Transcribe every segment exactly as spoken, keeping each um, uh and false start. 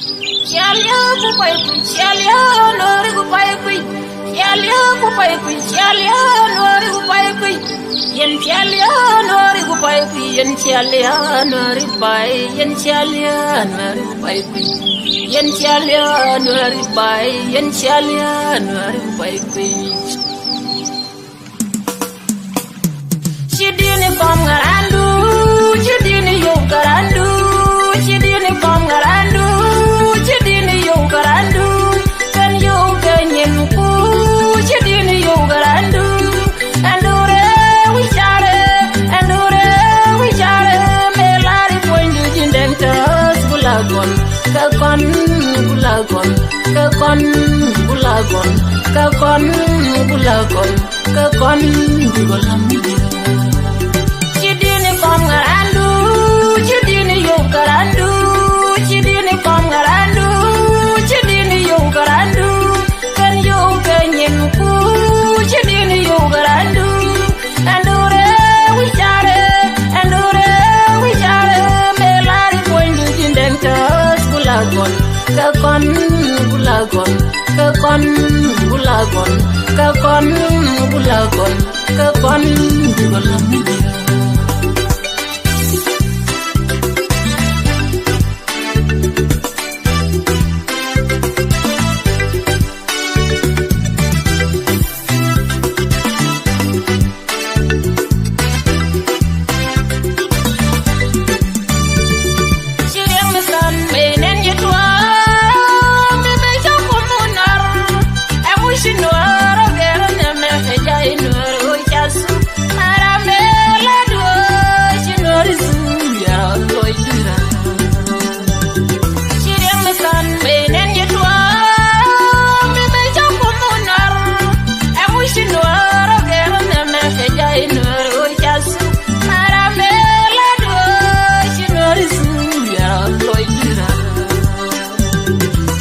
Cialia ku pay kui̱, cialia Nuääri ku pay kui̱. Cialia ku pay kui̱, cialia Nuääri ku pay kui̱. Yɛn cialia Nuääri ku pay kui̱, yɛn cialia Nuääri pay, yɛn cialia Nuääri ku pay kui̱. Yɛn cialia Nuääri pay, yɛn cialia Nuääri ku pay kui̱. Ci di̱i̱ni kɔm ŋa̱randu, ci di̱i̱ni yio̱w ŋa̱randu, ci di̱i̱ni kɔm ŋa̱randu, ci di̱i̱ni yio̱w ŋa̱randu. Kɛn yio̱w kɛ nyin ku, ci di̱i̱ni yio̱w ŋa̱randu. Ɛn duure wi̱care, ɛn duure wi̱care, mëë lar i̱ puɔ̱nydu ji̱n dɛn tääth bula gɔl. Kɛ kɔn bula gɔl, kɛ kɔn bula gɔl, kɛ kɔn bula gɔl. Kä kɔn bikɔ lam mi di̱i̱t. Ci di̱i̱ni kɔm ŋa̱randu, ci di̱i̱ni yio̱w ŋa̱randu, ci di̱i̱ni kɔm ŋa̱randu, ci di̱i̱ni yio̱w ŋa̱randu. Kɛn yio̱w kɛ nyin ku, ci di̱i̱ni yio̱w ŋa̱randu. Ɛn duure wi̱care, ɛn duure wi̱care, mëë lar i̱ puɔ̱nydu ji̱n dɛn tääth bula gɔl. Kä kɔn bula gɔl. Kä kɔn bula gɔl, kä kɔn bula gɔl, kä kɔn bula mi di̱i̱t.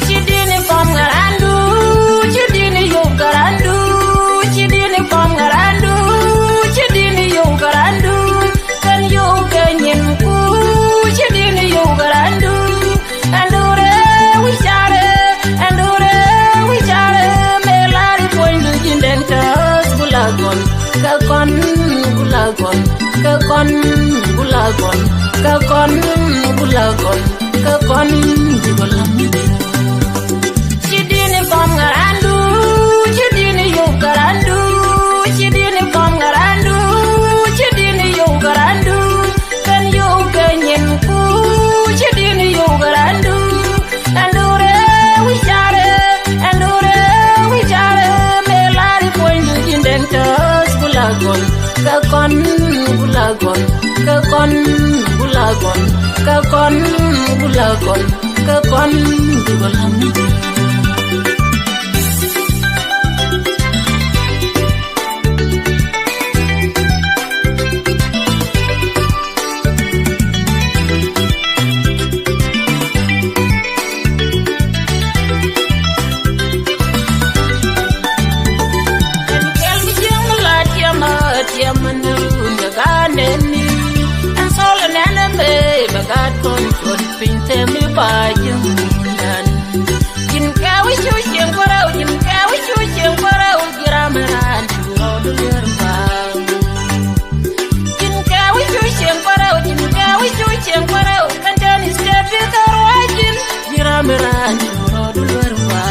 Ci di̱i̱ni kɔm ŋa̱randu, ci di̱i̱ni yio̱w ŋa̱randu, ci di̱i̱ni kɔm ŋa̱randu, ci di̱i̱ni yio̱w ŋa̱randu. Kɛn yio̱w kɛ nyin ku, ci di̱i̱ni yio̱w ŋa̱randu. Ɛn duure wi̱care, ɛn duure wi̱care, mëë lar i̱ puɔ̱nydu ji̱n dɛn tääth bula gɔl. Kä kɔn bula gɔl, kä kɔn bula gɔl, kä kɔn bula gɔl, kä kɔn bikɔ lam mi di̱i̱t. Ci di̱i̱ni kɔm ŋa̱randu, ci di̱i̱ni yio̱w ŋa̱randu, ci di̱i̱ni kɔm ŋa̱randu, ci di̱i̱ni yio̱w ŋa̱randu. Kɛn yio̱w kɛ nyin ku, ci di̱i̱ni yio̱w ŋa̱randu. Ɛn duure wi̱care, ɛn duure wi̱care, mëë lar i̱ puɔ̱nydu ji̱n dɛn tääth bula gɔl. Kä kɔn bula gɔl, kä kɔn bula gɔl, kä kɔn bula gɔl, kä kɔn bikɔ lam mi di̱i̱t. Ɛn kɛl mi jiäŋ mi la tiɛm a tiɛm ni run kɛ ga̱a̱n nɛn ni. Ɛn thɔl nɛn ɛmɛ bɛ gaat kɔn cuɔt piny thɛm mi ba jiäŋ mi nɛn. Ji̱n kɛ wi̱c cu cieŋ kuäär rɛw, ji̱n kɛ wi̱c cu cieŋ kuäär rɛw, ji̱ ram mi raan cu rɔɔdu lier ba. Ji̱n kɛ wi̱c cu cieŋ kuäär rɛw, ji̱n kɛ wi̱c cu cieŋ kuäär rɛw, kɛn tɛn i̱ state bi kɛ ruac ji̱n, ji̱ ram mi raan cu rɔɔdu lier ba.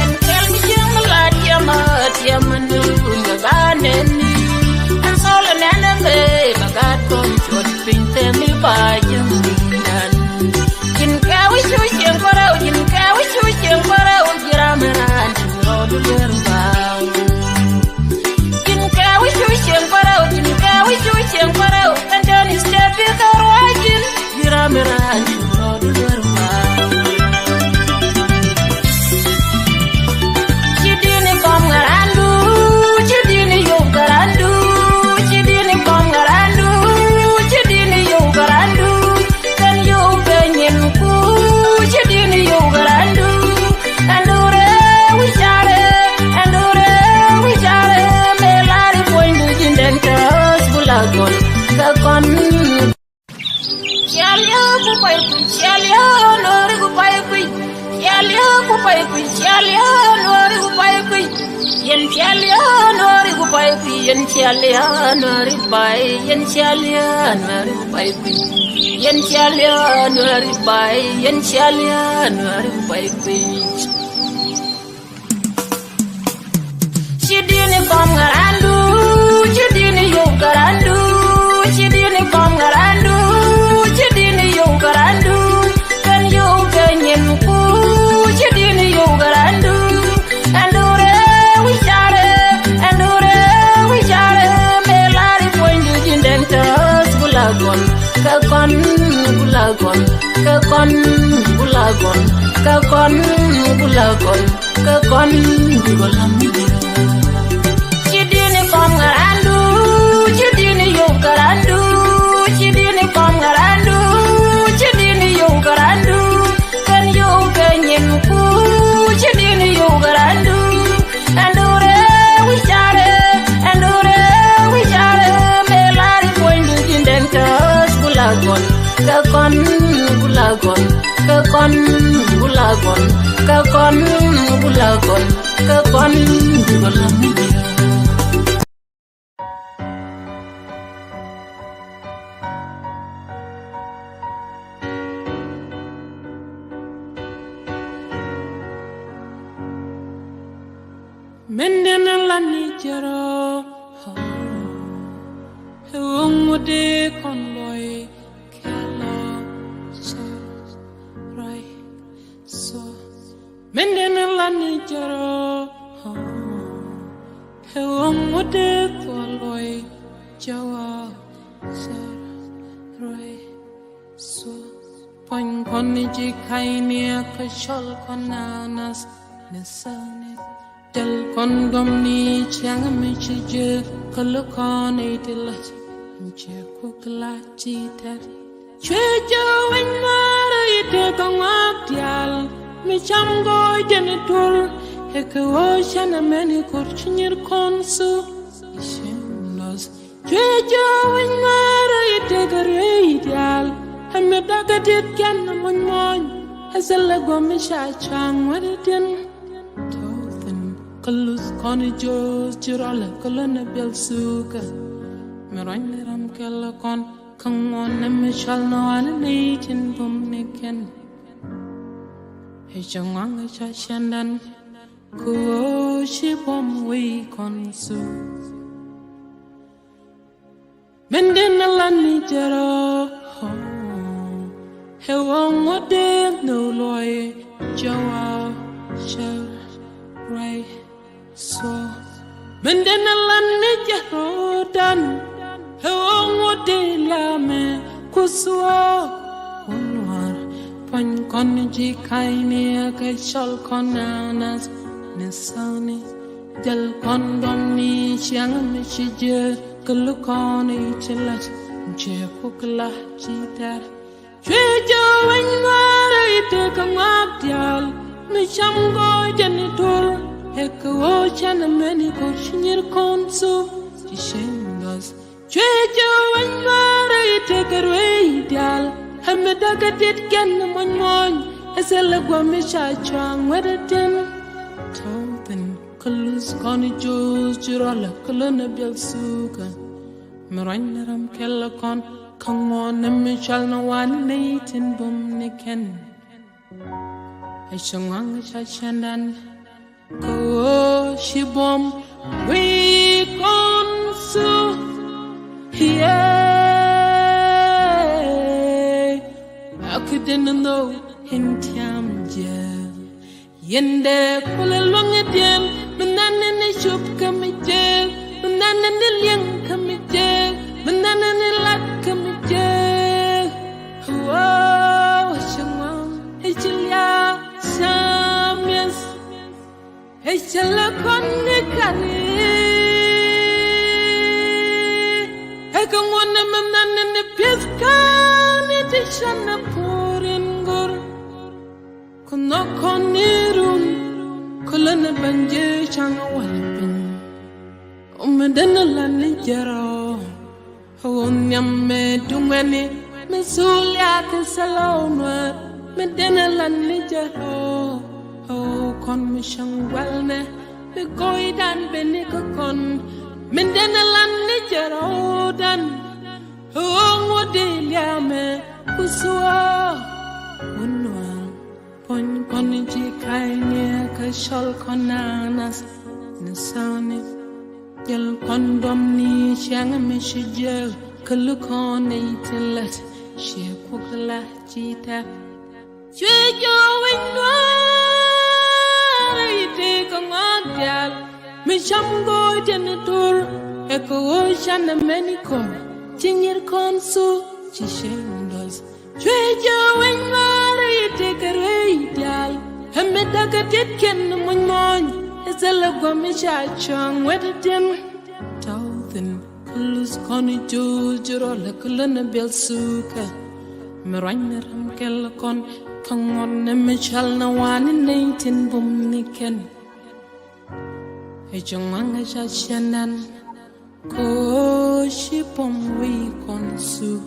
Ɛn kɛl mi jiäŋ mi la tiɛm a tiɛm ni run kɛ ga̱a̱n nɛn ni. Ɛn thɔl nɛn ɛmɛ bɛ gaat kɔn cuɔt piny thɛm mi ba jiäŋ mi nɛn. Ji̱n kɛ wi̱c cu cieŋ kuäär rɛw, ji̱n kɛ wi̱c cu cieŋ kuäär rɛw, ji̱ ram mi raan cu rɔɔdu lier ba. Ji̱n kɛ wi̱c cu cieŋ kuäär rɛw, ji̱n kɛ wi̱c cu cieŋ kuäär rɛw, kɛn tɛn i̱ state bi kɛ ruac ji̱n, ji̱ ram Kui̱ cial ya Nuääri ku pay kui̱. Yɛn cial ya Nuääri ku pay kui̱. Yɛn cial ya Nuääri pay. Yɛn cial ya Nuääri ku pay kui̱. Yɛn cial ya Nuääri pay. Yɛn cial ya Nuääri ku pay kui̱. Ci di̱ni kɔm ŋa̱randu, ci di̱ni yow ŋa̱randu, ci di̱ni kɔm ŋa̱randu, ci di̱ni yow ŋa̱randu. Kɛn yow kɛ nyin ku, ci di̱ni yow ŋa̱randu. Ɛn duŋ rɛw i̱ carɛ, ɛn duŋ rɛw i̱ carɛ, mëë lar i̱ puɔ̱nydu ji̱n dɛn tɔ̱ɔ̱th ku la gɔl. Kɛ kɔn ku la gɔl, kɛ kɔn ku la gɔl, kɛ kɔn ku la gɔl. Kä kɔn bikɔ lam ni di̱. Ci di̱ni kɔm ŋa̱randu, ci di̱ni yow ŋa̱randu, ci di̱ni kɔm ŋa̱randu, ci di̱ni yow ŋa̱randu. Kɛn yow kɛ nyin ku, ci di̱ni yow ŋa̱randu. Ɛn duŋ rɛw i̱ carɛ, ɛn duŋ rɛw i̱ carɛ, mëë lar i̱ puɔ̱nydu ji̱n dɛn tɔ̱ɔ̱th ku la gɔl. Kä kɔn ku la gɔl, kä kɔn ku la gɔl, kä kɔn ku la gɔl, kä kɔn ku la gɔl. Min di̱n in la ni jɛrɔ, ɛ ɣöö ŋut dee kɔn luɔi kɛ lɔ cɛ ruac. So min di̱n in la ni jɛrɔ, ɛ ɣöö ŋut dee kɔn luɔi jɛ wa cɛ ruac. So puɔ̱ny kɔn ni ji̱ ka̱yni kä cɔl kɔn naath ni thäni. Jäl kɔn duɔ̱mni ciaŋ mi ci jek kä luk kɔn i̱ ti la̱t, mi ci kuk la̱t ci tɛr. Cuɛ jɛ wec ŋa̱r i̱ tëë kɛ ŋɔak diaal mi cam gɔɔy jɛn i̱ tuɔl. Ɛ kɛ ɣöö cɛn ɛmɛn i̱ ko̱r ci nyir kɔn thuk i̱ cieŋ lɔth. Cuɛ jɛ wec ŋa̱r i̱ tëë kɛ ruëëc diaal, ɛ mi da̱k ɛ diet kɛn ɛ muɔ̱ny muɔ̱ny. Ɛ thilɛ guɔ̱m mi ca cua̱ŋ wä di tiɛn. Tɔ̱ thi̱n kä luth kɔn i̱ jo̱o̱th ci rɔlɛ kä lön ɛ biɛl thukä. Mi ruac ni ram kɛl ɛ kɔn kä ŋuɔ̱n ɛ mi cɔal ni ɣɔ̱a̱n ɛ nɛy tin bum ni kɛn. Ɛ cɛ ŋuaŋ ɛ ca cɛndan. Kɛ ɣöö ci buɔ̱m wec kɔn thuk. Min di̱n in la ni jɛrɔ, ɛ ɣöö ŋut dee nhök luɔi jɛ wa cɛ ruac. So min di̱n in la ni jɛrɔ dan, ɛ ɣöö ŋut dee lamɛ Kuoth ɣöö wä nuaar. Puɔ̱ny kɔn ji̱ ka̱yni kä cɔl kɔn naath ni thäni. Jäl kɔn duɔ̱mni ciaŋ mi ci jek kä luk kɔn i̱ ti la̱t, mi ci kuk la̱t ci tɛr. Cuɛ jɛ wec ŋa̱r i̱ tëë kɛ ŋɔak diaal mi cam gɔɔy jɛn i̱ tuɔl. Ɛ kɛ ɣöö cɛn ɛmɛn i̱ ko̱r ci nyir kɔn thuk i̱ cieŋ lɔth. Cuɛ jɛ wec ŋa̱r i̱ tëë kɛ ruëëc diaal, ɛ mi da̱k ɛ diet kɛn ɛ muɔ̱ny muɔ̱ny. Ɛ thilɛ gua̱a̱m mi ca cua̱ŋ wä di tiɛn. Tɔ̱ thi̱n kä luth kɔn i̱ jo̱o̱th ci rɔlɛ kä lön ɛ biɛl thukä. Mi ruac ni ram kɛl ɛ kɔn kä ŋuɔ̱n ɛ mi cɔal ni ɣɔ̱a̱n ɛ nɛy tin bum ni kɛn. Ɛ cɛ ŋuaŋ ɛ ca cɛndan. Kɛ ɣöö ci buɔ̱m wec kɔn thuk. Yee, a ki den nhök in tiam jɛ. Yɛn dee kulɛ luäŋ i̱ diɛn, mi nɛn ni cop kä mi jek, mi nɛn ni liɛŋ kä mi jek, mi nɛn ni lat kä mi jek. Wow, ci ŋuan i̱ ci lia̱a̱ camiɛth. Ɛ cä lɛ kɔn ni kari. Ɛ kɛ ŋuɔ̱n ni mi nɛn ni pi̱th kani ti cän ni puur in go̱r. Ku nhɔk kɔn ni run ku lä ni ben jee ca̱ŋ wal piny. Mi den la ni jɛ rɔ. Ɣöö nhiam mi duŋ ɛni mi thul ya̱a̱ kɛ thilɛ ɣöö nuäär mi den ɛ lan ni jɛ rɔ. Ɣöö Kɔn mi cäŋ gualnɛ mi gɔydan beni kä kɔn, min denɛ lan ni jɛ rɔwdan. Ɣööŋ wä dee liamɛ ku suɔ wä nuaŋ. Puɔ̱ny kɔn ji̱ ka̱ny niɛ kä cɔl kɔn naath ni sani. Jɛl kɔn dɔm ni cäŋ mi ci jiäk kä lukɔn nɛy tin lät ciɛ kuɔk la ci tɛk. Cuɛ jɔw wi̱ny nuaar i̱ tëë kɛ ŋɔak diaal. Mi cam go̱o̱c tin tur ɛ kɛ ɣöö canɛ mɛn i̱ kɔr ci nyir kɔn thuk ci cieŋ dɔth. Cuɛ jɛ wi̱ny nuaar i̱ tëë kɛ ruëëc diaal. Ɛ mi da̱kɛ ti̱tkiɛn muny muɔ̱ny ɛ thilɛ gua̱m mi ca cua̱ŋ wet i̱ tin. Tɔ̱ thi̱n kä luth kɔn i̱ juuc ji̱ rɔl ɛ kä lön ɛ biɛl thuukɛ. Mi ruany ni ram kɛl kɔn kä ŋuɔ̱t ni mi cɔal ni wani nɛy tin bum ni kɛn. Ɛ ci ŋuaŋ ɛ ca ciɛ nɛn. Ko ci pom wi̱i̱ kɔn thuk.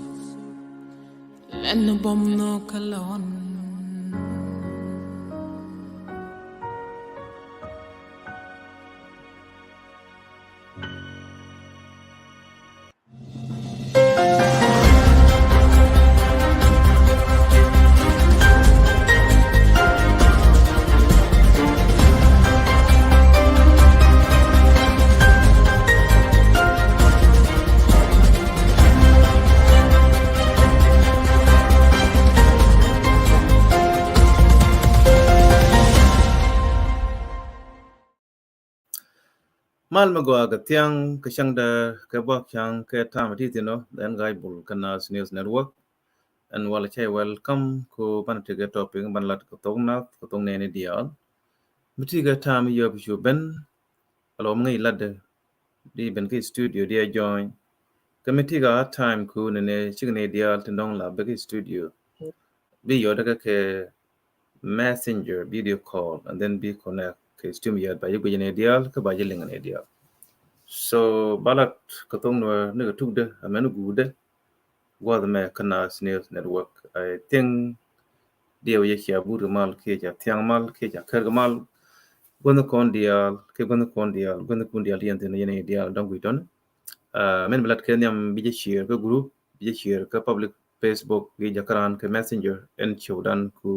Lɛn bom nhɔk kɛ lɔn. Mal mi gɔaa kɛ thiaŋ kɛ cäŋdɛ kɛ buak cäŋ kɛ ta̱a̱m ti thi̱n ɔ, ɛn Ga̱a̱c Bul kä Naath News Network. Ɛn walɛ cɛ welcome ku banɛ tekɛ topic banɛ lat kɛ thok Naath kɛ thok nɛɛni diaal. Mi ti kɛ ta̱a̱m yɔp cu ben, alɔ mi ŋäc latdɛ di ben kä studio di a join. Kä mi ti kɛ a time ku nɛnɛ cikɛ nɛy diaal tin dɔ̱ŋ la bɛ kä studio. Bi yɔt kɛ kɛ messenger video call and then bi connect kɛ StreamYard ba ji̱ guic nɛy diaal kä ba ji̱ liŋ nɛy diaal. So ba lat kɛ thok Nuäär ni kɛ tukdɛ amɛn guudɛ. Gua̱th mɛ kä Naath News Network. I think diɛw yɛ cia but kɛ mal kiɛ ca thiaŋ mal kiɛ ca kär kɛ mal. Gua̱th kɔn diaal kiɛ gua̱th kɔn diaal gua̱th kɔn diaal ti yɛn thi̱n yɛn nɛy diaal dɔ̱ŋ guic tɔn. Ah, min bi lat kɛ nhiam bi jɛ share kä group, bi jɛ share kä public Facebook gi jɛ kä raan kɛ messenger ɛn ciwdan ku,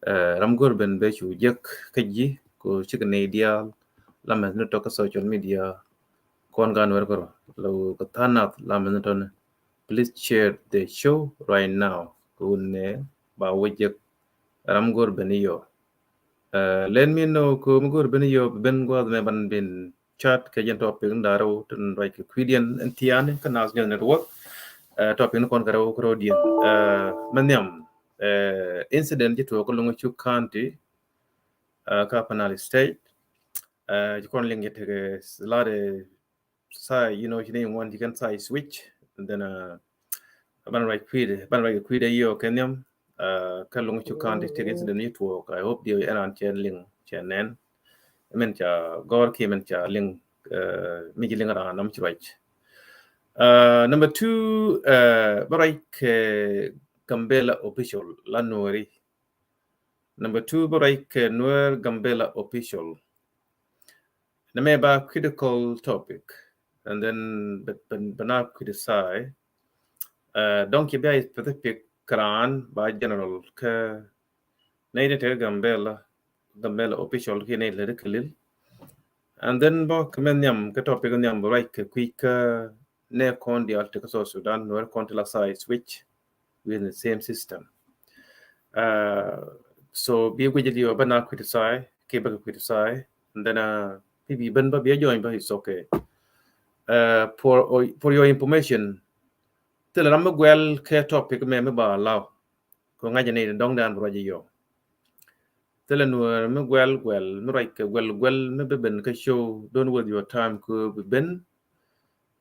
eh, ram go̱r ben bɛ cu jek kä ji̱ ku cikɛ nɛy diaal la mɛth ni tɔk kä social media. Kɔn gan wɛr kärɔ la wä kä tha̱a̱ŋ nath la mɛth ni tɔn. Please share the show right now. Ku nɛ ba wä jek ram go̱r ben i̱ yɔ. Eh, let me know ku mi go̱r ben i̱ yɔ ben gua̱th mɛ ban bin chat kɛ jɛn topic ni da̱rɛ wä tin ruac kɛ kui̱diɛn ɛn thia̱a̱ni kä Naath News Network. Eh, topic ni kɔn kɛ rɛw kɛ rɛw diɛn. Eh, mɛ nhiam, eh, incident ji̱ tuɔɔk kä Loŋ Cuk County, eh, kä Upper Nile State. Eh, ji̱ kɔn liŋ ji̱ tekɛ lat ɛ side, you know, ci ni ŋuan ci kɛn side switch. And then, uh, ban ruac kui̱dɛ, ban ruac kui̱dɛ yio kɛ nhiam, uh, kä Loŋ Cuk County tëk incident ni tuɔɔk. I hope diɛ ɛn an cɛ liŋ, cɛ nɛn. Min ca gɔr ki min ca liŋ, uh, mi ci liŋ ran nam ci ruac. Uh, number two, uh, ba ruac kɛ Gambella official la Nuɛri. Number two, bä ruac kɛ Nuer Gambella official. Nɛ mɛ ba critical topic. And then bɛ, bɛ, bɛ na criticize. Uh, dɔŋ ci bia specific kran ba general kɛ nɛ ite te Gambella, Gambella official ki nɛ lɛ de kelil. And then bä kɛ mɛ nhiam kɛ topic nhiam bä ruac kɛ kui̱ kɛ nɛ kɔn dial te kɛ South Sudan, Nuer kɔn te la side switch within the same system. Uh, so bi guic liɔ bä na criticize, ki bä kɛ criticize, and then, uh, pi bi ben bä bi a join bä, it's okay. Uh, for, for your information, thilɛ ram mi guɛl kɛ topic mɛ mi ba allow. Kɛ ŋa̱c ni dɔŋ dan bi ruac yɔ. Thilɛ Nuer mi guɛl guɛl, mi ruac kɛ guɛl guɛl, mi bi ben kɛ show, don't waste your time kɛ bi ben.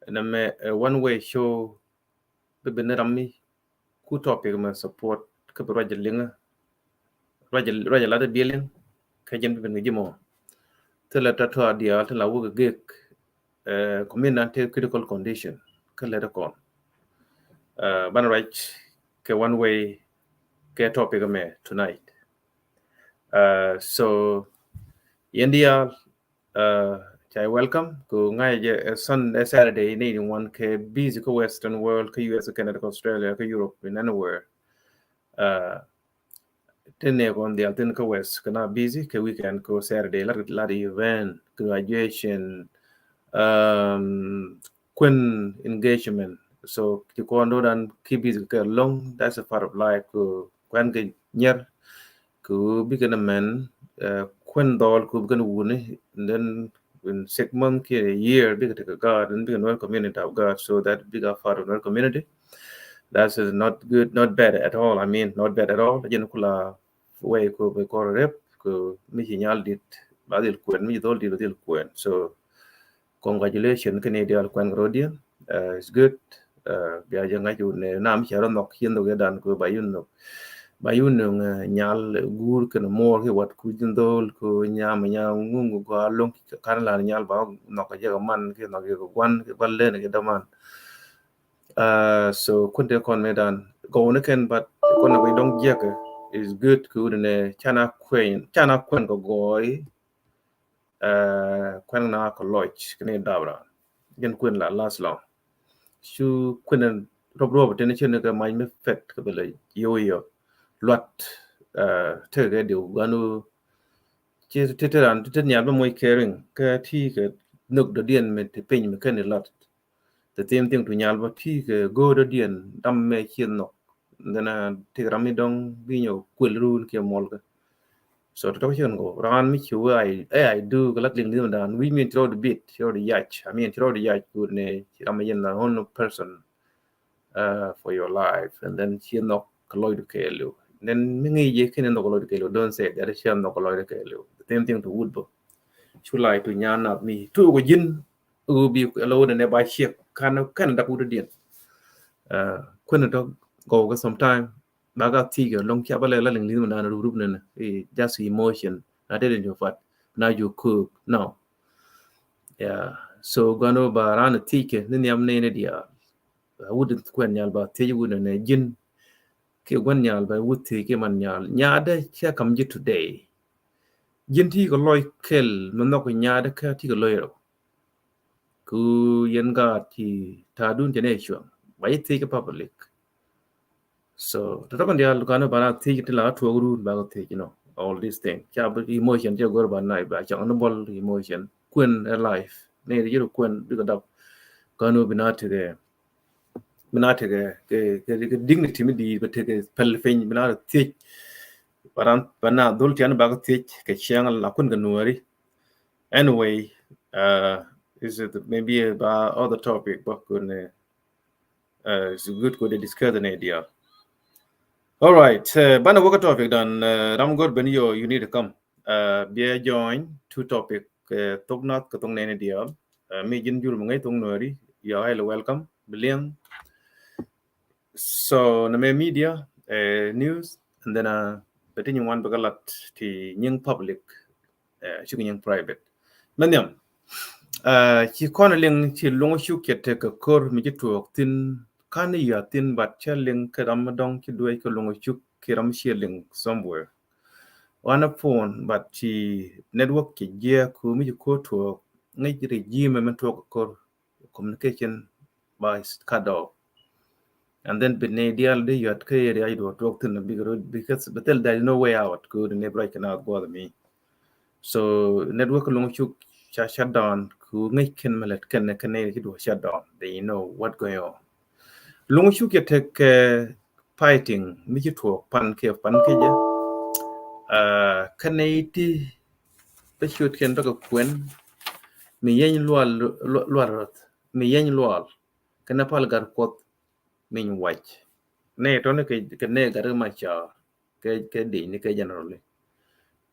Nɛ mɛ, uh, one way show, bi ben ni ram mi ku topic mɛ support kä bi ruac liŋä. Ruac, ruac lat bi liŋ kä jɛn bi ben kɛ ji̱ mɔ. Thilɛ tɔ̱tɔ̱ diaal ti la wä kɛ gek, eh, community te critical condition kä lɛ ti kɔn. Eh, ban ruac kɛ one way kɛ topic mɛ tonight. Uh, so Yɛn diaal, uh, ca welcome. Ku ŋa̱c jɛ, uh, Sun-, uh, Saturday ni in one kɛ busy kä Western world, kä U S, Canada, kä Australia, kä Europe, in anywhere. Uh, tin nɛ kɔn diaal tin kä West kɛ na busy kɛ weekend, kä Saturday lat, lat event, graduation, um, kuɛn engagement. So ti kɔn do̱dan ki busy kɛ lɔŋ, that's a part of life. Ku kuɛn kɛ nyier, ku bikɛ ni mɛn, uh, kuɛn dhɔl, ku bikɛ ni wuni, and then in six months kiɛ a year bikɛ tekɛ God, and bikɛ Nuer community of God, so that bikɛ part of Nuer community. That's not good, not bad at all. I mean, not bad at all. Jɛn kula way ku bɛ kɔr rep, ku mi ci nyal dit ba dhil kuɛn, mi ci dhol dit ba dhil kuɛn. So congratulations kɛ ni diaal kuɛn rodian. Uh, it's good. Uh, bia jɛ ŋa̱c wun nɛ nam cɛ rɔ nhɔk, ci nhɔk yɛ dan ku ba yun nhɔk, ba yun nhɔk, uh, nyal guur kɛn muɔr ki wat ku jin dhol ku nyam nyam ŋuŋ ku gɔaa loŋ kan lan nyal ba nhɔk jɛ kɛ man ki nhɔk jɛ kɛ guan ki guan len ki daman. Uh, so kun te kɔn me dan gɔw ni kɛn, but kɔn na bi dɔŋ jiɛk is good ku wun nɛ cana kuɛn, cana kuɛn kɛ gɔɔy. Uh, kuɛn na kɛ lɔc kɛ ni dabra. Jɛn kuɛn la last long. Cu kuɛn rɔb rɔb tini cini kɛ mac mi pɛt kɛ bɛ lɛ yow yow luat, uh, tekɛ kɛ diw ganu. Ci ti ti ran ti ti nyal bä moc caring kɛ ti kɛ nhök dɔ̱diɛn mi ti piny mi kɛn ilat. The same thing to nyal bä ti kɛ go̱o̱r dɔ̱diɛn dam mɛ ci nhɔk. Then, uh, ti ram mi dɔŋ bi nyɔ kuel run kiɛ mɔl kɛ. So tɔtɔ cɛn kɔ ran mi ci wee ai, eh, ai du kɛ lat liŋ liŋ dan wi̱i̱ mi ci rɔɔd bit, ci rɔɔd yac. I mean, ci rɔɔd yac kut ni ci ram mi yɛn la only person, uh, for your life. And then ci nhɔk kɛ lɔcdu kɛɛliw. Then mi ŋi̱i̱c jɛ kɛn nhɔk kɛ lɔcdu kɛɛliw. Don't say that, ci nhɔk kɛ lɔcdu kɛɛliw. The same thing to wut bä. Cu lai tu nyan nath mi tu kɛ ji̱n. Ɣöö bi lɔ wut nɛ ba ciek kan kɛn dak wut diɛn. Uh, kuɛn tɔ gɔw kɛ sometime ba ka thiec kɛ lɔŋ cia ba lɛ la liŋ liŋ mi naan rup rup nɛnɛ. Eh, just emotion. Na dee ni fat na ju köök. No. Yeah. So gɔn wä ba ran thiec kɛ ni nhiam nɛy ni diaal. Wut kuɛn nyal ba thiec wut nɛnɛ ji̱n. Kiɛ gua̱n nyal ba wut thiec kiɛ man nyal. Nyaadɛ cia kam ji̱ today. Ji̱n ti kɛ lɔc kɛl mi nhɔk nyaadɛ kä ti kɛ lɔc rɔ. Ku yɛn gaat ti ta̱a̱dun cɛ nɛ cuɔ̱ŋ ba ji̱ thiec kä public. So tɔtɔ kɔn diaal kanu bana thiec ti la tuɔk run ba kɛ thiec, you know, all this thing. Ca bi emotion ca gor ba nai ba cɔŋ ni bɔl emotion. Kuɛn ɛ life. Ni ri jiru kuɛn bikɛ dap. Kanu bina tekɛ, bina tekɛ kɛ, kɛ, kɛ dignity mi di ba tekɛ pɛl piny bina thiec. Baran bana dhul tian ba kɛ thiec kɛ cɛŋ la kuɛn kɛ nuɔri. Anyway, uh, is it maybe about other topic, but kun, uh, it's good kun discuss an idea. All right, uh, bana wä kä topic dan, uh, ram gor ben yo, you need to come. Uh, bia join two topic, uh, thok nath kɛ thok nɛn diaal. Uh, mi ji̱n jur mi ŋäc thok nuɔri, you are highly welcome. Bi liɛŋ. So nɛ mɛ media, uh, news, and then, uh, bɛ ti nyin wan bɛ kɛ lat ti nyin public, uh, cik nyin private. Mɛ nhiam, uh, ci kɔn liŋ ci luŋ cuk cɛ tek kɛ kor mi ci tuɔɔk thin kan yia thin, but cɛ liŋ kɛ ram mi dɔŋ ci duec kɛ luŋ cuk ki ram ci liŋ somewhere. Wan a phone, but ci network ci jiɛ ku mi ci kor tuɔɔk ŋic regime mi tuɔɔk kɛ kor. Communication by cut off. And then bi nɛ dial di yuat kä area idu tuɔk thin big road because, but then there is no way out. Ku di nɛ bright kana go mi. So network luŋ cuk ca shut down. Ku ŋic ken melet ken ken nɛ idu shut down. They know what going on. Luŋ cuk ya tek, uh, fighting mi ci tuɔk pan ke pan ke jɛ. Uh, ken nɛ iti bä ciöt kɛn tɔkɛ kuɛn mi yɛny lual, lual, lual rɔth mi yɛny lual kɛn a pal gat kuɔth miny wac. Nɛ tɔni kɛ, kɛ nɛ gat ma ca kɛ, kɛ dec ni kɛ generally.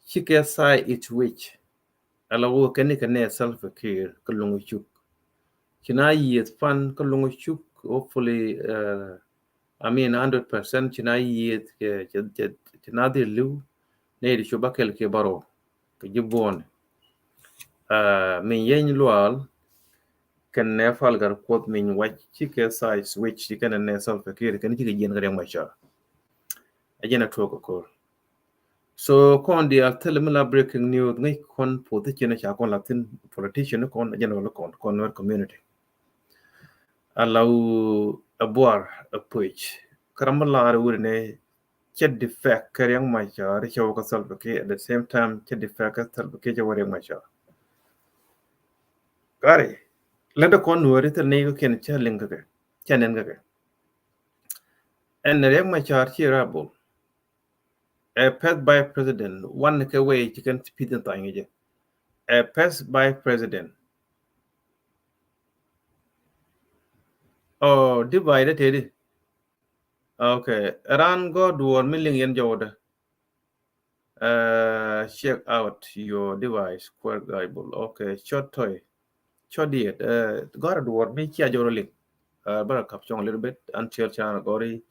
Ci kɛ side it which ala wä kɛn ni kɛ nɛ self care kɛ luŋ cuk. Ci na yieth pan kɛ luŋ cuk, hopefully, uh, I mean, hundred percent ci na yieth kɛ, kɛ, kɛ, ci na dhil liw, nɛ di cu ba kɛl kɛ baro kɛ ji̱ buɔn. Uh, min yɛny lual kɛn nɛ pal gat kuɔth min wac ci kɛ size which ci kɛn nɛ self care kɛn ci kɛ jiɛn kɛ riɛŋ ma ca. A jiɛn a tuɔk kɛ kor. So kɔn diaal thilɛ mi la breaking news ŋäc kɔn position ca kɔn la thin, politician kɔn, general kɔn, kɔn Nuer community. Ala wä ɛ buar ɛ puc. Kä ram mi lar wä ni cɛ defect kä Riek Machar cɛ wä kä Salva Kiir, at the same time cɛ defect kä Salva Kiir cɛ wä Riek Machar. Kari lɛ dee kɔn Nuer thil ni kɛ kɛn cɛ liŋ kä kɛ, cɛ nɛn kä kɛ. Ɛn Riek Machar ci rebel. Ɛ first vice president, one kɛ wee ci kɛn pith in thany jɛ. Ɛ first vice president. Oh, divide tedi. Okay, ran gɔ duɔr mi liŋ yɛn jɔwdɛ. Uh, check out your device, Kuer Gaible. Okay, short toy. Short diet. Uh, gɔr duɔr mi cia jɔwdɛ liŋ. Uh, bara kap cɔŋ a little bit until cana gɔri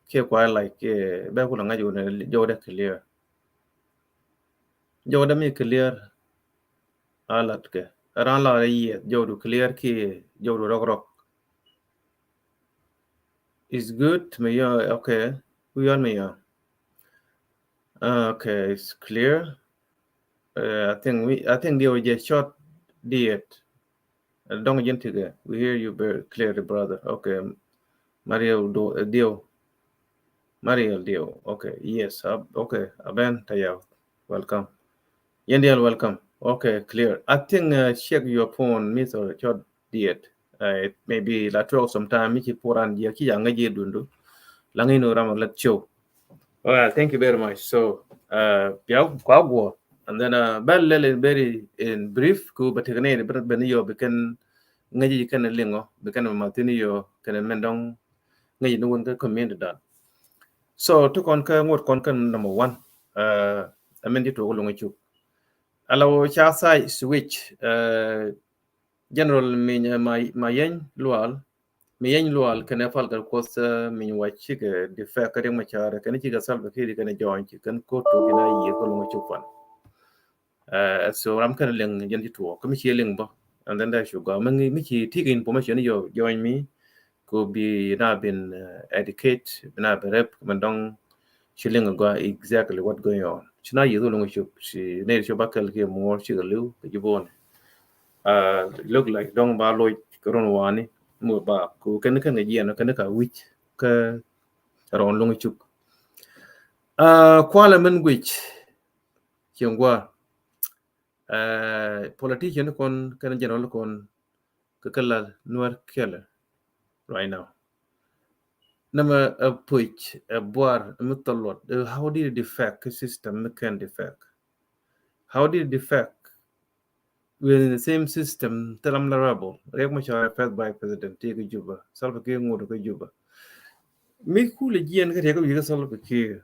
kiɛ kuay like, uh, bɛ kula ŋa̱c wunɛ jɔwdɛ clear. Jɔwdɛ mi clear. A lat kɛ. Ran la rɛ yieth jɔwdu clear kiɛ jɔwdu rɔk rɔk. It's good. Mi yɔ, okay. Wi yɔn mi yɔ. Okay, it's clear. Uh, I think we, I think they were just short diet. Dɔŋ jin tikɛ. We hear you very clearly, brother. Okay. Mario do, uh, Dio. Mario Dio. Okay. Yes. Uh, okay. Aben Tayao. Welcome. Yendiel, welcome. Okay, clear. I think, uh, check your phone, Mister Chot Diet. Uh, maybe la twelve sometime, mi ci poran jia ki janga jia dundu. Langi no rama let show. Well, thank you very much. So, uh, bia kwa guɔ. And then, uh, bɛ lɛl in very in brief, ku bɛ tekɛ nɛy bɛ ni yɔ bi kɛn ŋäci kɛn liŋɔ, bi kɛn ma thini yɔ kɛn mɛn dɔŋ ŋäci ni wun kä community dan. So ti kɔn kä ŋot kɔn kä number one. Uh, ɛmɛn ti tuɔk luŋ cuk. Ala wä ca tha̱a̱c switch, uh, General Miny, uh, Ma, Mayɛny Lual, Mayɛny Lual kɛnɛ Pal Gat Kuɔth, uh, Miny Wac cikɛ defect kä Riek Machar, kɛnɛ cikɛ Salva Kiir kɛnɛ jɔny ci kɛn ko̱r tok in a yiëë kä luŋ cuk pan. Uh, so ram kɛn liŋ jɛn ci tuɔɔk kä mi ci liŋ bä. And then that should go. Mi, mi ci take information yɔ join me. Could be na bin, uh, educate, bi na bin rep, mi dɔŋ ci liŋ gua exactly what going on. Ci na yiëth wä luŋ cuk, ci ne ci ba kɛl kiɛ muɔr ci kɛ liw kɛ ji̱ bɔni. Uh, look like dɔŋ ba loc kɛ run wani mu ba ku kɛn kɛn kɛ jiɛn kɛn ka wic kɛ run luŋ cuk. Uh, kualɛ min guic. Cieŋ gua, uh, politician kɔn kɛn general kɔn kɛ kɛ la Nuer kɛlɛ right now. Nɛmɛ ɛ puc, ɛ buar, ɛ mi thɔl luɔt, ɛ how did it affect system mi kɛn defect? How did it affect within the same system? Thil ram la rebel, Riek Machar ɛ first vice president ti kɛ Juba, Salva Kiir ŋut kɛ Juba. Mi kulɛ jiɛn kä Riek kɛ wi̱i̱ kä Salva Kiir.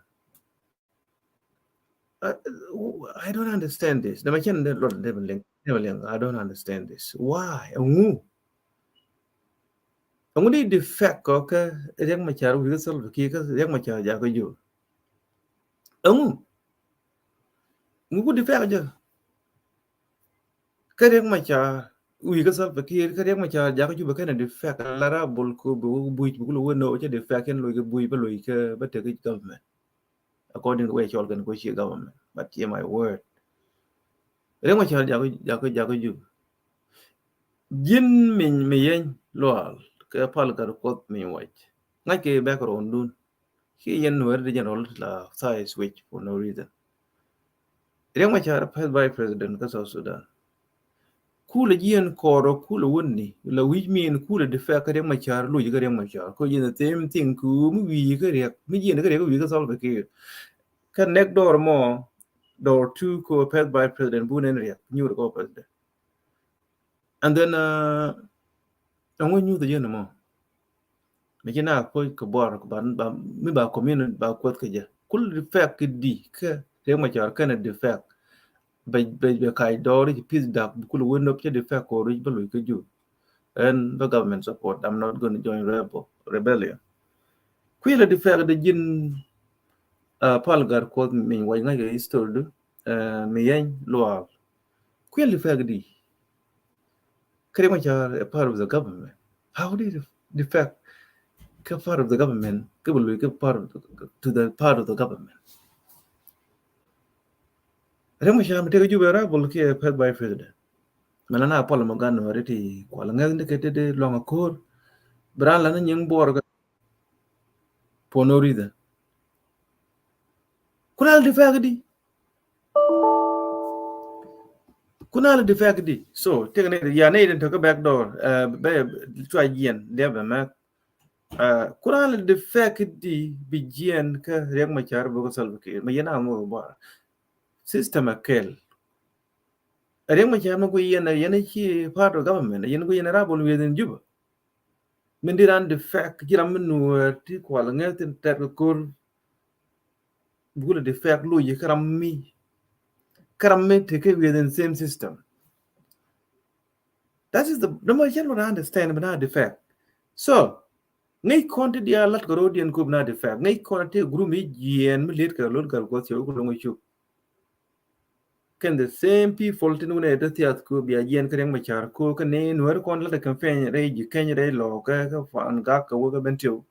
Uh, I don't understand this. Nɛmɛ cɛn dee luɔt dee bɛ liŋ, dee bɛ liŋ. I don't understand this. Why? Ɛŋu? Ɛŋu di defect kɔ kä Riek Machar wi̱i̱ kä Salva Kiir kä Riek Machar jakä Juba? Ɛŋu? Ŋu ku defect jɛ? Kä Riek Machar wi̱i̱ kä Salva Kiir kä Riek Machar jakä Juba kɛn defect la ra bol ko bi wä buc bi kulɛ wä no cɛ defect kɛn loc kɛ buc bä loc kɛ bä tek government. According to way cɔl kɛn ko ci government, but hear my word. Riek Machar jakä, jakä, jakä Juba. Ji̱n Miny, Mayɛny Lual kɛ Pal Gat Kuɔth Miny Wac. Ŋa̱c kɛ background dun. Ci yɛn Nuer di general la tha̱a̱c switch for no reason. Riek Machar first vice president kä South Sudan. Kulɛ jiɛn kɔrɔ kulɛ wuni la wi̱c min kulɛ defect kä Riek Machar, luc kä Riek Machar. Ko jiɛn the same thing ku mi wi̱i̱ kä Riek, mi jiɛn kä Riek wi̱i̱ kä Salva Kiir. Kä next door mɔ, door two ko first vice president bu nɛn Riek nyuur kɔ president. And then, uh, ɛŋu nyuth jɛ ni mɔ? Mi ci na koc kɛ buar ba, ba, mi ba community ba kuɔth kɛ jɛ. Kul defect kɛ di kɛ Riek Machar kɛn defect. Bɛ, bɛ, bɛ kac dɔɔri ci peace dak bi kul wä nop cɛ defect kɔɔri bä loc kɛ Juba. Ɛn bä government support. I'm not gonna join rebel, rebellion. Kuilɛ defect di ji̱n, uh, Pal Gat Kuɔth Miny Wac ŋa̱c kɛ history du, uh, Mayɛny Lual. Kuilɛ defect di. Kä Riek Machar a part of the government. How did it defect kä part of the government? Kä bɛ loc kä part of the, to the part of the government. Riɛk Macar mi tekɛ Jubɛ rap bol kiɛ pɛth by president. Mɛ la na pɔl mɔ gan nuɔri ti kual ŋäth ni kɛ ti di luaŋ a ko̱r. Bi ran la ni nyiŋ buɔr kɛ for no reason. Kuna la defect di. Kuna la defect di. So, tekɛ ni ya ni den tɔkɛ back door. Uh, bɛ cua jiɛn, diɛ bɛ mɛ. Uh, kuna la defect di bi jiɛn kä Riɛk Macar bukɛ Salva Kiir. Ma yɛn a mɔ bɔ. System a kɛl. Riɛk Macar mi gui yɛn, yɛn ci part of government, yɛn gui yɛn rabol within Juba. Min di ran defect, ji̱ ram mi nuɔr ti kual ŋäth tin tɛt kɛ ko̱r. Bukɛ defect lo̱c kä ram mi, kä ram mi tekɛ within same system. That is the, the most general understand bi na defect. So, ŋäc kɔn ti diaal lat kɛ ro̱diɛn ku bi na defect. Ŋäc kɔn ti group mi jiɛn mi liet kɛ lol gal kuɔth cɛ wä ku loŋ cuk. Kɛn the same people tin wunɛ dee thiath ku bia jiɛn kä Riɛk Macar ku kä ni nuɛr kɔn lat campaign rɛy ji̱ keny rɛy lɔ kä, kä fan gak kä wä kä ben tiw.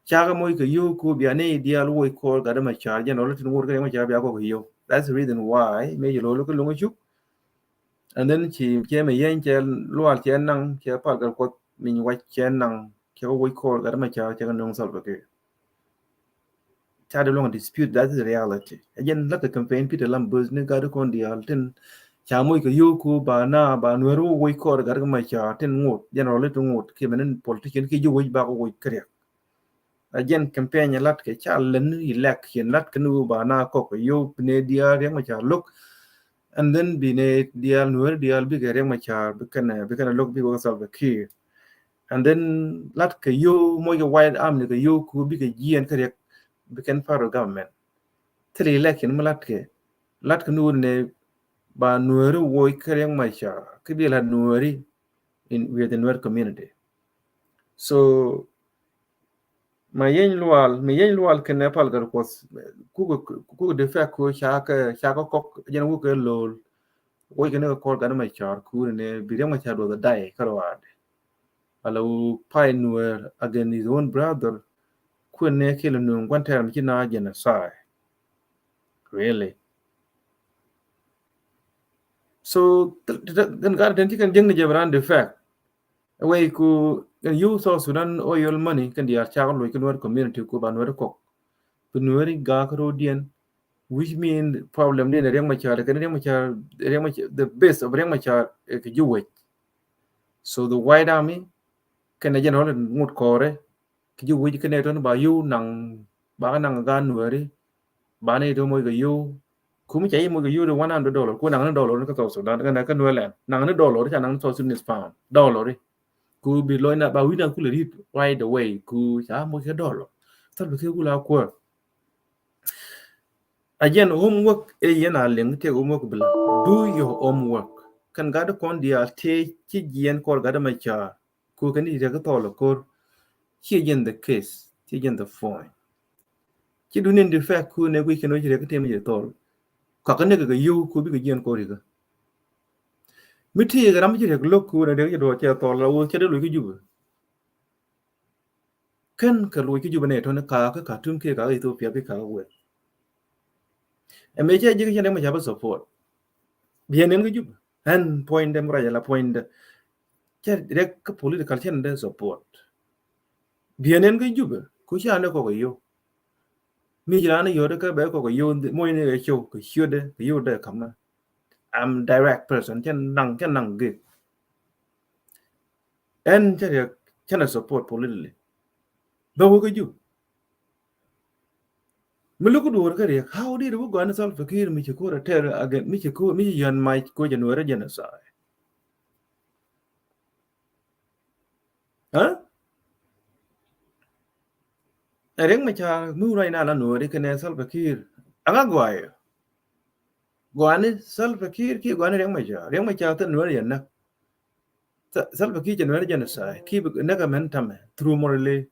Cakɛ moc kɛ yio̱w ku bia ni diaal woc kɔɔr gat Macar jɛn rɔ lat tin wur kä Riɛk Macar bia kɔk yio̱w. That's the reason why mi jɛ lo̱l kä loŋ cuk. And then ci cɛ mɛ yɛn cɛ lual cɛ naŋ cɛ pal gat kuɔth min wac cɛ naŋ cɛ kɛ woc kɔɔr gat Macar cɛ kɛ no̱ŋ Salva Kiir. Ca di luɔ̱ŋ dispute, that is reality. Ɛ jɛn lat kɛ campaign Peter Lam Böth ni gat kɔn diaal tin ca moc kɛ yio̱w ku ba na ba nuɛr wä woc kɔɔr gat Macar tin ŋot, general tin ŋot kiɛ mɛn politician kiɛ ji̱ woc bak woc kä Riɛk. A jɛn campaign lat kɛ ca lɛn election lat kɛ ni wä ba na kɔk kɛ yio̱w bi ni diaal Riɛk Macar lo̱k. And then bi ni diaal nuɛr diaal bikɛ Riɛk Macar bikɛn, bikɛn lo̱k bikɛ wä Salva Kiir. And then lat kɛ yio̱w moc kɛ White Army kɛ yio̱w ku bikɛ jiɛn kä Riɛk bikɛn part of government. Thil election mi lat kɛ, lat kɛ ni wä ni ba nuɛri woc kä Riɛk Macar kä bi lat nuɛri in, with the Nuer community. So ma yɛn lual, mi yɛn lual kɛn ɛ pal gat kuɔth kukɛ, kukɛ defect ku cakɛ, cakɛ kɔk jɛn wukɛ lo̱l. Woc kɛn kɛ kɔr gat Macar kuni ni bi Riɛk Macar duɔth a day kä ruaadɛ. Ala wu pay nuɛr against his own brother. Kuɛn ni kil nuŋ guan tɛr mi ci na genocide. Really? So kɛn gat den ci kɛn jɛŋ ni jɛ bi ran defect. Away ku kɛn yio̱w South Sudan oil money kɛn diaal cakɛ loc kɛn Nuer community ku ba Nuer kɔk. Bi Nuer gaak ro̱diɛn, which mean problem din Riɛk Macar, kɛn Riɛk Macar, Riɛk Macar, the base of Riɛk Macar kɛ ji̱ wec. So the White Army kɛn general ŋot kɔrɛ kɛ ji̱ wec kɛn tɔn ba yio̱w naŋ, ba naŋ gan Nuɛri, ba ni tɔn moc kɛ yio̱w. Kum ca yi moc kɛ yio̱w di one hundred dollar, ku naŋ ni dollar ni kä South Sudan, kɛn kä Nuerland naŋ ni dollar, ca naŋ ni South Sudanese pound dollar. Ku bi lɔcna ba wi̱na kulɛ rit right away ku ca moc kɛ dollar. Thal bi kɛ kula kuäär. A jɛn homework ɛ yɛn a liŋ tëë homework bila. Do your homework. Kɛn gat kɔn diaal tëë ci jiɛn kɔr gat Macar. Ku kɛn i̱ riɛk thɔl ko̱r. Ci jɛn the case, ci jɛn the point. Ci duni in defect ku ne guic kɛn wec riɛk tëë mi jɛ thɔl. Kak ni kɛ kɛ yio̱w ku bikɛ jiɛn kɔr ikä. Mi ti kɛ ram ci riɛk lo̱k ku ne riɛk ci duɔ̱ɔ̱r cɛ thɔl la wä cɛ dee loc kä Jubɛ. Kɛn kɛ loc kä Jubɛ nɛ tɔni kakä Khartoum kiɛ kakä Ethiopia kiɛ kakä wɛl. Ɛ mëë cɛ ji̱ kɛ cɛ nɛ mɛ ca bä support. Biɛ nɛn kä Jubɛ. Ɛn point dɛ mi ruac ala point dɛ. Cɛ rɛk kä political cɛ nɛ dɛ support. Biɛ nɛn kä Jubɛ ku ca nɛ kɔk ɛ yio̱w. Mi ci raan yio̱w dɛ kä bɛ kɔk ɛ yio̱w moc ni kɛ cio̱w kɛ ciötdɛ kɛ yio̱w dɛ ka̱mä. I'm direct person cɛ naŋ, cɛ naŋ gik. Ɛn cä riɛk cä na support politically. Bä wä kä Jubɛ. Mi luk duɔr kä riɛk, how did wä gɔani Salva Kiir mi ci ko̱r a tɛr again, mi ci ko̱r, mi ci yän mac ko̱ jɛ nuɛrɛ genocide. Huh? Ɛ Riɛk Macar mi wä ruac na la nuɛri kɛnɛ Salva Kiir. Aŋa gɔayɛ. Gɔani Salva Kiir ki gɔani Riɛk Macar. Riɛk Macar thil nuɛri yɛ näk. Sa-, Salva Kiir cɛ nuɛr genocide, ki bi näk ɛmɛn tamɛ, through Murle,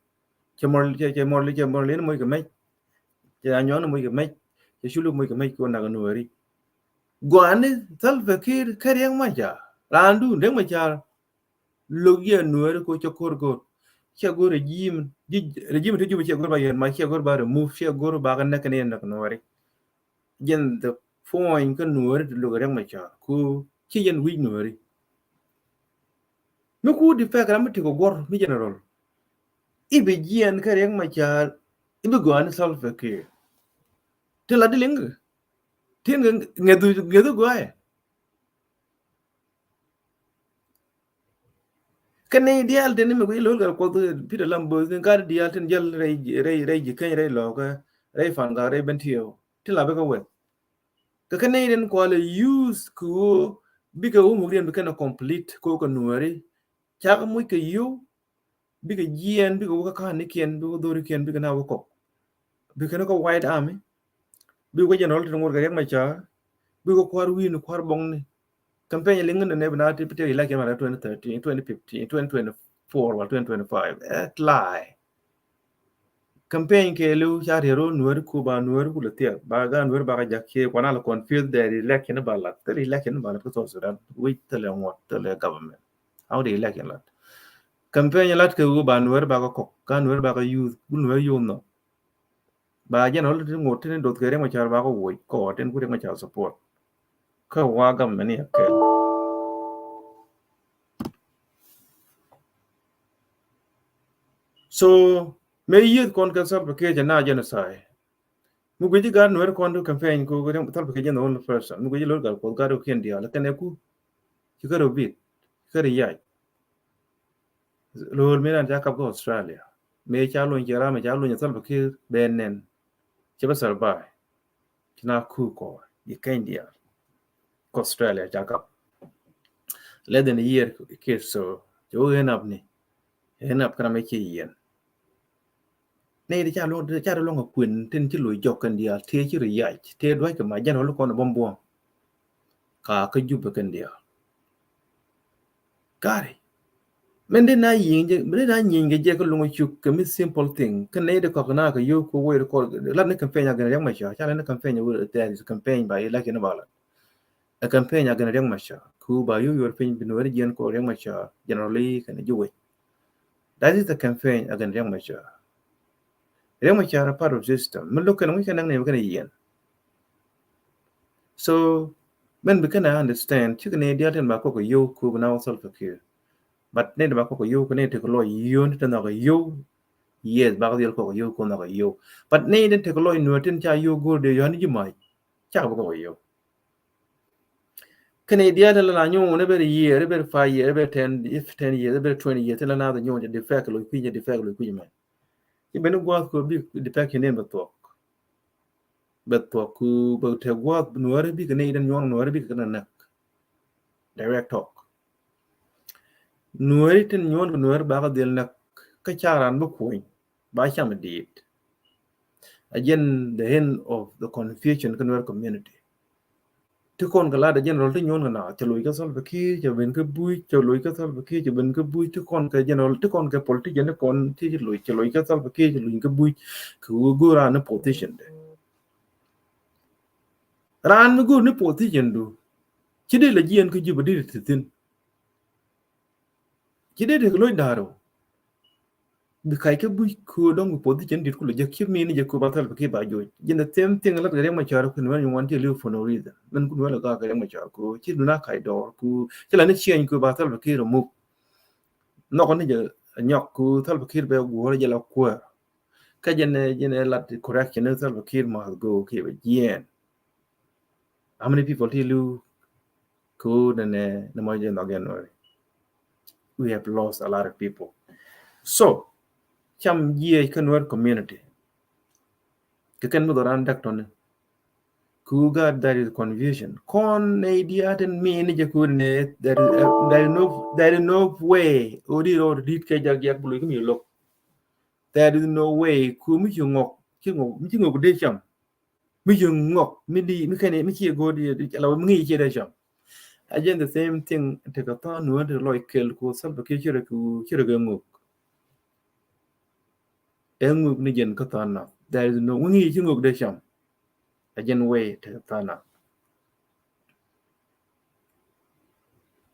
cɛ Murle, cɛ, cɛ Murle, cɛ Murle ni moc kɛ mɛc, cɛ Anyuɔn ni moc kɛ mɛc, cɛ Culuk moc kɛ mɛc, kɛ wä nak nuɛri. Gɔani Salva Kiir kä Riɛk Macar, raandun Riɛk Macar, lo̱k yɛ nuɛri kɛ cɛ ko̱r go̱r, cɛ go̱r regime, ji-, regime ti Jubɛ cɛ go̱r ba yɛn ma, cɛ go̱r ba remove, cɛ go̱r ba kɛ näk kɛ ni yɛn näk nuɛri. Jɛn the puɔ̱ny kä Nuääri ti luk Riɛk Macar ku ci yɛn wi̱c Nuääri. Mi ku defect ram mi ti kɛ guɔ̱r mi general. I̱ bi jiɛn kä Riɛk Macar, i̱ bi gɔaa ni Salva Kiir. Ti la di liŋ kɛ. Tin kɛ ŋɛthu, ŋɛthu gɔaa yɛ. Kɛ nɛy diaal tin mi guic lo̱l kɛ Kuɔth Peter Lam Bo̱o̱th ni gat diaal tin jäl rɛy, rɛy, rɛy Ji̱ Keny, rɛy Lɔɔkä, rɛy Fangak, rɛy Bentiu. Tin la bikɛ wɛth. Kɛ kɛ nɛy tin kualɛ use kɛ ɣöö bikɛ homework diɛn bi kɛn ɛ complete kɛ ɣöö kɛ Nuääri. Cakɛ moc kɛ yio̱w, bikɛ jiɛɛn, bikɛ wä kä ka̱n ni kiɛn, bikɛ wä dhori kiɛn, bikɛ na wä kɔk. Bikɛ ni kä White Army, bikɛ wä general tin ŋuɔt kɛ Riɛk Macar, bikɛ kua̱r wi̱i̱ni, kua̱r buɔ̱ŋni. Campaign liŋ ni nɛ bi na ti, ti election ma twenty thirteen, twenty fifteen, twenty twenty-four wala twenty twenty-five. Ɛ lie. Campaign kɛɛliw ca riɛr wä Nuääri ku ba Nuääri ku lɛ thia̱k, ba gaat Nuääri ba kɛ jak kiɛ kuan a lɛ confuse dɛ election ba lat, thil election ba lat kä South Sudan, wi̱c thilɛ ŋuɔt, thilɛ government. How the election lat? Campaign lat kɛ wä ba Nuääri ba kɛ kɔk, gaat Nuääri ba kɛ youth, ku Nuääri youth nɔ. Ba general ti ŋot tin doth kɛ Riɛk Macar ba kɛ woc kɔ tin ku Riɛk Macar support. Kä wa government ni a kɛl. So, mëë yieth kɔn kɛ Salva Kiir cɛ na genocide. Mi guic ji̱ gaat Nuääri kɔn ti campaign ku Salva Kiir jɛ the only person. Mi guic ji̱ lo̱r gat Kuɔth gat kiɛn diaal kɛn ɛ ku. Ci kä rɔ bit, ci kä rɔ yac. Lo̱r mi ran ca kap kä Australia. Mëë ca luny cɛ ram, ca luny Salva Kiir bɛ nɛn. Cɛ bä survive. Ci na ku kɔ Ji̱ Keny diaal. Kä Australia ca kap. Less than a year kɛ so. Cɛ wä end up ni. End up kɛ ram ɛ ci yɛn. Nɛy ti ca luɔ̱ŋ, ca luɔ̱ŋ a kuën tin ci lo̱c jɔk kɛn diaal, tëë ci ri yac, tëë dua̱c kɛ ma general kɔn bäm buɔ̱m. Ka kä Jubɛ kɛn diaal. Gari. Mɛn dee na yiëë jɛ, mɛn dee na nyieny kɛ jɛ kä luŋ cuk kɛ mi simple thing. Kä nɛy ti kɔk na kɛ yio̱w kɛ wee ti kɔk, lat ni campaign against Riɛk Macar, ca lat ni campaign, there is campaign ba election ba lat. A campaign against Riɛk Macar. Ku ba yio̱w yuɔr piny bi Nuääri jiɛn kɔ Riɛk Macar, generally kɛn ji̱ wec. That is the campaign against Riɛk Macar. Riɛk Macar a part of system. Mi lo̱k kɛn ŋuc kɛn näk ni kɛn yiɛn. So, mɛn bi kɛn a understand, cikɛ ni diaal tin ba kɔk a yio̱w ku bi na wä Salva Kiir. But ni ba kɔk a yio̱w ku ni ti kɛ lɔc yio̱w ni ti nhɔk a yio̱w. Yes, ba kɛ dhiel kɔk a yio̱w ku nhɔk a yio̱w. But ni ti ti kɛ lɔc Nuäär tin ca yio̱w go̱r de yɔ̱a̱n ji̱ mac. Cakɛ bi kɔk a yio̱w. Kɛn i̱ diaal ti la na nyuun i̱ ber year, i̱ ber five year, i̱ ber ten, if ten years, i̱ ber twenty years, ti la na the nyuun jɛ defect lo̱c kui̱, jɛ defect lo̱c kui̱ mɛ. Ci ben i̱ gua̱a̱th kɛ bi defect ci nen bɛ thuɔk. Bɛ thuɔk ku bɛ te gua̱a̱th Nuääri bikɛ ni den nyuɔn Nuääri bikɛ kɛ näk. Direct talk. Nuääri tin nyuɔn kɛ Nuääri bakɛ dhil näk kä ca ran bi kuɔny. Ba cam diit. Again, the end of the confusion kä Nuer community. Ti kɔn kɛ lat a general ti nyuɔn kɛ na, cɛ loc kä Salva Kiir, cɛ ben kä buc, cɛ loc kä Salva Kiir, cɛ ben kä buc, ti kɔn kɛ general, ti kɔn kɛ politician, ti kɔn ti loc, cɛ loc kä Salva Kiir, cɛ loc kä buc, kɛ wä go̱o̱r ran ni position de. Ran mi go̱o̱r ni position du, ci dee la jiɛn kä Jubɛ di ti thin. Ci dee dee kɛ lo̱c da̱a̱r ɔ. Bi kac kä buc ku dɔ̱ŋ bi position dit ku lɛ jek ci mi ni jɛ ku ba Salva Kiir ba joc. Jɛn the same thing lat kɛ Riɛk Macar ku ni wɛn yuɔn ti liu for no reason. Mɛn ku ni wɛn lɛ gak kɛ Riɛk Macar ku ci dun a kac dɔɔr ku ci la ni change ku ba Salva Kiir muk. Nhɔk ni jɛ nyɔk ku Salva Kiir bɛ guɔ̱r jɛ la kuäär. Kä jɛn ɛ, jɛn ɛ lat correction ni Salva Kiir must go kiɛ bɛ jiɛɛn. How many people ti liu ku nɛ nɛ nɛ mɔ jɛ nhɔk jɛ Nuɛri? We have lost a lot of people. So cam jiɛ kä Nuer community. Kɛ kɛn mi dhɔran däk tɔni. Ku gat, there is confusion. Kɔn nɛ idiot in mi ni jɛ ku nɛ, there is, uh, there is no, there is no way. Odi rɔ dit kɛ jak jak bulu kɛ mi lok. There is no way. Ku mi ci ŋɔk, ci ŋɔk, mi ci ŋɔk dee cam. Mi ci ŋɔk, mi di, mi kɛn, mi ci go̱o̱r di, di, la mi ŋi̱i̱c ci dee cam. Again, the same thing, tekɛ tha̱a̱ŋ Nuer tekɛ lɔc kɛl ku Salva Kiir ci rɛ ku, ci rɛ kɛ ŋɔk. Ɛ ŋɔk ni jɛn kä tha̱a̱ŋ na. There is no, mi ŋi̱i̱c ci ŋɔk dee cam. Again, way tekɛ tha̱a̱ŋ na.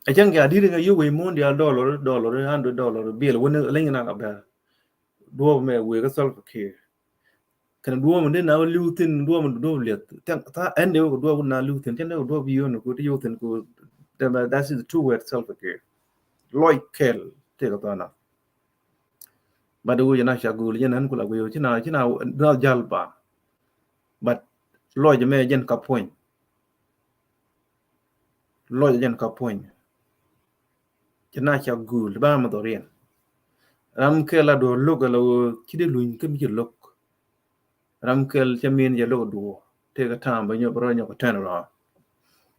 Ɛ cäŋ kɛ a di̱t ŋa yio̱w wec muɔ̱ɔ̱n diaal dollar, dollar, hundred dollar, biɛl wä ni leny na ka bɛr. Duɔ̱ɔ̱p mɛ wëë kä Salva Kiir. Kɛn duɔ̱ɔ̱p mi dee na wä li̱w thi̱n, duɔ̱ɔ̱p mi duɔ̱ɔ̱p liɛth. Tɛn tha ɛn dee wä kɛ duɔ̱ɔ̱p na li̱w thi̱n, tɛn dee wä duɔ̱ɔ̱p yio̱n kɛ ti yio̱w thi̱n kɛ. That is the two word self kɛ. Lɔc kɛl tëë kɛ thɔna. But wä jɛ na ca gul jɛ na ɛn kula guiyo ci na, ci na, na jal ba. But lɔc mɛ jɛn ka puɔ̱ny. Lɔc jɛn ka puɔ̱ny. Ci na ca gul ba ma dhɔriɛn. Ram kɛl a duɔ̱ɔ̱r lo̱k ala wä ci dee luny kä mi ci lo̱k. Ram kɛl ca min jɛ lo̱k duɔ̱ɔ̱r. Tëë kɛ ta̱a̱m bɛ nyɔk bɛ rɔ nyɔk kɛ turn around.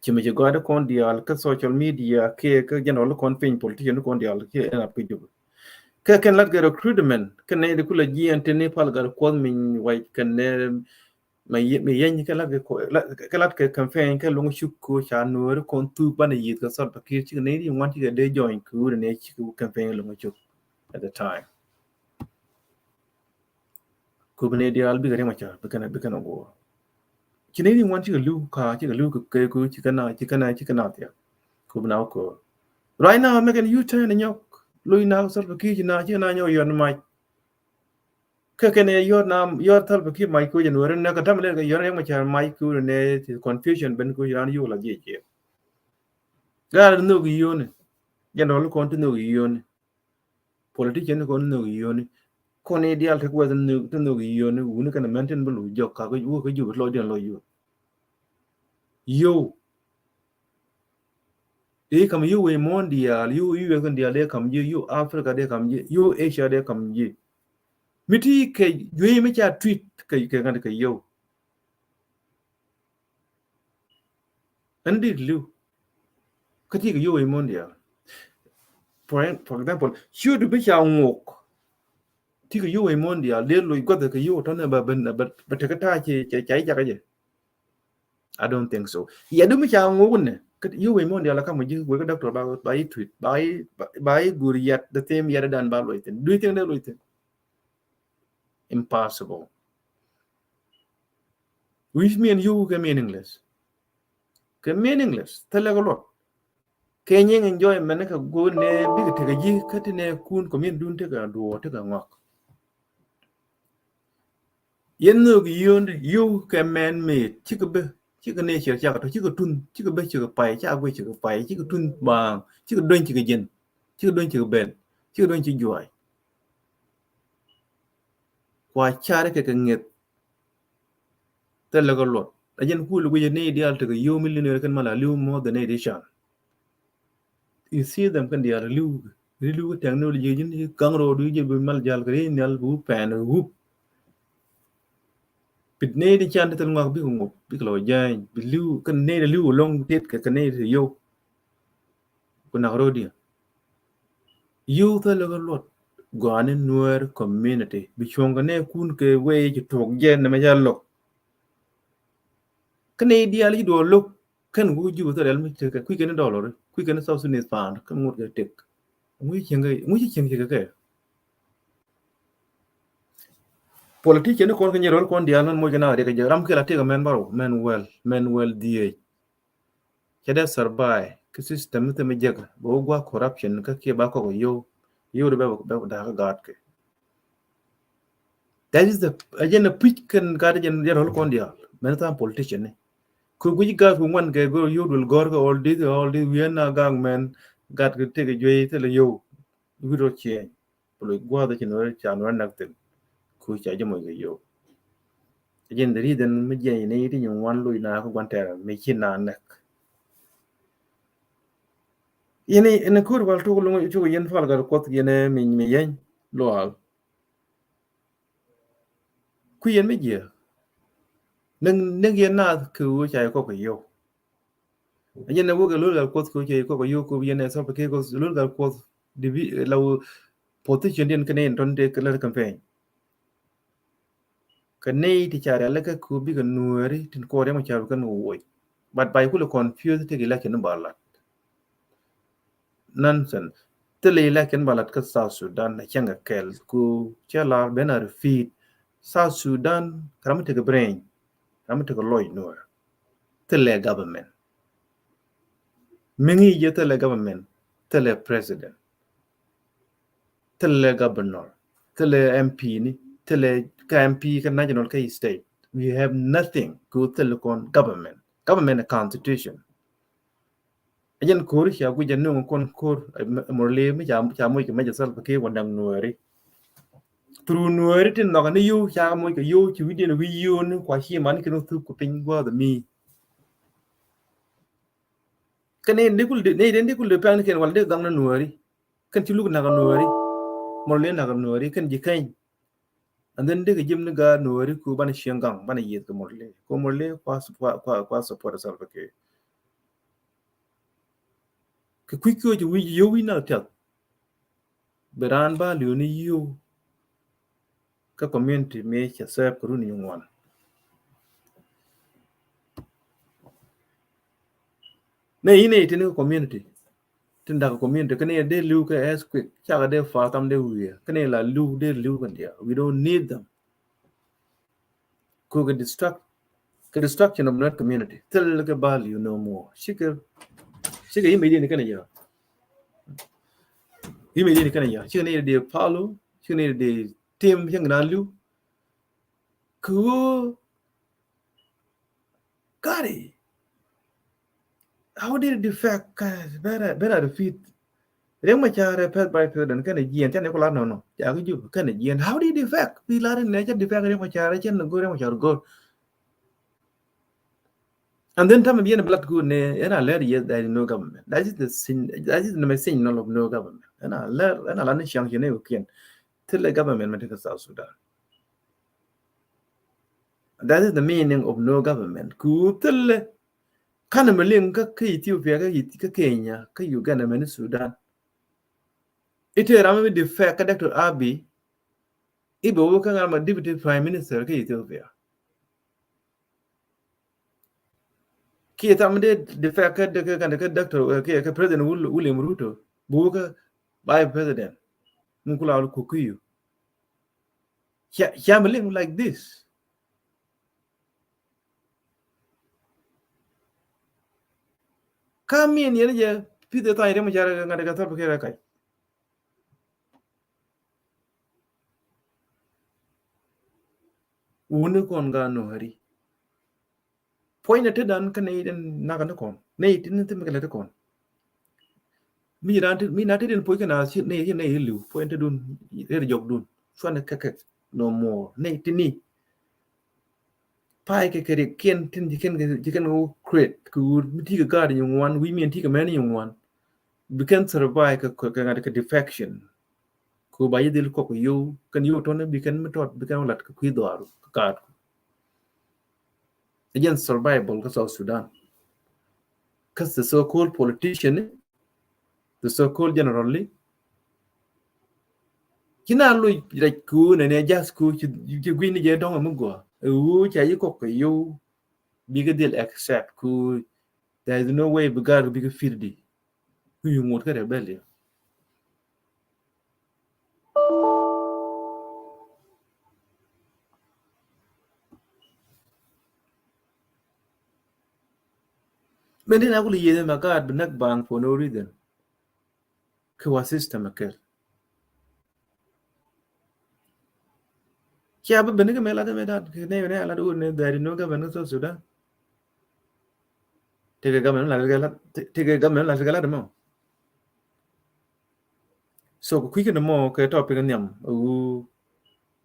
Ci mi ci gɔaa di kɔn diaal kä social media kiɛ kä general kɔn piny politician di kɔn diaal kiɛ ɛn ap kä Juba. Kɛ kɛn lat kɛ recruitment kɛn nɛ di kulɛ jiɛn tini pal gat kuɔth mi wac kɛn nɛ mi yɛny kɛ lat kɛ campaign kɛ luŋ cuk ko ca nuɔri kɔn thuk banɛ yith kɛ Salva Kiir cikɛ nɛ di ŋuan cikɛ dee join kɛ wuri nɛ cikɛ campaign luŋ cuk at the time. Kop ni diaal bikɛ Riek Machar bikɛ na, bikɛ na guɔ. Ci ni ni ŋuan cikɛ li̱w ka, cikɛ li̱w kɛ kɛ ku, cikɛ na, cikɛ na, cikɛ na thiak. Kop na wä kɔ. Right now, mɛkɛn U-turn nyɔk. Lo̱c na Salva Kiir ci na, cikɛ na nyɔk yɔn mac. Kɛ kɛn yɔr na, yɔr Salva Kiir mac ku jɛ nuɔri nɛ, kɛ tam lɛ kɛ yɔr Riek Machar mac ku nɛ, ti confusion ben ku ran yu la jiɛ jiɛ. Gaa nhök yio̱ni. General kɔn ti nhök yio̱ni. Politician kɔn nhök yio̱ni. Kɔn i̱ diaal te kuɛ ti nhök yio̱ni. Wuni kɛn mɛn tin bi lu jɔk ka wä kä Juba lɔ diɛn lɔ yio̱. Yio̱w. I̱ kam yio̱w wec muɔ̱ɔ̱n diaal, yio̱w U S kɛn diaal dee kam ji̱, yio̱w Africa dee kam ji̱, yio̱w Asia dee kam ji̱. Mi ti kɛ juey mi ca tweet kɛ, kɛ ŋa̱t kɛ yio̱w. Ɛn dit li̱w. Kä ti kɛ yio̱w wec muɔ̱ɔ̱n diaal. For, for example, ciöt bi ca ŋuɔk. Ti kɛ yio̱w wec muɔ̱ɔ̱n diaal dee loc gua̱th kɛ yio̱w tɔ̱nɛ bɛ, bɛ, bɛ, bɛ tekɛ ta̱a̱ ci, ci, ci jakä jɛ. I don't think so. Yɛ du mi ca ŋuɔk nɛ, kä yio̱w wec muɔ̱ɔ̱n diaal a kam ji̱ wek kä doctor ba, ba yi tweet, ba yi, ba, ba yi gur yat, the same yat dan ba loc thin. Do you think dee loc thin? Impossible. Which mean yio̱w kɛ meaningless. Kɛ meaningless. Thilɛ kɛ luɔt. Kɛ nyiŋ enjoyment kɛ go̱o̱n nɛ bikɛ tekɛ ji̱ kä ti nɛ kun community dun tekɛ duɔɔr tekɛ ŋɔak. Yɛn nhök yio̱n, yio̱w kɛ man made, cikɛ bä, cikɛ nature cakɛ tɔ, cikɛ tun, cikɛ bä, cikɛ pay, ca guic, cikɛ pay, cikɛ tun baaŋ, cikɛ duny, cikɛ jiɛn, cikɛ duny, cikɛ bɛl, cikɛ duny, ci juac. Kua car kɛ kɛ ŋi̱eth. Thilɛ kɛ luɔt. A jɛn kul guic ni diaal tekɛ yio̱w mi li̱n kɛn mal a li̱w more than eighty chan. You see them kɛn diaal li̱w, ri li̱w kɛ technology ji̱n i̱ kaŋ ro̱o̱du ji̱ bi mal jal kɛ ri nhial bi wup pɛn wup. Pit ni di can ti thil ŋuak bikɛ ŋup bikɛ lɔ jany bi li̱w kɛn ni di li̱w loŋ tet kɛ kɛ ni di yio̱w. Ku nak ro̱o̱diɛn. Yio̱w thilɛ kɛ luɔt gɔaa ni Nuer community bi cuɔ̱ŋ kɛ ni kun kɛ wee ci tuɔk jɛ ni mɛ ca lo̱k. Kä ni diaal ci duɔl lo̱k kɛn ku Juba thil rial mi tekɛ kui̱ kɛn ni dollar kui̱ kɛn ni South Sudanese pound kɛn ŋut kɛ tek. Ŋuci cieŋ kɛ, ŋuci cieŋ kɛ kɛ. Politician ni kɔn kɛ nyɛ rol kɔn diaal mɛn moc kɛ na riɛk kɛ jɛ ram kɛ la tekɛ mɛn baro mɛn wɛl mɛn wɛl dhiec. Cɛ dee survive kä system mi thim mi jek bɛ wä gua̱a̱k corruption kä kiɛ ba kɔk yio̱w. Yio̱w di bɛ bɛ da̱a̱k kä gaat kɛ. That is the agenda puc kɛn gaat agenda jɛ rol kɔn diaal mɛn tha̱a̱ŋ politician ni. Kɛ guic gaat ku ŋuan kɛ go̱r yio̱w duël gɔ̱r kɛ all this all this wi̱i̱ ɛn na ga̱a̱k mɛn gaat kɛ tëk juey thilɛ yio̱w. Wi̱i̱ rɔ ciɛny. Ku loc gua̱a̱th ci nuɔ̱ɔ̱r ca nuɔ̱ɔ̱r nak thi̱n. Ku ca jɛ moc kɛ yio̱w. Jɛn the reason mi jiɛn ni ti nyin wan loc na kä guan tɛɛr mi ci na näk. Yɛn in ko̱r wal tok luŋ cuk yɛn fal gat kuɔth yɛn mi mi yɛn lual. Ku yɛn mi jiɛ. Näk näk yɛn naath kɛ ɣöö ca yɛ kɔk kɛ yio̱w. A jɛn ɛ wek ɛ lo̱l gal kuɔth kɛ wec ɛ kɔk ɛ yio̱w kɛ yɛn ɛ Salva Kiir kɛ lo̱l gal kuɔth dibi la wä position diɛn kɛ nɛy in tɔn tëë kɛ lät campaign. Kɛ nɛy ti ca rial lɛ kɛ ku bikɛ nuääri tin kɔɔr yɛn mɔ ca bi kɛn kɛ woc. But ba kulɛ confuse tëë kɛ election ni ba lat. Nonsense. Thilɛ election ba lat kä South Sudan a cäŋ kɛ kɛl ku cɛ lar ben a repeat. South Sudan kɛ ram mi tekɛ brain, ram mi tekɛ lɔc nuäär. Thilɛ government. Mi ŋi̱i̱c jɛ thilɛ government, thilɛ president, thilɛ governor, thilɛ M P ni. thilɛ kä M P kä national kä state. We have nothing. Ku thilɛ kɔn government. Government a constitution. Ɛ jɛn ko̱r ca guic jɛ nuŋ kɔn ko̱r, eh, Murle mi ca, ca moc kɛ mɛc Salva Kiir wä daŋ Nuääri. Through Nuääri tin nhɔk ni yio̱w ca moc kɛ yio̱w ci wi̱diɛn wi̱i̱ yio̱w ni kua ci man kɛ ni thuk kɛ piny gua̱a̱th mi. Kɛn ni di kul di, ni di kul di pɛn kɛn wal di gaŋ ni Nuääri. Kɛn ci luk nak Nuääri. Murle nak Nuääri kɛn ji̱ kɛny. And then dee kɛ ji̱m ni gaat Nuääri ku banɛ cieŋ gaŋ, banɛ yieth kɛ Murle. Ku Murle kua, kua, kua, kua support Salva Kiir. Kɛ kui̱ kiɔ ci wi̱c yio̱w wi̱c na tiath. Bi raan ba li̱w ni yio̱w kä community mi cɛ sɛp kɛ run ni ŋuan. Nɛ inɛ itini community. Tin dak community kɛn iɛ dee li̱w kɛ earthquake, cakɛ dee fa tham dee wiɛ. Kɛn iɛ la li̱w dee li̱w kɛn diɛ. We don't need them. Kɛ kɛ destruct, kɛ destruction of that community. Thil kɛ value no more. Cikɛ, cikɛ imɛ dini kɛn iɛ. Imɛ dini kɛn iɛ. Cikɛ ni dee follow, cikɛ ni dee tim, cikɛ na li̱w. Kɛ Gari, how did it affect? Bera, bera defeat. Riek Machar ɛ pɛth vice president kɛnɛ jiɛn, tɛnɛ kula nɔnɔ. Ca ki jup kɛnɛ jiɛn. How did it affect? Bi lar in nɛ ca defect Riek Machar, cɛn ni go̱r Riek Machar go̱r. And then tam biɛn blood good nɛ, ɛn a lɛr yes, there is no government. That is the thing, that is the message of no government. Ɛn a lɛr, ɛn a lar ni ciaŋ ci nɛ wikiɛn. Thilɛ government mɛ ti kɛ South Sudan. That is the meaning of no government. Ku thilɛ kanɛ mɛ liŋ kä, kä Ethiopia, kä Eth-, kä Kenya, kä Uganda, mɛ ni Sudan. Ite ram mi defect kä Doctor Abiy. Ibe wä kä ŋa̱r ma deputy prime minister kä Ethiopia. Kiɛ tham dee defect kä, kä, kä, kä Doctor, eh, kä, kä President Wil-, William Ruto. Bi wä kä vice president. Mun kula wä kukiyu. Ca, ca mi liŋ like this. Ka min yɛn jɛ pith ɛ thany Riek Machar ŋa̱t kɛ Salva Kiir ɛ kac. Wuni kɔn ga Nuääri. Puɔ̱ny ni te dan kä nɛy den nak ni kɔn. Nɛy ti ni thim kɛ lɛ ti kɔn. Mi ran ti, mi na te den puɔ̱ny kɛ na ci nɛy, ci nɛy li̱w. Puɔ̱ny te dun, rer jɔk dun. Cuan kɛ kɛ no more. Nɛy ti ni. Pay kɛ kɛ ri kiɛn tin ci kɛn, ci kɛn kɛ wä create. Kɛ wur mi ti kɛ ga̱a̱d nyi ŋuan, wi̱i̱ mi ti kɛ mɛn nyi ŋuan. Bi kɛn survive kɛ, kɛ, kɛ ŋa̱t kɛ defection. Ku ba yi dhil kɔk yow, kɛn yow tɔn bi kɛn mi tɔt, bi kɛn lat kɛ kui̱ dhɔaru, kɛ kaat ku. Ɛ jɛn survival kä South Sudan. Kä the so-called politician, the so-called general, ci na loc rɛc ku nɛ nɛ jath ku ci, ci gui̱n ni jɛ dɔŋ mi gua. Ɛ wu ca yi kɔk kɛ yow, bi kɛ dhil accept ku, there is no way bi gar bi kɛ fir di. Ku yu ŋot kä rebellion. Mɛn di na kul yieth ma gaat bi näk baŋ for no reason. Kɛ wa system a kɛl. Cia bi ben kɛ mɛ lat mɛ dat kɛ nɛ nɛ lat wun nɛ dhɛri no government South Sudan. Tekɛ government lat kɛ lat, tekɛ government lat kɛ lat mɔ. So kɛ kui̱ kɛ ni mɔ kɛ topic nhiam wu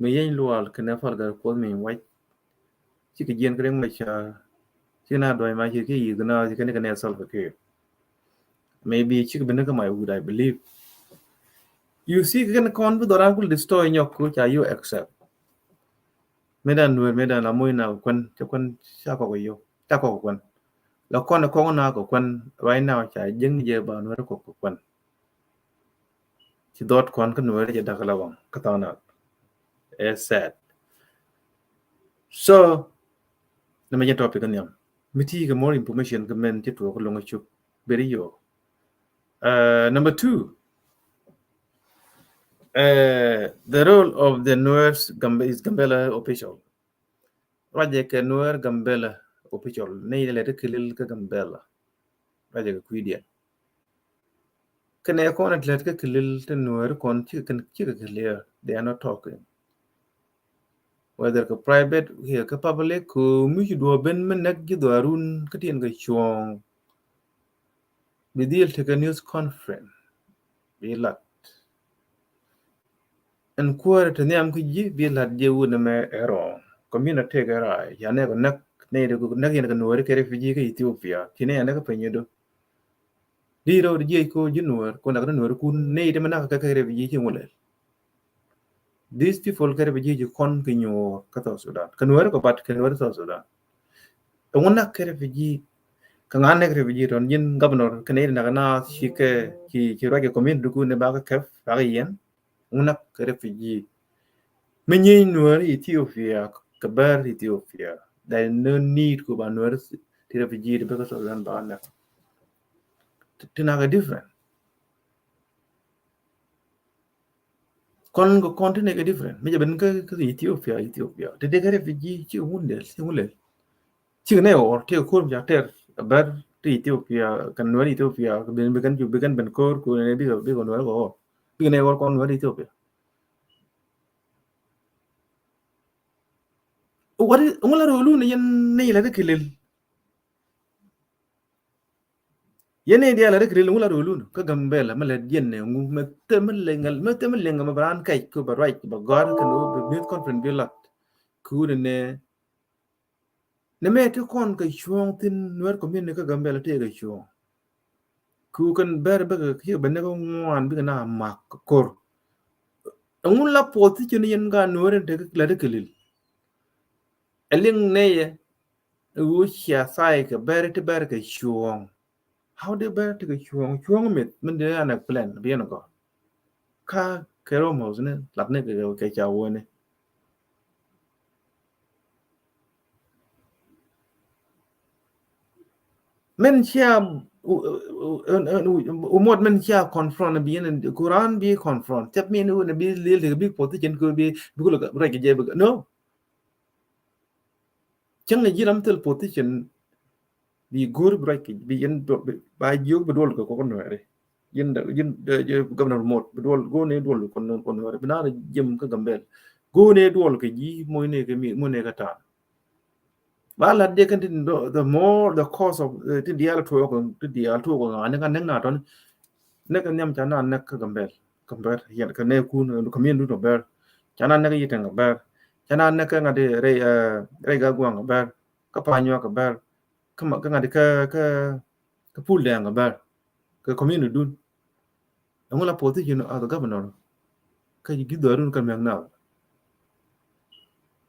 mi yeny lual kɛ nɛ fal gar kuɔth mi wac. Cikɛ jiɛn kɛ Riek Machar. Cikɛ na duɔ̱c ma cikɛ yiëth na cikɛ ni kɛ nɛ Salva Kiir. Maybe cikɛ bi ni kɛ my wood, I believe. You see, kɛ kɛn kɔn bi dhɔran kul destroy nyɔk ku ca you accept. Mëë dan Nuer, mëë dan la moc na kɛ kuɛn, ca kuɛn ca kɔk yio, ca kɔk kɛ kuɛn. La kɔn kɔk na kɛ kuɛn, right now ca jiäŋ ni jɛ ba Nuer kɔk kɛ kuɛn. Ci dhɔt kɔn kä Nuer jɛ dak la waŋ kä thanak. It's sad. So nɛ mɛ jɛ topic kä nhiam. Mi ti kɛ more information kɛ mɛn ci tuɔk kä loŋ cuk. Beri yo. Uh, number two, uh, the role of the Nuer Gamb-, is Gambela official. Ruacɛ kɛ Nuer Gambela official. Nɛ lɛ ti kilil kä Gambela. Ruacɛ kɛ kui̱diɛn. Kɛnɛ kɔn a ti lɛ ti kä kilil ti Nuer kɔn cikɛ, cikɛ clear. They are not talking. whether kɛ private kiɛ kɛ public, kɛ mi ci duɔ̱ɔ̱p ben mi näk ji̱ dhɔaarun kä tin kɛ cuɔ̱ɔ̱ŋ. Bi dhil tekɛ news conference bi lat. Ɛn kuäärä te nhiam kä ji̱ bi lat jiɛ wut ni mɛ ɛ wrong. Community kɛ raay, ca nɛ kɛ näk, nɛ kɛ näk yɛn kɛ Nuääri kɛ refugee kä Ethiopia. Ci nɛ yɛn näk kä piny idu. Di rɔ di jiɛc ko ji̱ Nuäär, ko nak ni Nuäär kun, nɛ ite mɛ nak kɛ kɛ refugee ci ŋulɛl. These people kɛ refugee ci kɔn kɛ nyuur kä South Sudan. Kɛ Nuäär kɛ bat kɛ Nuäär South Sudan. Ɛŋu nak kɛ refugee, kɛ ŋa nɛ kɛ refugee tɔn ji̱n governor, kɛ nɛ ite nak na ci kɛ, ci, ci ruac kɛ community kun ni bakɛ kɛp, bakɛ yɛn. Ŋu nak kɛ refugee. Mi nyieny Nuäär Ethiopia, kɛ bär Ethiopia. There is no need ko ba Nuäär ti refugee ti bä kä South Sudan ba näk. Ti, ti nak kɛ different. Kɔn kɛ kɔn ti nak kɛ different. Mi jɛ ben kä, kä Ethiopia, Ethiopia. Ti dee kɛ refugee ci wundel, ci wundel. Cikɛ nɛ ɣɔr, ti kɛ ko̱r mi ca tɛr, a bär ti Ethiopia, kɛn Nuäär Ethiopia, bi, bi kɛn, bi kɛn ben ko̱r, ko nɛ bikɛ, bikɛ Nuäär kɛ ɣɔr. Bikɛ nɛ ɣɔr kɔn Nuäär Ethiopia. What is, ŋu la rɛ wä lun yɛn nɛ la rɛ kilil. Yɛn nɛ diaal la rɛ kilil, ŋu la rɛ wä lun. Kä Gambɛla, mɛ lɛ diɛn nɛ ŋu, mɛ te mɛ lɛ ŋɛl, mɛ te mɛ lɛ ŋɛl, mɛ bɛ raan kɛc, kɛ bɛ ruac, bɛ gɔ̱a̱r, kɛ nɛ wä, bɛ news conference bi lat. Kɛ wun nɛ, nɛ mɛ ti kɔn kɛ cuɔ̱ɔ̱ŋ thin Nuäär community kä Gambɛla tëë kɛ cuɔ̱ɔ̱ŋ. Ku kɛn bɛr bäkɛ kiɛ bɛ näk ŋuan bikɛ na mak ko̱r. Ɛŋu la position yɛn ka Nuäär in tekɛ la ti kilil. Ɛ liŋ nɛyɛ, ɛ ɣöö cia thaay kɛ bɛr ti bɛr kɛ cuɔ̱ɔ̱ŋ. How dee bɛr ti kɛ cuɔ̱ɔ̱ŋ, cuɔ̱ɔ̱ŋ mith, min dee an explain, bi yɛn gɔ̱r. Ka kɛ rumors ni, lat ni kɛ, kɛ ca wä ni. Min cia, u, u, u, u, u, Umot min cia confront bi yɛn, ku raan bi confront. Tɛp min wun bi lil ti big position ku bi, bi ku lɛ rɛc kɛ jɛ bi, no. Cäŋ ni ji̱ ram thil position bi go̱o̱r bi ruac kɛ, bi yɛn, bi, ba jiök bi duɔl kɛ kɔk Nuääri. Yɛn da, yɛn da, yɛn Governor Umot bi duɔl, go̱o̱r ni duɔl kɔn, kɔn Nuääri. Bi naan jiɛm kä Gambɛl. Go̱o̱r ni duɔl kɛ ji̱ moc ni kɛ mi, moc ni kɛ ta̱a̱. Ba lat diɛ kɛn tin, the, the more the cause of, eh, tin diaal tuɔɔk, tin diaal tuɔɔk ŋa̱ ni ka näk na tɔn. Näk kɛ nhiam ca naan näk kä Gambɛl. Gambɛl, yɛn kɛ nɛɛkun, eh, community dun kɛ bɛr. Ca naan näk Yitɛŋ kɛ bɛr. Ca naan näk kä ŋa̱t di rɛy, eh, rɛy Gaguaŋ kɛ bɛr. Kä Panyuak kɛ bɛr. Kä ma, kä ŋa̱t di kä, kä, kä Pul Dɛŋ kɛ bɛr. Kɛ community dun. Ɛŋu la position as a governor kä ji̱ dhɔaarun kä mɛk na.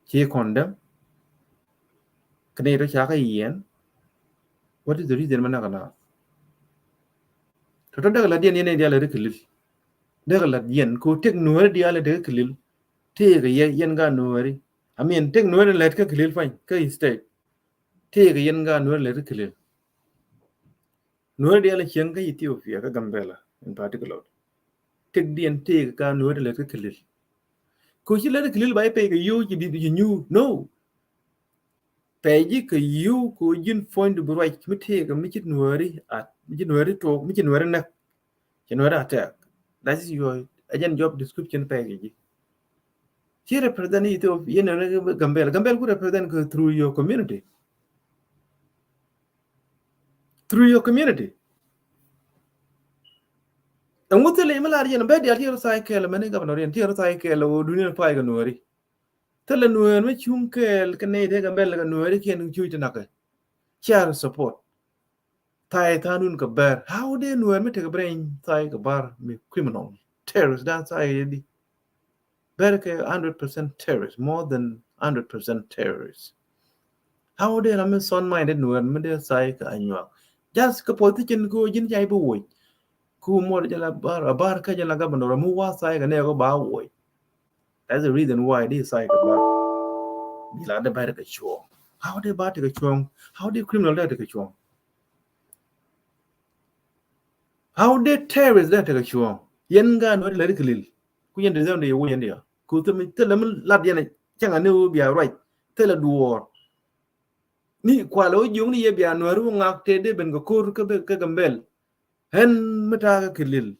Ci condemn. Kɛ ni tɔ ca kä yɛn. What is the reason mɛ nak na? Tɔ tɔ dek la diɛn yɛn diaal ri kilil. Dek la diɛn ko tek Nuääri diaal dek kilil. Tëëkɛ yɛ, yɛn ka Nuääri. I mean, tek Nuääri lɛt kä kilil pany kä state. Tëëkɛ yɛn ka Nuääri lɛt kä kilil. Nuääri diaal cieŋ kä Ethiopia kä Gambɛla in particular. Tëk diɛn tëëk ka Nuääri lɛt kä kilil. Ko ci lɛt kä kilil ba i̱ pɛy kɛ yio̱w ci bi, bi ci nyuur. No. Pɛy ji̱ kɛ yio̱w ko ji̱n puɔ̱ny du bi ruac mi tëëk mi ci Nuääri at, mi ci Nuääri tuɔɔk, mi ci Nuääri näk. Ci Nuääri attack. That is your agent job description pɛy kɛ ji̱. Ci represent Ethiopia, yɛn ni Gambɛl. Gambɛl ku represent kɛ through your community. Through your community. Ɛŋu thilɛ mi lar yɛn bɛ diaal ti rɔ tha̱a̱c kɛɛl mɛni governor yɛn ti rɔ tha̱a̱c kɛɛl wä dunia pay kɛ Nuääri. Thilɛ Nuäär mi cuŋ kɛɛl kɛ nɛy ti Gambɛl kɛ Nuääri kiɛn cuc ti nakɛ. Cia rɔ support. Tha̱a̱c tha̱a̱ŋdun kɛ bär. How dee Nuäär mi tekɛ brain tha̱a̱c kɛ bär mi criminal. Terrorist dan tha̱a̱c yɛ di. Bär kɛ hundred percent terrorist, more than hundred percent terrorist. How dee ram mi sound minded Nuäär mi dee tha̱a̱c kɛ Anyuak. Just kɛ politician ko ji̱n ca i̱ bi woc. Ku muɔt jɛ la bar, a bar kä jɛ la governor mi wa tha̱a̱c kɛ nɛ ko ba woc. That's the reason why this cycle ba. Bi la de ba de kɛ cuɔ̱ɔ̱ŋ. How dee ba tekɛ cuɔ̱ɔ̱ŋ? How dee criminal dee tekɛ cuɔ̱ɔ̱ŋ? How dee terrorist dee tekɛ cuɔ̱ɔ̱ŋ? Yɛn gaat Nuääri lɛ ri kɛ lil. Ku yɛn de zɛm de yɛ wo yɛn de ya. Ku thil mi, thilɛ mi lat yɛn cäŋ a ni wo bia ruac. Thilɛ duɔɔr. Ni kualɛ wo jiökni yɛ bia Nuääri wo ŋak te dee ben kɛ ko̱r kä Gambɛl. Ɣän mi ta̱a̱ kä kɛ lil.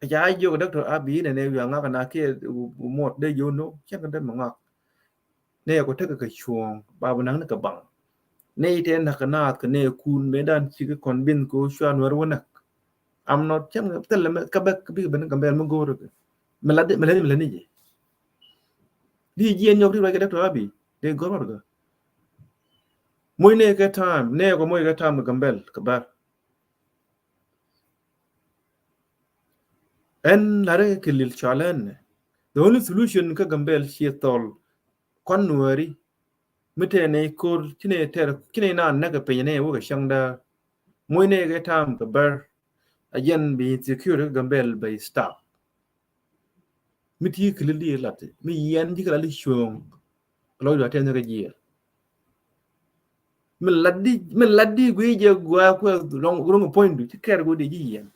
Ca jiök Doctor Abiy nɛ nɛ wiaa ŋak na kiɛ muɔt dee jiök no, cɛn kɛ dee mi ŋak. Nɛy kɔ tekɛ kɛ cuɔ̱ɔ̱ŋ ba bi naŋ ni kɛ baŋ. Nɛy tɛ näk kɛ naath kɛ nɛy kun mëë dan cikɛ convince kɛ ɣöö cua Nuɛr wä näk. I'm not cɛn kɛ thilɛ mɛ kɛ bäk kɛ bikɛ ben ni Gambɛl mi go̱o̱r kɛ. Mi la di mi la di mi la ni jɛ. Di jiɛn nyɔk ri ruac kɛ Doctor Abiy dee gɔr ruɔt kɛ. Moc nɛy kɛ time, nɛy kɔ moc kɛ time kɛ Gambɛl kɛ bär. Ɛn la̱rä kɛ lil cɔal ɛn nɛ. The only solution kä Gambɛl ciɛ thɔl kɔn Nuɛri. Mi tɛɛ nɛy ko̱r ci nɛy tɛr ci nɛy naan näk kɛ piny nɛy wä kɛ cäŋ däär. Moc nɛy kɛ time kɛ bär. A jɛn bi insecurity kä Gambɛl bɛ stop. Mi ti kili di lat mi yɛn ji̱ kɛ la li cuɔ̱ɔ̱ŋ. Lɔcdu a tɛn kä jiɛl. Mi lat di mi lat di guiy jɛ gua kuɛ lɔŋ roŋ puɔ̱nydu ci kɛr gu di ji̱ yɛn.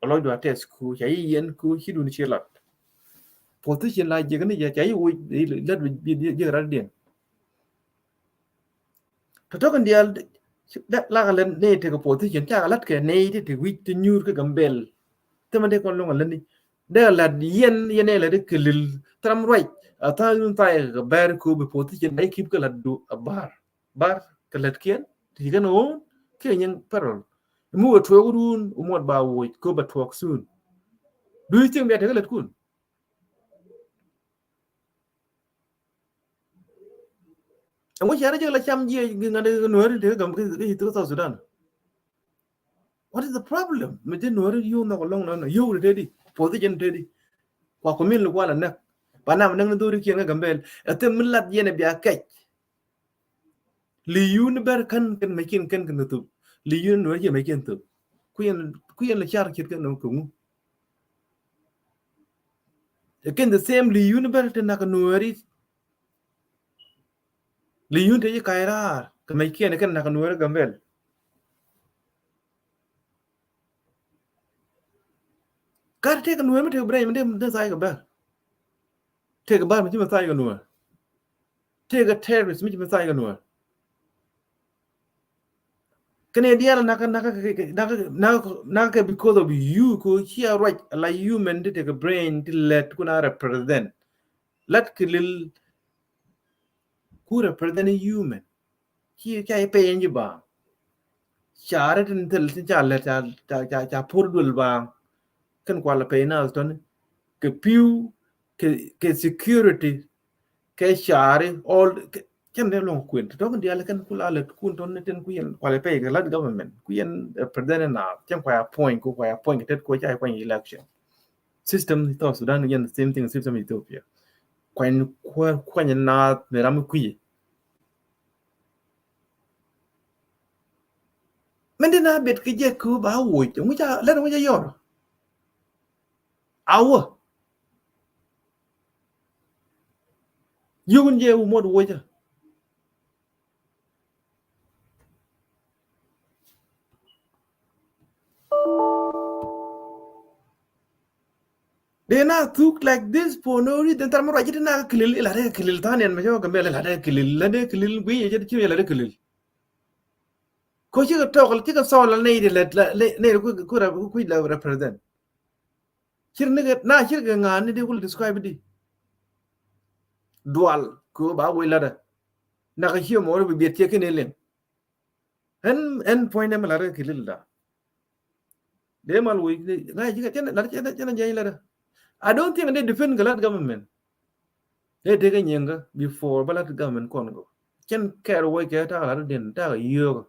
Lɔcdu a tɛth ku ca yi yɛn ku ci dun ci lat. Position la jek ni jɛ ca yi wic lat bi jek rat diɛn. Tɔ̱tɔ̱ kɛn diaal lakɛ lɛ nɛy tekɛ position cakɛ la̱t kɛ nɛy ti ti wi̱c ti nyuur kä Gambɛl. Thimɛ dee kɔn luŋ a lätni dee a la̱t yɛn yɛn nɛy la̱t kɛ lil thram ruac. A tha̱a̱ŋ yun tha̱a̱ŋ kɛ bɛr ko̱o̱p bi position a yi kip kä la̱t du a bar bar kɛ la̱t kiɛn ti kɛn ɣo̱o̱n kiɛ nyɛn parallel. Mi wä tuɔɔk run wä muɔt ba woc ko̱o̱p a tuɔɔk soon. Do you think bia tekɛ la̱t kun? Ɛŋu cɛ rɛ jɛ la cam jiɛ ŋa̱n dee Nuɛri dee gam kɛ South Sudan. What is the problem? Mi dee Nuɛri yio̱w nhɔk alɔŋ nɔnɔ yio̱w dee di position dee di. Kua kumin li kual a näk ba nam näk ni dhori kiɛn kä Gambɛl. Ɛ thim mi lat yɛn ɛ bia kɛc. Li yun bɛr kän kɛn mɛ kiɛn kɛn kɛn kɛ thop. Li yun Nuɛri kiɛ mɛ kiɛn thop. Kuiɛn kuiɛn li car kiet kɛn kɛ ŋu. Kɛn the same li yun bɛr ti nak Nuɛri. Li yun te yi ka̱y raar kɛ mɛc kiɛn kɛn nak Nuɛri Gambɛl. Gat tekɛ Nuɛri mi tekɛ brain mi dee mi dee tha̱a̱c kɛ bɛr. Tekɛ bar mi ci mi tha̱a̱c kɛ Nuɛr. Tekɛ terrorist mi ci mi tha̱a̱c kɛ Nuɛr. Kɛnɛ diaal nakä nakä nakä nakä because of you ko cia ruac la human ti tekɛ brain ti lɛt kuna represent. Lat kɛ lil ku represent human. Ci ca i̱ pɛy ɛn ji̱ baaŋ. Ca ri tin thil tin ca lɛt ca ca ca por duël baaŋ. Kɛn kual pɛy naath tɔni kɛ pi̱w kɛ kɛ security kɛ ca ri all kɛ cɛn dee luɔ̱ŋ kuën ti tɔk diaal kɛn kula lɛt kun tɔni tin ku yɛn kual pɛy kɛ lat government ku yɛn represent naath cɛn kuay appoint ku kuay appoint kɛ tet ku ca i̱ kuany election. System South Sudan yɛn same thing system Ethiopia. Kuany kuany naath ni ram kui̱. Mɛn di na bet kɛ jɛ kɛ ba woc ŋuca lɛn ŋuca yɔr. Awä yukun jɛ wu mot woca. Dee na thuk like this for no reason. Thar mi ruac ji̱ ti na kɛ kilil ila rɛ kɛ kilil thanian mɛ cɛ wä Gambɛl ila rɛ kɛ kilil ila rɛ kɛ kilil gui yɛ jɛ ti ci ila rɛ kɛ kilil. Ko cikɛ tɔk cikɛ sɔl la nɛy di lɛ nɛy di kui̱ la represent. Cir ni kɛ na cir kɛ ŋa̱a̱n ni di kul describe di. Dual ko ba wei ladɛ. Nak a cie mɔɔr bi biɛt cie kɛn ilin. Ɛn ɛn puɔ̱ny dɛ mi lat kɛ kilil da. Dee mal wei ŋa̱c cikɛ cɛn lat cɛn cɛn jɛny ladɛ. I don't think they defend kɛ lat government. Dee tekɛ nyiŋkä before bä lat government kɔn kɔ. Cɛn kɛɛr wec kɛ ta̱a̱ lat diɛn ta̱a̱ yio̱o̱kä.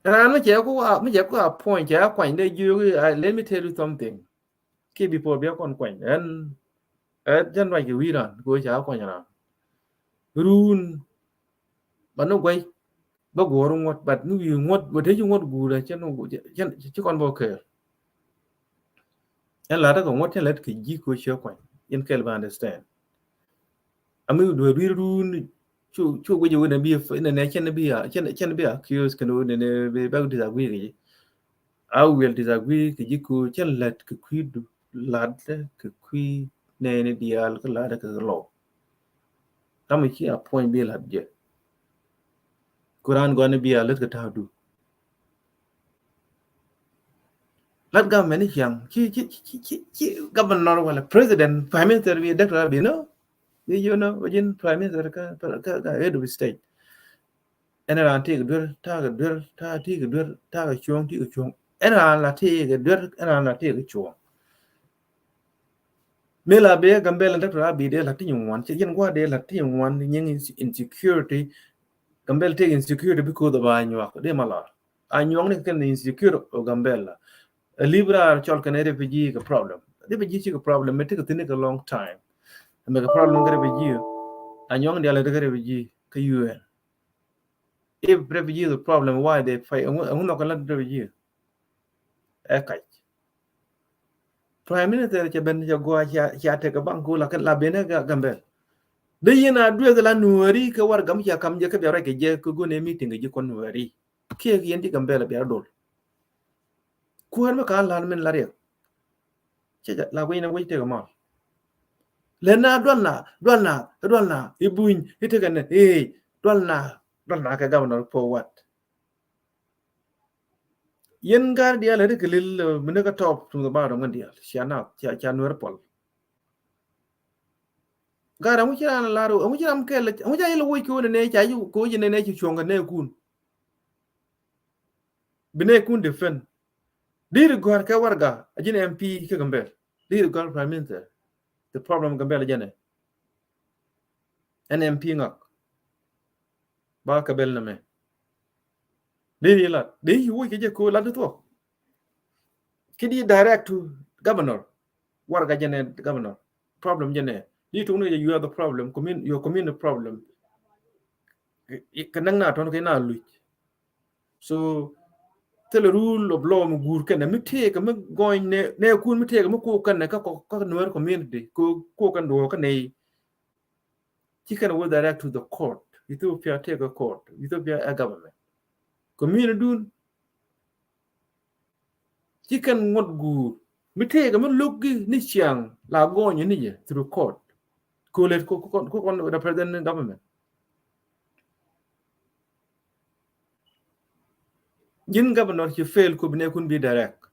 Raan mi cɛ ku a mi cɛ ku a puɔ̱ny cɛ a kuany dee yio̱o̱kä. Let me tell you something. Kiɛ before bia kɔn kuany ɛn ɛ jɛn ruac kɛ wi̱i̱ raan kɛ wec cɛ a kuany raan. Ruun ba ni guay. Bä guɔ̱r ŋuɔ̱t but mi wi̱i̱ ŋuɔ̱t bä te ci ŋuɔ̱t guur a cɛ ci kɔn bä kɛɛr. Ɛn lat kɛ ŋuɔ̱t cɛ lät kɛ ji̱ ko ciɛ kuany in kɛl bä understand. Ami duɛ ruir ruun cu cu guic win bi in ne cɛn bi a cɛn cɛn bi a kios kɛn win ne bi bä disagree kɛ ji̱. I will disagree kɛ ji̱ ko cɛn lät kɛ kui̱ du lat kɛ kui̱ nɛɛni diaal kɛ lat kɛ lɔw. Tamɛ ci a puɔ̱ny bi lat jɛ. Ku raan gɔani bi a lät kɛ ta̱a̱ du. Lat government ni ciaŋ, ci, ci, ci, ci, ci governor wala president, prime minister bi Doctor Abiy, no? Bi, you know, wajin prime minister ka, ka, ka head of state. Ɛn ran ti kɛ duer, ta kɛ duer, ta ti kɛ duer, ta kɛ cuɔ̱ŋ, ti kɛ cuɔ̱ŋ. Ɛn ran la ti kɛ duer, ɛn ran la ti kɛ cuɔ̱ŋ. Mi la bɛ Gambɛl Doctor Abiy dee la ti nyuɔn, ci yɛn gua dee la ti nyuɔn, nyɛŋ ins-, insecurity. Gambɛl ti insecurity because of Anyuak, dee ma la. Anyuak ni kɛn insecure of Gambɛl la. A libra cɔl kɛn refugee kɛ problem. Refugee ci kɛ problem, mi ti kɛ thini kɛ long time. Mɛ kɛ problem kɛ refugee. Anyuak ni dial kɛ refugee kɛ U N. If refugee is a problem, why they fight? Ɛŋu, ɛŋu nhɔk kɛ la refugee? Ɛ kac. Prime Minister cɛ ben cɛ gua cia, cia tek kɛ bank ku la kɛn la ben ɛ Ga-, Gambɛl. Dee yɛn a dueth la Nuɛri kɛ warɛga mi cia kam jɛ kɛ bia rɛc kɛ jɛ kɛ gun ɛ meeting kɛ ji̱ kɔn Nuɛri. Kiɛ kɛ yɛn ti Gambɛl bia dol. Kuäär mi ka̱n lan min la riɛk. Cɛ jɛ la guic ni guic tekɛ mal. Lɛ na dual na, dual na, dual na, i̱ buny, i̱ tekɛ nɛ, i̱ dual na, dual na kɛ governor for what? Yɛn gar dial ri kɛ lil, uh, mi ni kä top to the bottom ŋän dial. Cia na, cia, cia Nuɛr pɔl. Gar ɛŋu ci ran lar, ɛŋu ci ran kɛl, ɛŋu ci ran yɛl woc kɛ wä nɛ nɛ, cia yi kɛ wä nɛ nɛ ci cuɔ̱ŋ kɛ nɛ kun. Bi nɛ kun defend. Di ri gɔ̱a̱r kɛ warɛga, a ji̱n M P kɛ Gambɛl. Di ri gɔ̱a̱r Prime Minister. The problem Gambɛl jɛnɛ. Ɛn M P ŋak. Ba kɛ bɛl nɛ mɛ. Di ri lat. Di yi woc kɛ jɛ ko lat di thuɔk. Ki di direct to governor. Warɛga jɛnɛ governor. Problem jɛnɛ. Di tok ni jɛ, you are the problem. Commun-, your community problem. Kɛ näŋ na tɔn kɛ na luc. So thilɛ rule of law mi guur kɛnɛ mi tëëkɛ mi gɔny nɛ, nɛ kun mi tëëkɛ mi kok kɛnɛ kä kɔ, kä Nuer community, ko, kok kɛn duɔ̱ɔ̱k kɛnɛ. Ci kɛn wä direct to the court. Ethiopia tëëkɛ court. Ethiopia ɛ government. Community dun. Ci kɛn ŋuɔ̱t guur. Mi tëëkɛ mi lo̱k gi ni ciaŋ la gɔny ni jɛ through court. Ko lɛ ko, ko, ko, ko represent ni government. Ji̱n governor ci fail ko bi nɛ kun bi direct.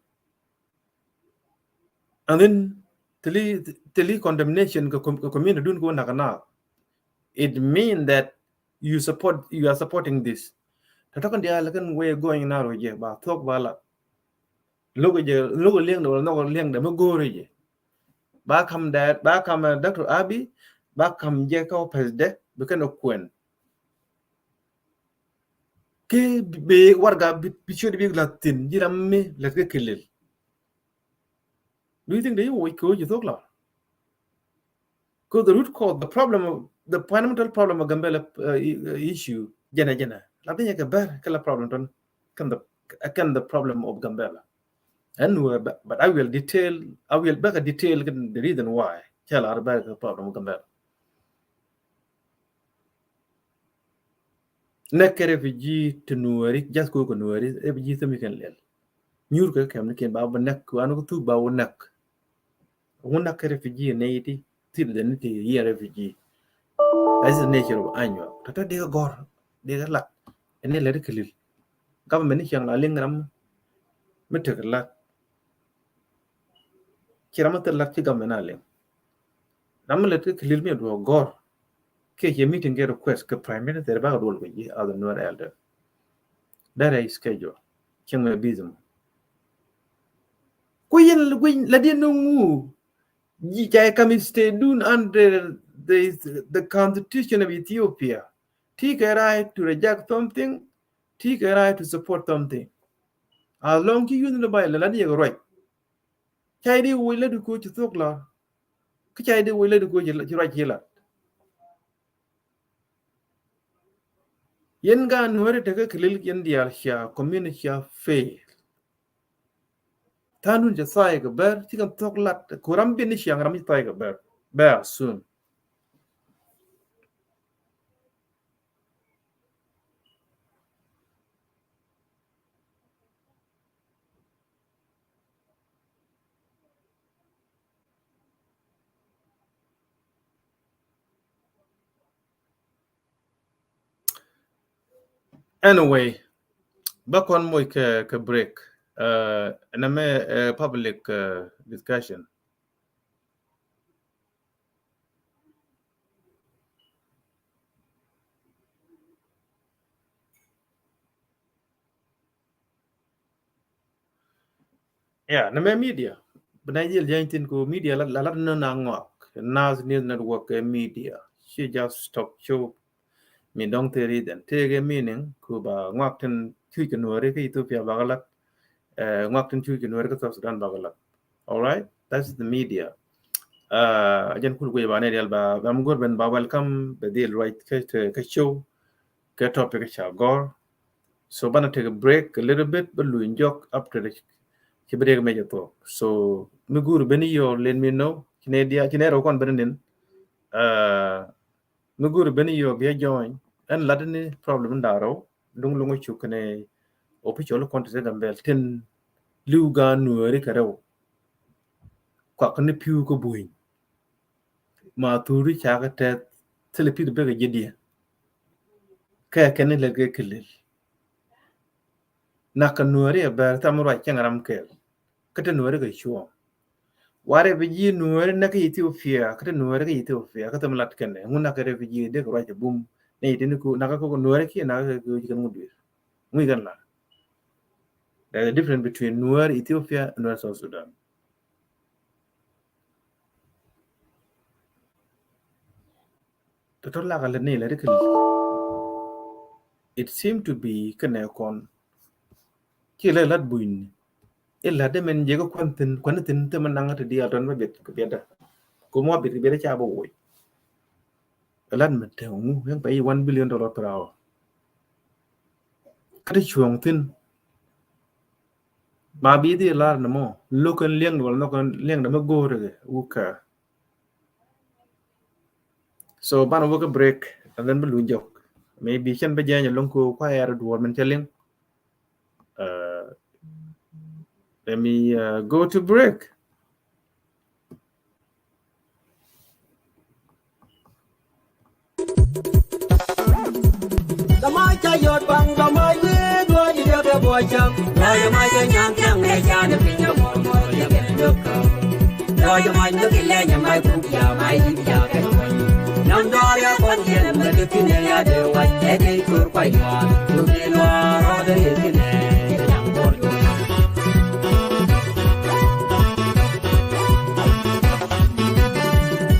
And then thili, thili condemnation kɛ com-, kɛ community dun ko nak na. It mean that you support, you are supporting this. Tɔtɔ kɛn diaal kɛn wee gɔny na rɔ jɛ ba thuɔk ba la. Lo̱k jɛ, lo̱k liɛŋdɛ wala nhɔk liɛŋdɛ mi go̱o̱r jɛ. Ba kam dɛ, ba kam, uh, Doctor Abiy, ba kam jɛ kä office dɛ, bi kɛn ɔ kuɛn. Kɛ bi warɛga bi, bi ciöt bi la̱th thi̱n, ji̱ ram mi lät kɛ kilil. Do you think they woc kɛ wä ji̱ thok la? Because the root cause, the problem, the fundamental problem of Gambela, uh, i-, uh, issue, jɛnɛ, jɛnɛ. La bi nyɛ kɛ bɛr kɛ la problem tɔn kɛn the, kɛn the problem of Gambela. Anyway, but, but I will detail, I will back a detail kɛn the reason why. Cɛ la bɛr kɛ problem of Gambela. Nɛk kɛ refugee ti Nuɛri, just ko kɛ Nuɛri, refugee thim ikɛn lɛl. Nyur kɛ kɛm ni kɛn ba wä nɛk, kɛ wan kɛ thuk ba wä nɛk. Wä nɛk kɛ refugee nɛ iti, thil dɛ ni ti yɛ refugee. That's the nature of Anyuak. Tata dee kɛ gɔr, dee kɛ lat. Ɛn ni lɛ di kɛ lil. Government ni ciaŋ la liŋ ram mi tek lat. Ci ram mi tek lat ci government a liŋ. Ram mi lɛ tek lil mi duɔ gɔr. Kɛ ci meeting kɛ request kɛ prime minister ba kɛ duɔl kɛ ji̱ as a Nuer elder. That is schedule. Cieŋ mɛ busy mɔ. Ku yin la di nuŋu. Ji̱ ca kam state dun under the, the constitution of Ethiopia. Ti kɛ right to reject something. Ti kɛ right to support something. As long ci youth ni ba ilɛ la di yɛ kɛ ruac. Ca di woc la di ko ci thok la. Kä ca di woc la di ko ci ruac ci la. Yɛn ga Nuɛri tekɛ kɛ lil yɛn diaal cia community cia fail. Tha̱a̱ŋ dun cɛ tha̱a̱ŋ kɛ bɛr ci kɛn thok lat ku ram bin ni ciaŋ ram ci tha̱a̱ŋ kɛ bɛr. Bɛr soon. Anyway, bä kɔn moc kɛ, kɛ break. Uh, nɛmɛ, uh, public, uh, discussion. Yeah, nɛmɛ media. Bi na jil jɛn tin ku media la, la, la nɔ na ŋɔak. Nas News Network, eh, media. Ci just talk show. Mi dɔŋ theri den. Tëëkɛ meaning ku ba ŋɔak tin cuc kɛ Nuääri kä Ethiopia ba kɛ lat. Eh, ŋɔak tin cuc kɛ Nuääri kä South Sudan ba kɛ lat. All right, that's the media. Uh, a jɛn kul guic ba nɛ dial ba, ba mi go̱r ben ba welcome bɛ dhil ruac kä, kä show. Kɛ topic ca gɔr. So banɛ take a break a little bit, bä luny jɔk up to the, ci bi riek mec a thuɔk. So mi go̱r ben yɔ, let me know. Ci nɛ dia, ci nɛ rɔ kɔn ben nin. Uh, mi go̱r ben yɔ bia join. Ɛn lat ni problem in da rɔ. Luŋ luŋ cuk kɛnɛ official kɔn ti sɛ Gambel tin liw gaan Nuääri kɛ rɛw. Kuak ni piu kä buny. Ma thuri ca kɛ tɛth thilɛ pith bek a jidiɛ. Kɛ kɛn ni lɛl kɛ kilil. Nak kɛ Nuääri a bɛr tham ruac cɛŋ ram kɛl. Kä te Nuääri kɛ cuɔm. Warɛ bi ji̱ Nuääri nak kɛ Ethiopia, kä te Nuääri kɛ Ethiopia, kä te mi lat kɛnɛ. Ŋun nak kɛ refugee dek ruac a bum. Ni ti ni ku nak kɛ ku Nuääri kiɛ nak kɛ ku ji̱ kɛn ŋu duer. Ŋu kɛn la. There's a difference between Nuäär Ethiopia and Nuäär South Sudan. Tɔtɔ lak a lät ni lät kä. It seem to be kɛnɛ kɔn. Ci lɛ lat buny ni. Ilɛ dee mɛn jɛ kä kuan thin, kuan thin te mɛ naŋ te diaal tɔn bɛ biɛt kɛ biɛt da. Kum wa biɛt kɛ biɛt ca bɛ woc. Lat mɛ te ŋu, yɛn pɛ yi one billion dollar per hour. Kä te cuɔ̱ŋ thin. Ma bi di lar ni mɔ, lo̱k kɛn liɛŋ ni wala nɔk kɛn liɛŋ ni mɛ go̱o̱r kɛ wuk kɛ. So banɛ wä kä break and then bi luny jɔk. Maybe cɛn bä jɛny a lo̱ŋ ko kua yar duɔr min cɛ liŋ. Uh, let me, uh, go to break. Dama ca yot bang dama yit wa di debe bocam. Wa ya ma ya nyam nyam ne ca ne pinya mor mor ya ke loka. Wa ya ma ne ki le nya mai ku ya mai di ya ke. Nam dor ya kon ye ma de pine ya de wa ye de tur kwa ya. Tu ki lo ro de ye ki ne.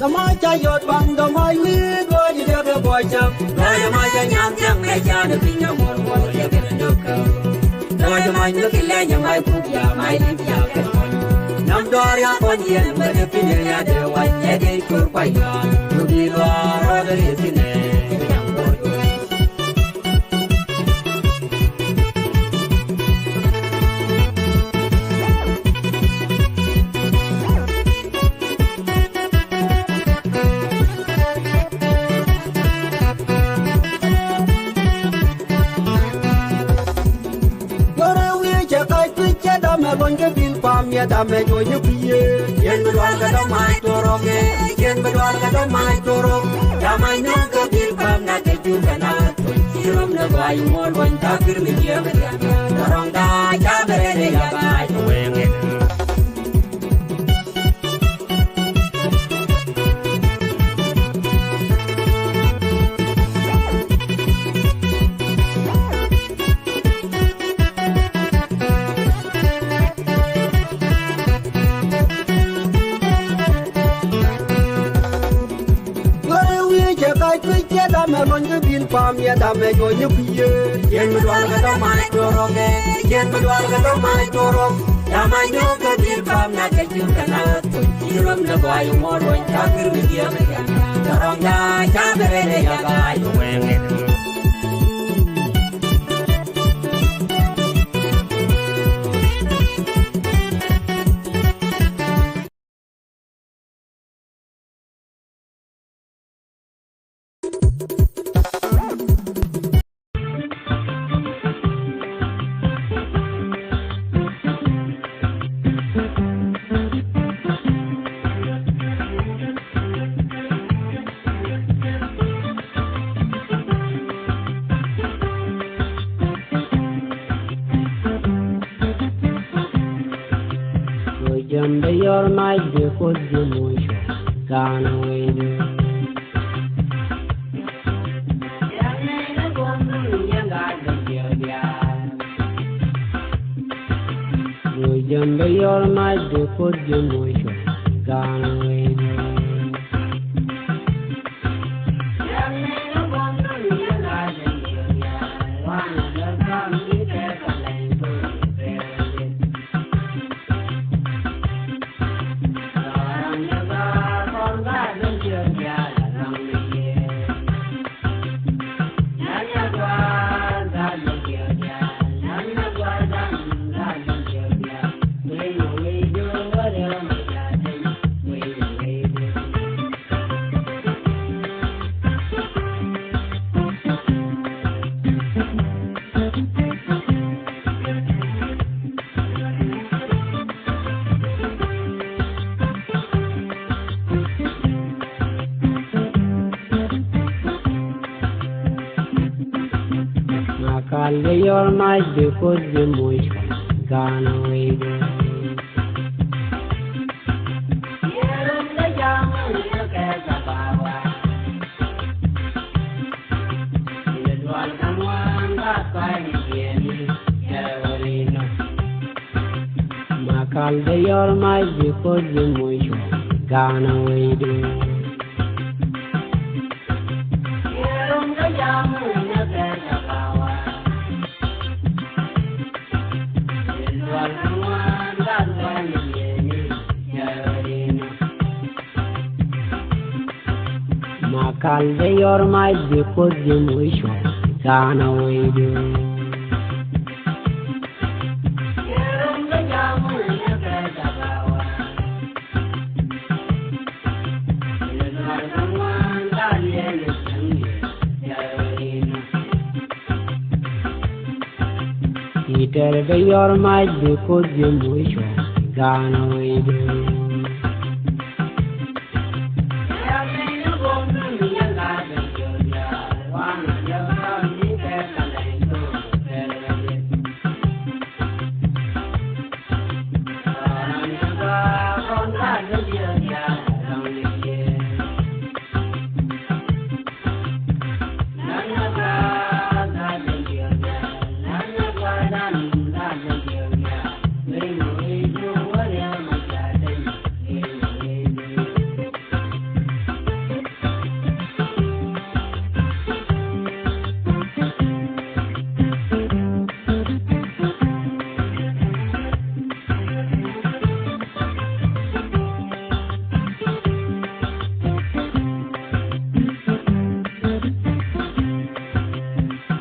Dama ca yot bang dama yit wa di debe bocam. Wa ya ma ya nyam nyam ne ca ne pinya mor mor ya ke loka. Wa ya ma ne ki le nya mai ku ya mai di ya ke. Nam dor ya kon ye ma de pine ya de wa ye de tur kwa ya. Tu ki lo ro de ye ki ne. Yore wi̱i̱ cɛ kac kui̱ cɛ damɛ luɔny kɛ bil pam yɛ damɛ juɔnyä kui̱ yee. Yɛn bi dual kɛ dɔ̱ mac tuɔrɔk yɛ. Yɛn bi dual kɛ dɔ̱ mac tuɔrɔk. Damɛ nyɔk kɛ bil pam na kɛ jur kɛ na. Ci rom ni gɔaa i̱ ŋuɔ̱t luɔny ta̱a̱ kir mi jiɛk. Tɔrɔŋda ca bɛ rɛl i̱ ya bac wee ŋet. Wee wi̱i̱ cɛ kac kui̱ cɛ damɛ luɔny kä bil pam yɛ damɛ juɔnyä kui̱ yee. Yɛn mi dual kɛ dɔ̱ mac tuɔrɔk ɛ. Yɛn mi dual kɛ dɔ̱ mac tuɔrɔk. Damɛ nyɔk kä bil pam na kɛ ji̱ kɛ na. Ci rom ni gɔaa i̱ ŋuɔ̱t luɔny ca kir mi jiɛk. Tɔrɔŋda ca bɛ rɛl i̱ ya bac wee ŋet. Yor mac bi Kuoth ji̱ moc cuɔ̱ŋ Ga̱a̱n wi̱i̱du. Luc jɛn bɛ yor mac bi Kuoth ji̱ moc cuɔ̱ŋ Ga̱a̱n wi̱i̱du. Makal bɛ yor mac bi Kuoth ji̱ moc cuɔ̱ŋ Ga̱a̱n wi̱i̱du. Makal bɛ yor mac bi Kuoth ji̱ moc cuɔ̱ŋ Ga̱a̱n wi̱i̱du. Makal bɛ yor mac bi Kuoth ji̱ moc cuɔ̱ŋ Ga̱a̱n wi̱i̱du. Itɛr bɛ yor mac bi Kuoth ji̱ moc cuɔ̱ŋ Ga̱a̱n wi̱i̱du.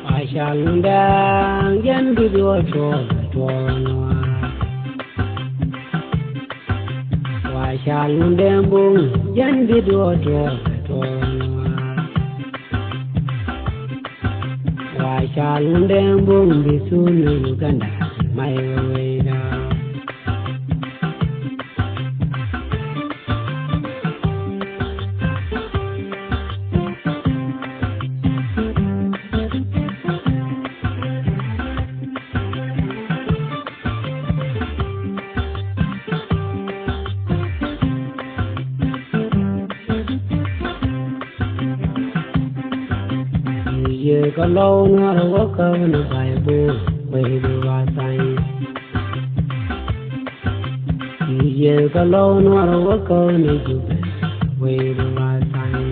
Wa cal Ŋundɛŋ jɛn bi duɔ̱ɔ̱r tuɔɔk tuɔɔk nuaar. Wa cal Ŋundɛŋ Buŋ jɛn bi duɔ̱ɔ̱r tuɔɔk tuɔɔk nuaar. Wa cal Ŋundɛŋ Buŋ bi thun ni Uganda may wewey da. Yie kä lɔw nuɔr wä kä ni Baibul wee di wa tha̱a̱ŋ. Yie kä lɔw nuɔr wä kä ni Jubɛ wee di wa tha̱a̱ŋ.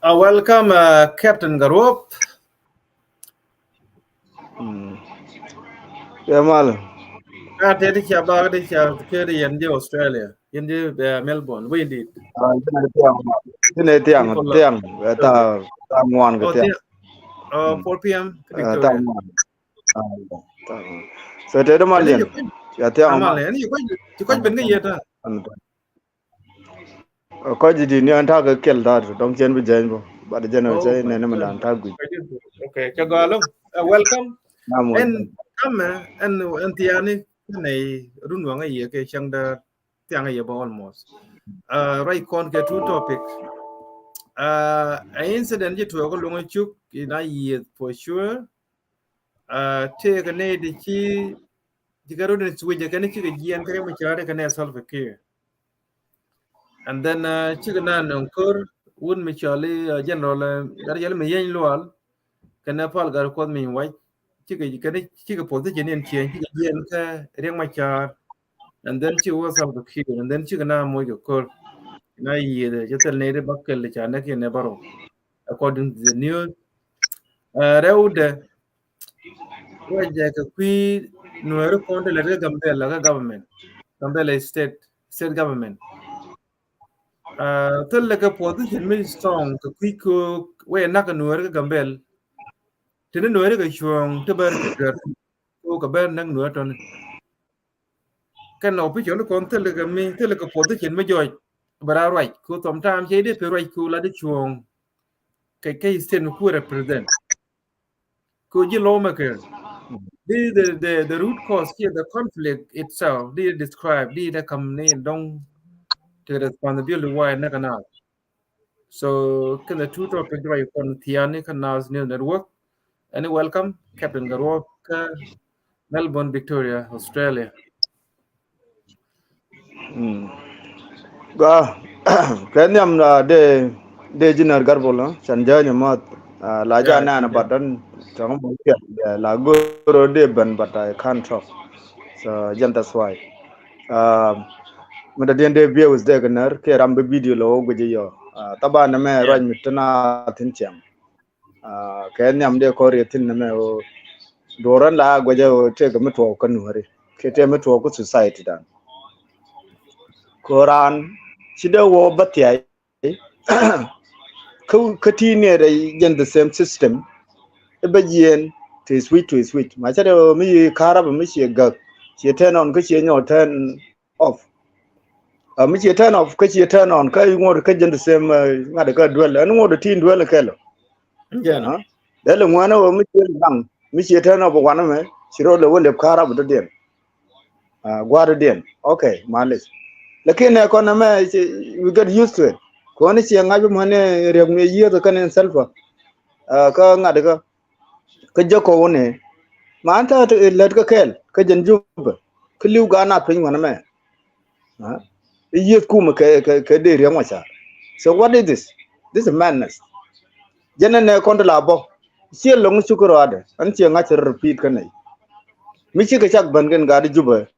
Uh, welcome, uh, Captain Garuop. Kɛ mal. Ka te di cia bak di cia keri yɛn di Australia, yɛn di, eh, Melbourne, wi di. Ah, ti ne tiang, ti ne tiang, tiang, eh, ta, ta ŋuan kɛ tiang. Oh, four p.m. Eh, ta ŋuan. Ah, ta ŋuan. So te di mal yɛn. Ya tiang mal. Ni kɔc, kɔc ben kɛ yɛ ta. Kɔc ji̱ di̱t ni an ta̱a̱ kɛ kɛl da̱a̱t dɔ̱ŋ cɛn bi jɛny bä, but jɛn ɔ cɛ nɛn mi dan ta̱a̱ guic. Okay, cɛ gɔaa lo̱ŋ. Uh, welcome. Ɛn kamɛ ɛn, ɛn thiaani kɛnɛ run waŋä yɛ kɛ cäŋ däär thiaŋä yɛ bä almost. Uh, ruac kɔn kɛ two topic. Uh, a incident ji̱ tuɔɔk luŋä cuk in a yieth for sure. Uh, tëëkɛ nɛy ti ci, ci kɛ rot in switch kɛn cikɛ jiɛn kɛ Riek Machar kɛnɛ Salva Kiir. And then, uh, cikɛ na nɔŋ kör wut mi cɔl i̱, uh, General, uh, Gat Yɛl mi Yeny Lual kɛnɛ Pal Gat Kuɔth mi wac, cikɛ, kɛnɛ cikɛ position in change, cikɛ jiɛn kɛ Riek Machar. And then cikɛ wä Salva Kiir, and then cikɛ na moc kɛ kör. Na yiëëdɛ cɛ thil nɛy ti bä kɛl ca näk yɛn ɛ bärɔw, according to the news. Uh, rɛwdɛ, wä jɛ kɛ kui̱ Nuɛri kɔn ti lät kɛ Gambela kɛ government, Gambela state, state government. Uh, thil lɛ kɛ position mi strong kɛ kui̱ kɛ wä jɛ nak kɛ Nuɛri kɛ Gambel. Tini Nuɛri kɛ cuɔ̱ɔ̱ŋ ti bär kɛ gär kɛ kɛ bär näk Nuɛri tɔni. Kɛn opposition kɔn thil kɛ mi, thil kɛ position mi jɔc bɛ ra ruac ku sometimes cɛ di pi ruac ku la di cuɔ̱ɔ̱ŋ kɛ kɛ state mi ku represent. Ku ji̱ lomɛ kɛ di the, the, the root cause here, the conflict itself, di describe, di dee kam ni dɔŋ ti responsibility why näk kɛ naath. So kɛn the two topic di ruac kɔn thiaani kä Naath News Network. Ɛn welcome Captain Gatwɔk kä Melbourne, Victoria, Australia. Gua kɛ nhiam la dee, dee ji̱ nɛr Garbol, ah, can jäny math, ah, la ja nɛn, but dan cɔŋ mɔ kiɛ, yeah, la goro dee ben, but I can't talk. So jɛn that's why. Ah, mi da dien dee views dee kɛ nɛr kiɛ ram bi video lo wä guic yɔ. Ah, taban mɛ ruac mi tena thin ciɛm. Ah, kɛ nhiam dee kɔn riet thin nɛmɛ ɣöö duɔ̱ɔ̱r ɛn la guɛcɛ ɣöö tëëkɛ mi tuɔɔk kä Nuääri kiɛ tëëkɛ mi tuɔɔk kä society dan. Kɛ ɣöö raan ci dee wä bä thia̱y kä, kä ti nɛy rɛy jɛn the same system. I̱ bä jiɛɛn ti switch to switch. Ma cä dee ɣöö mi yi ka̱rap mi ciɛ gäk, ciɛ turn on kä ciɛ nyɔk turn off. Ah, mi ciɛ turn off kä ciɛ turn on kä ŋot kä jɛn the same, ah, ŋa̱t kä duel. Ɛn ŋot tin duel kɛl. Dee lɛ ŋuɛn ɛ wä mi ciɛ gaŋ, mi ciɛ turn off wanɛ mɛ ci rɔ lɛ wä lɛp ka̱rap dɔ̱diɛn. Ah, gua̱a̱r dɔ̱diɛn. Okay, malish. Lakin ɛ kɔn ɛmɛ we get used to it. Kɔn ciɛ ŋa̱c bi män ɛ riɛk mi yieth kɛn in Salva. Ah, kä ŋa̱t kä kä jɛ kɔw ni. Man tha lät kä kɛl kä jɛn Jubɛ kä li̱w gaat na piny wanɛ mɛ. I̱ yieth kumɛ kɛ, kɛ, kɛ dee Riek Machar. So what is this? This is madness. Jɛn ɛn nɛ kɔn ti la bɔ ciɛ loŋ cuk rɔadɛ ɛn ciɛ ŋa̱c repeat kä nɛy. Mi cikɛ cak ben kɛn gaat Jubɛ.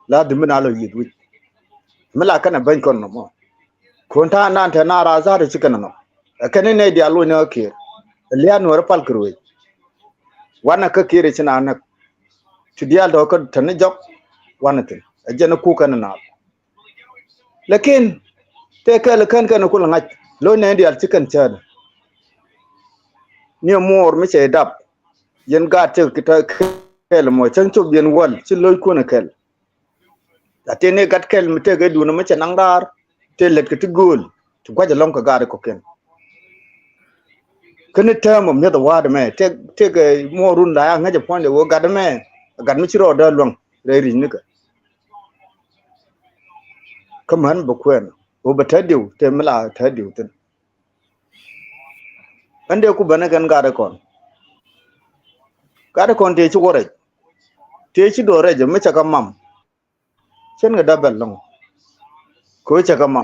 La dhim bi na lɔ yieth wi̱c mi la kɛnɛ beny kɔn nɔmɔ. Kun ta̱a̱ nan te na ra za̱a̱r ci kɛnɛ nɔ. Ɛ kɛn ni nɛy diaal loc ni kä Kiir. Ɛ lia̱a̱ Nuäär pal kɛ ruëëc. Wanɛ kä Kiir ci na näk. Ti diaal tɔ̱ kä te ni jɔk wanɛ thin ɛ jɛn ku kɛnɛ naath. Lakin tëë kɛl kɛn kɛn kulɛ ŋa̱c loc nɛy diaal ci kɛn cäätdɛ. Ni muɔɔr mi cɛ dap. Yɛn gaat cɛ kɛ kɛl mɔ cäŋ cop yɛn wäl ci loc kuɔn ɛ kɛl. Lakin ni gat kɛl mi tëëkɛ duundɛ mi cɛ naŋ raar tëë lät kɛ ti gööl ti gua̱c ɛlɔ̱ŋ kɛ gaat kɔ̱kiɛn. Kä ni täämɛ mi̱eth ɛ wa̱a̱t ɛmɛ tëëkɛ muɔɔr run la ya ŋäc ɛ puɔ̱nydɛ wä gat ɛmɛ gat mi ci rɔɔdä luäŋ rɛy ri̱c nikɛ. Kä män bɛ kuɛɛn wä bɛ tätdiw tëë mi la tätdiw thi̱n. Ɣän dee ku bänä kɛn gat kɔn. Gat kɔn tëë ci wä rɛc tëë ci duɔth rɛc mi cɛ kɛ mam. Cɛn kɛ dap bɛl lɔ̱ŋ. Kɛ ɣöö cɛ kɛ mam.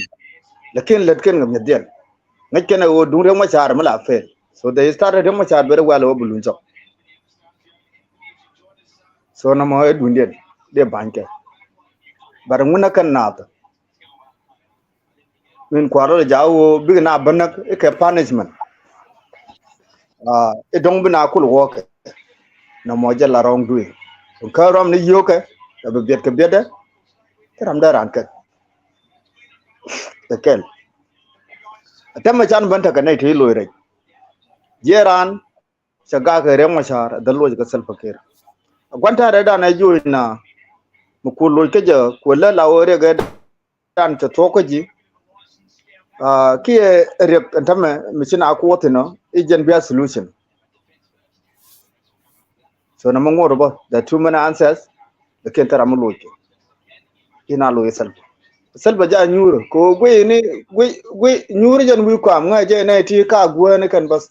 Lakin lät kɛn kɛ mi̱eth diɛn ŋäc kɛn ɛ ɣöö duŋ Riek Machar mi la fail. So they started Riek Machar very well ɣöö bi luny cɔk. So nɔmɔ ɛ duundiɛn dee ba̱ny kɛ. But ŋun ɛ kɛn naath. Min kua̱r rɔ ja̱ ɣöö bikɛ na bänak i̱ kɛ punishment. I̱ dɔ̱ŋ bi na kul wɔɔkɛ nɔmɔ jɛ la wrong doing. Kä ram ni yio̱kɛ kɛ bi biɛt kɛ biɛtdɛ. Kä ram dee ran kɛn kɛ kɛl. Tɛmɛ can bän tekɛ nɛy ti loc rɛc. Jiɛ ran cɛ gak kɛ Riɛk Macar dhɛ loc kɛ Salva Kiir. Gua̱n ta̱a̱ rɛc dan ɛ joc na mi ku loc kä jɛ ku lä la wä riɛk ɛ dan cɛ thuɔk kä ji̱. Kiɛ riɛk ɛn tämɛ mi ci na kuɔth inɔ i̱ jɛn bia solution. So na mi ŋuɔt bä the two many answers. Lakin thil ram mi loc kɛ ina loc Salva. Salva ja nyuur ko gui ni gui gui nyuur jɛn wi̱i̱ kuam ŋa jɛ nɛ ti ka guɛ ni kɛn bas.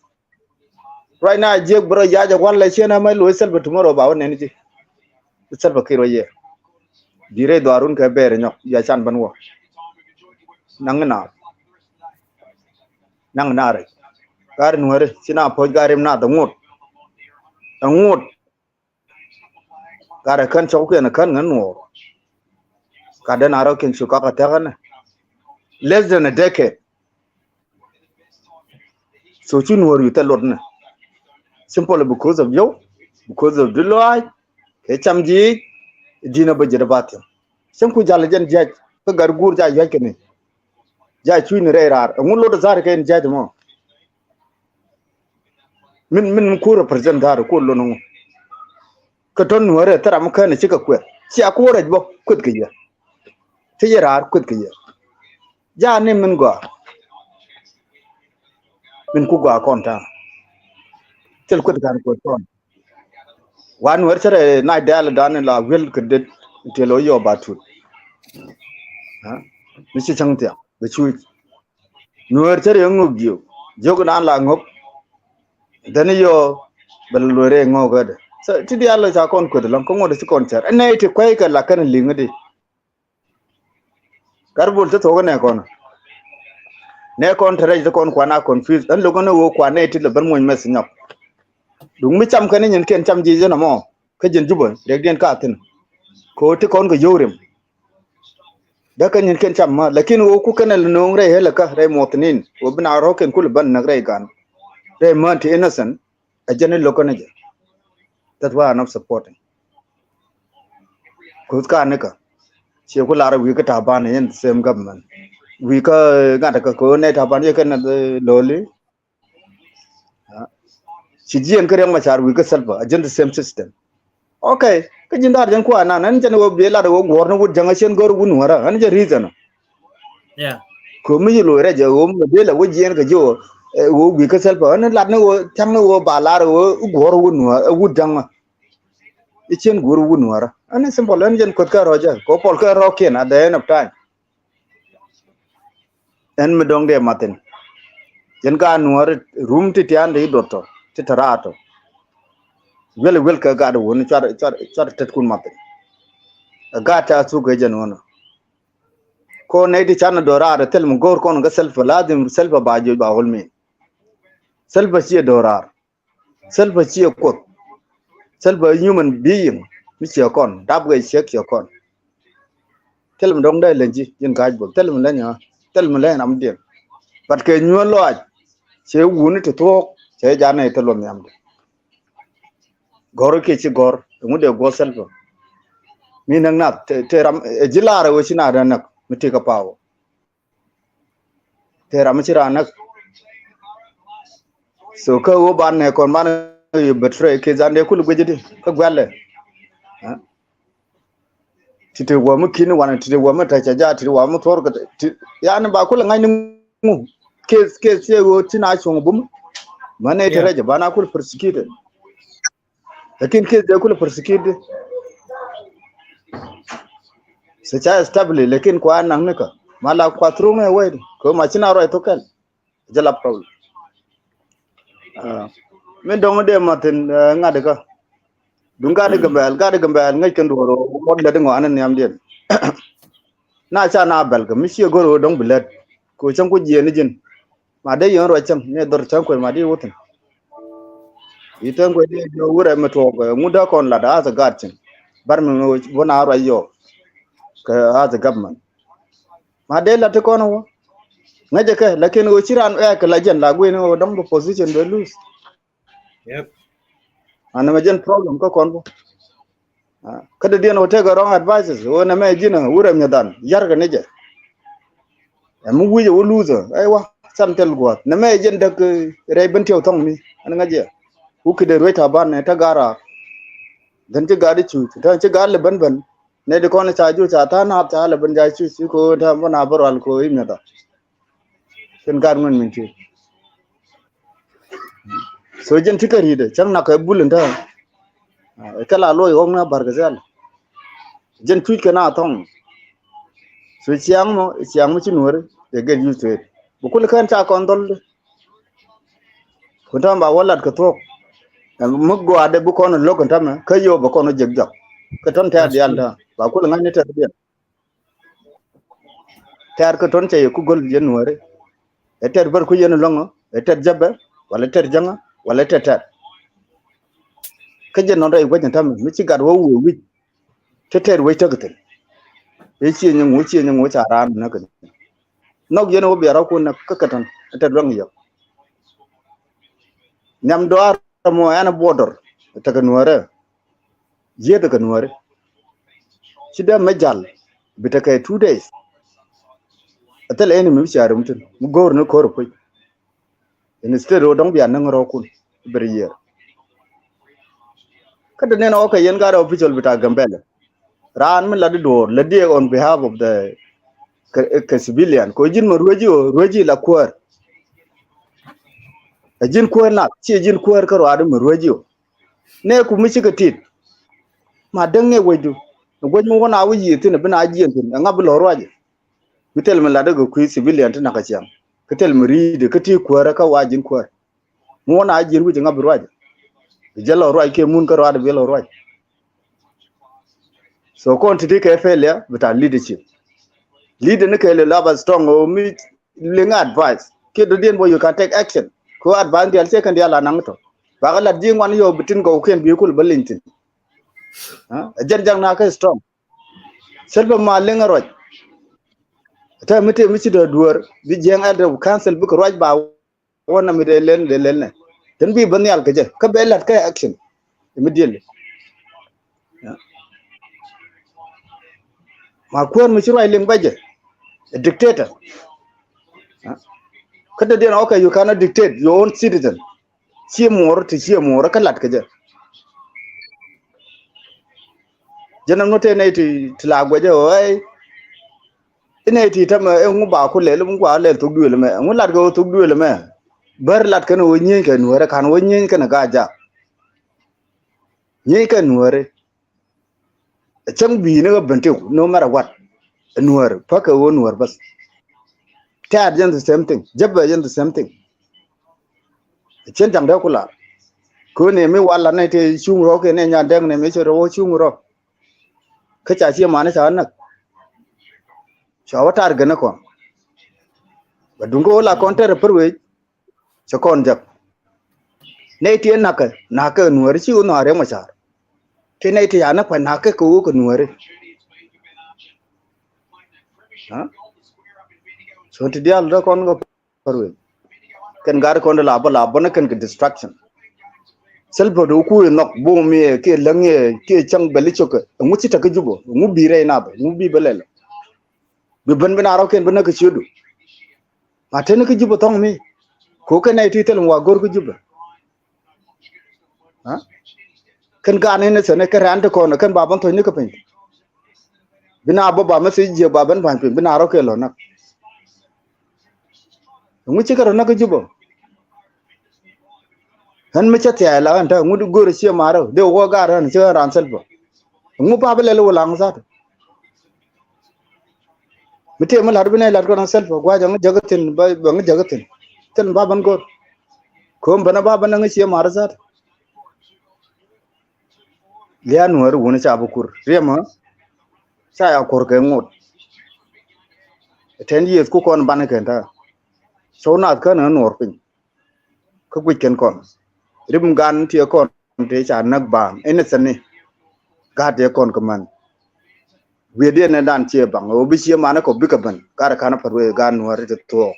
Right now jiɛk bro ya jɛ wal la ciɛ na mɛ loc Salva tomorrow ba wä nɛn ji̱. Salva Kiir wä yɛ. Di rɛy dhuarun kɛ bɛɛr nyɔk ya can ban wä. Naŋ na naŋ na rɛy. Gari nuɛri ci na poc gari na dɛ ŋut. Ɛ ŋut. Gari kän cɔk kiɛn kän ŋän nuɔɔr. Ka den a rɔ kiɛn cu kaka tɛk ɛnɛ. Less than a decade. So ci nuɔr wi̱i̱ thil luɔt ni. Simple because of you, because of di lɔaac. Kɛ cam jiic di̱n a bä jiɛt a ba thiɛm. Cäŋ ku jal jɛn jiac kä gat guur ja yuac kɛ ni. Ja cuc ni rɛy raar ɛŋu luɔt a thar kɛ in jiac mɔ. Min min ku represent thar ku luɔt ni ŋu. Kä tɔn nuɔrɛ thil ram känɛ cikɛ kuɛth cia ku rɛc bä kueth kɛ yɛ. Ti yɛ raar kueth kɛ yɛ. Ja ni min gɔaa. Min ku gɔaa kɔn ta̱a̱. Thil kueth kan kueth kɔn. Wa nuɔr cärɛ nac dɛɛl dan la wi̱el kɛ det. Ti lo yɔ ba tut. Mi ci cäŋ thiaŋ bɛ cuc. Nuɔr cärɛ ŋök jiök jiök dan la ŋök. Dhɛn yɔ bɛ luɔrɛ ŋök kä dɛ. So ti diaal ca kɔn kueth lɔŋ kä ŋot ci kɔn cär ɛnɛ ti kuɛy kɛ la kɛn liŋ di. Garbol ti thok nɛ kɔn. Nɛ kɔn te rɛc ti kɔn kuan a confuse. Ɛn lokä ni ɣöö kuan nɛ ti lɛ ben muɔny mɛth nyɔk. Duŋ mi cam kɛn nyin kɛn cam ji̱ jɛn ɛmɔ. Kä jɛn Jubä riɛkdiɛn ka thi̱n. Kɛ ɣöö ti kɔn kɛ yio̱w rim. Dee kä nyin kɛn cam ma lakin ɣöö ku kɛn ɛ lɛ no̱o̱ŋ rɛy hɛlɛ kä rɛy muɔth nin ɣöö bi na rɔ̱ kɛn kulɛ ben näk rɛy gan. Rɛy mään ti innocent. Ɛ jɛn i̱ lo̱k kɛn ɛ jɛ. That's why I'm not supporting. Kuth ka nikä. Ciɛ ku lar wi̱i̱ kä Taban in the same government. Wi̱i̱ kä ŋa̱t kä kɛ ɣöö nɛy Taban yɛ kɛn ɛ loli. Ci jiɛn kä Riɛk Macar wi̱i̱ kä Salva a jɛn the same system. Okay. Kä ji̱n da̱r jɛn kuan nan ɛn jɛn ɣöö biɛ lat ɣöö guɔ̱ɔ̱r ni wut jäŋä cien go̱r wun wärä ɛn jɛ reason. Kɛ mi ci loc rɛc ɛ ɣöö mi dee la wä jiɛn kɛ ji̱ ɣöö wi̱i̱ kä Salva ɛn lat ni ɣöö thia̱ŋ ni ɣöö ba lar ɣöö guɔ̱ɔ̱r wun wärä wut jäŋä. I̱ cien guur wun wärä ɛn simple ɛn jɛn kueth kä rɔ̱ jɛ kɛ pɔl kä rɔ̱ kiɛn at the end of time. Ɛn mi dɔ̱ŋ dee mathin. Yɛn ka nuɔ̱ɔ̱ri rum ti tian ti duɔth tɔ ti te raat tɔ. Wiɛl wiɛl kɛ gat wun cuat cuat cuat tet kun mathin. Ɛ gat ca thuk kɛ jɛn wun. Ko nɛy ti can dɔ̱raar thil mi go̱o̱r kɔn kɛ Salva lazim Salva ba joc ba wol min. Salva ciɛ dɔ̱raar. Salva ciɛ kuoth. Salva human being mi ciɛ kɔn dap kɛ ciɛ kiɛ kɔn. Thil mi dɔ̱ŋ dee leny ji̱ ji̱n ka̱c bol thil mi leny ɣä thil mi leny ram diɛn. But kɛ nyuɔ̱n lɔaac cɛ wuni ti thuɔ̱ɔ̱k cɛ janɛ thil wä nhiamdɛ. Gɔ̱r kiɛ ci gɔ̱r ɛŋu dee guɔ̱th Salva. Mi näk nath te ram ɛ ji̱ laarɛ wee ci nath dee näk mi ti kä power. Te ram mi ci raan näk. So kä ɣöö ban nɛ kɔn ban yɛ betray kɛ dhan dee kul guic di kä guɛlɛ. Ti te wä mi ki̱n wan ti te wä mi tɛcɛ ja ti te wä mi thuɔr kɛ ti yani ba kul ŋa̱c ni ŋu. Case case ciɛ ɣöö ti na cuɔ̱ŋ bum. Mänɛ te rɛc ba na kul prosecuted. Lakin case dee kulɛ prosecute di. Sɛ ca establish lakin kua naŋ ni kä ma la kua through ŋɛ wɛy di kɛ ma ci na ruac thok kɛl. Jɛ la problem. Min dɔŋ dee ma thin ŋa̱t kä duŋ gat di Gambɛl gat di Gambɛl ŋäc kɛn duɔr ɔ kɔn lät di ŋɔani nhiamdiɛn. Na ca na bɛl kɛ mi ciɛ go̱r ɣöö dɔ̱ŋ bi lät kɛ cäŋ ku jiɛɛni ji̱n. Ma dee yɛn ruac cäŋ ni dhɔr cäŋ kuɛn ma dee wä thi̱n. I̱ cäŋ kuɛn dee jɔw wurɛ mi tuɔɔk ŋut dee kɔn lat as a guard cin. Bar mi wä na ruac yɔɔk kɛ as a government. Ma dee lat ti kɔn wä ŋäcɛ kɛ lakin ɣöö ci raan ɛ kɛ la jɛn la guini ɣöö dɔ̱ŋ bi position bɛ lose. Yep. An mɛ jɛn problem kä kɔn bä. Kä dee diɛn wä tekɛ wrong advices wä nɛ mɛ ji̱n wurɛ mi̱ethan yar kɛ ni jɛ. Ɛm mi wi̱cɛ wä luthä ɛ wa san thil gua̱a̱th nɛ mɛ jiɛn däk rɛy ben tiɛw thɔŋ mi ɛn ŋäc jɛ. Wä ki dee ruec ta̱a̱ ban nɛ tä ga̱r raar. Gän ci ga̱r di cuc tä ci ga̱r lɛ ben ben. Nɛ di kɔn ca juc ca tha̱a̱ŋ naap ca lɛ ben ja cuc ci ko̱o̱n tä bä na bä rual ko̱o̱n i̱ mi̱etha. Cin ga̱r ŋuɛn min cuc. So jɛn ti kä ri̱t cäŋ nak kɛ bul in täämɛ. Kɛ la loc ɣɔ̱k ni a bar kɛ thil. Jɛn tuc kɛ na thɔŋ. So ciaŋ mɔ ciaŋ mɔ ci nuɔri kɛ get used to it. Bi kul kɛn ca kɔn dhɔl. Kun täämɛ ba wä lat kɛ thuɔ̱k. Mi gɔaa dee bi kɔn lo̱k in täämɛ kä yio̱w bɛ kɔn wä jek jɔk. Kɛ tɔn tɛ̈r diaal täämɛ ba kul ŋa̱c ni tɛ̈r diaal. Tɛ̈r kä tɔn cɛ yɛ ku go̱l yɛn nuääri. Ɛ tɛ̈r bär ku yɛn lɔ̱ŋä ɛ tɛ̈r jäpɛ walɛ tɛ̈r jäŋä walɛ tɛ̈r tɛ̈r. Kä jɛ nɔn rɛy guäcni täämɛ mi ci gat wä wëë wi̱c. Te tɛ̈r wec täk thi̱n. I̱ ciëny ŋu ciëny ŋu ca raan näk kɛ nhɔk yɛn wä bia rɔ̱kun näk kä kɛ tɔn ɛ tɛ̈r luäŋ yɔk. Nhiam dɔaar mɔ ɛn ɛ border tekɛ nuäärä. Yieth kɛ nuääri. Ci dee mɛ jal bi tekɛ two days. Ɛ thil ɛn mi bi cia rum thin mi go̱o̱r ni ko̱r puc. Instead ɔ dɔ̱ŋ bia näŋ rɔ̱kun beri yier. Kä te nen ɔ kɛ yɛn gat official bi ta Gambɛlɛ. Raan mi la di duɔ̱ɔ̱r la diɛ on behalf of the kɛ civilian kɛ ji̱n mɛ rueci ɔ rueci la kuäär. Ɛ ji̱n kuäär nath ciɛ ji̱n kuäär kä ruaadi mɛ rueci ɔ. Nɛ ku mi cikɛ tit. Ma däŋ nɛ wecdu. Ɛ wec mi wä na wä yiëë thi̱n ɛ bi na jiɛn thi̱n ɛ ŋa bi lɔ ruac. Mi thil mi latdä kɛ kui̱ civilian ti nakä ciaŋ kä thil mi ri̱i̱dɛ kä ti kuäärä kä wa ji̱n kuäär. Mi wä na jiɛn wi̱c ɛ ŋa bi ruac. Bi jɛ lɔ ruac kiɛ mun kä ruaadɛ bi lɔ ruac. So kɔn ti ti kɛ failure bi ta leadership. Leader ni kɛ lɛ laba strong ɔ mi liŋ advice kiɛ dɔ̱diɛn bɔ you can take action. Kɛ advice diaal cɛ kɛn diaal a naŋ tɔ. Bakɛ lat ji̱ ŋuan yɔ bi tin gɔw kiɛn bi kul bä liŋ thin. Ɛ jɛn jaŋ na kɛ strong. Self ma liŋ a ruac. Te mi te mi ci dɔ duɔr bi jiɛŋ elder council bi kɛ ruac ba wä na mi dee lɛl dee lɛl nɛ. Thin bi bä nhial kɛ jɛ kä bɛ lat kɛ action. Immediately. Ma kuäär mi ci ruac liŋ bä jɛ. A dictator. Kä te diɛn okay you cannot dictate your own citizen. Ciɛ muɔɔr ti ciɛ muɔɔr kä lat kɛ jɛ. Jɛn ɛn wä tëë nɛy ti ti la guɛcä ɣöö ɛy. Inɛ ti tämɛ ɛŋu ba ku lɛl ɛŋu ba lɛl thok duël ɛmɛ ɛŋu lat kɛ ɣöö thok duël ɛmɛ. Bär lat kɛn ɣöö nyieeny kɛ nuäärä ka̱n ɣöö nyieeny kɛn ɛ ga̱a̱c jaak. Nyieeny kɛn nuäärä. Ɛ cäŋ bi̱i̱ni ɣä ben tiw no matter what. Ɛ nuäär päkɛ ɣöö nuäär bäth. Tɛ̈t jɛn the same thing jäpɛ jɛn the same thing. Ɛ cien jaŋ dee ku lar. Kööni mi wal lat nɛ tëë cuŋ rɔ̱ kɛ nɛ nyan dɛŋ nɛ mi cɛ rɔ̱ cuŋ rɔ̱. Kä ca cie mani ca näk. Cua wä tar gɛn kɔn. Bɛ duŋ kä wä la kɔn tɛr pär wec. Cɛ kɔn jɛk. Nɛy ti nakä nakä nuääri ci wä nuääri mɔ car. Ti nɛy ti ya näk pä nakä kɛ wä kɛ nuääri. Cun ti diaal dä kɔn kɛ pär wec. Kɛn gat kɔn la bä la bä ni kɛn kɛ distraction. Self du ku nhɔk bum yɛ kiɛ läŋ yɛ kiɛ cäŋ bɛli cokɛ. Ŋu ci tekɛ Jubä ŋu bi rɛy nath ŋu bi bä lɛl. Bi ben bi na rɔ kɛn bi näk kɛ ciötdu. Ma teni kä Jubä thɔŋ mi. Ko kɛn nɛy ti thil wa go̱r kä Jubä. Kɛn gan in sɛn kɛn raan ti kɔn kɛn ba bän thɔcni kä piny. Bi na bä ba mɛ thiec jiɛ ba bän ba̱ny piny bi na rɔ kɛ lɔ näk. Ŋu cikɛ rɔ näk kä Jubä. Ɣän mi cä thia̱a̱c la ɣän te ŋu di go̱r cie marä dee wä gar ɣän ci ɣän raan Salva. Ŋu ba bi lɛl wä laŋ tha̱a̱t. Mi tëë mi la̱t bi nɛy la̱t kɔn Salva gua̱c ɣän jäk thi̱n bä ɣän jäk thi̱n. Thil ba bän go̱r. Ko̱o̱m bän ba bän ɣän cie marä tha̱a̱t. Lia̱a̱ nuääri wuni ca bi kur riɛmä. Ca ya kur kɛ ŋot. Tɛn yiëth ku kɔn bani kɛn ta̱a̱. Cɔw naath kän ɣän nuɔr piny. Kä guic kɛn kɔn rim gan tiɛ kɔn tëë ca näk baaŋ ɛn thäni. Gaat tiɛ kɔn kä män. Wi̱i̱diɛn ɛ dan ciɛ baŋ ɣöö bi ciɛ manä kɔ bikɛ ben gat ɛ ka̱n päl wee gaat nuääri ti thuɔɔk.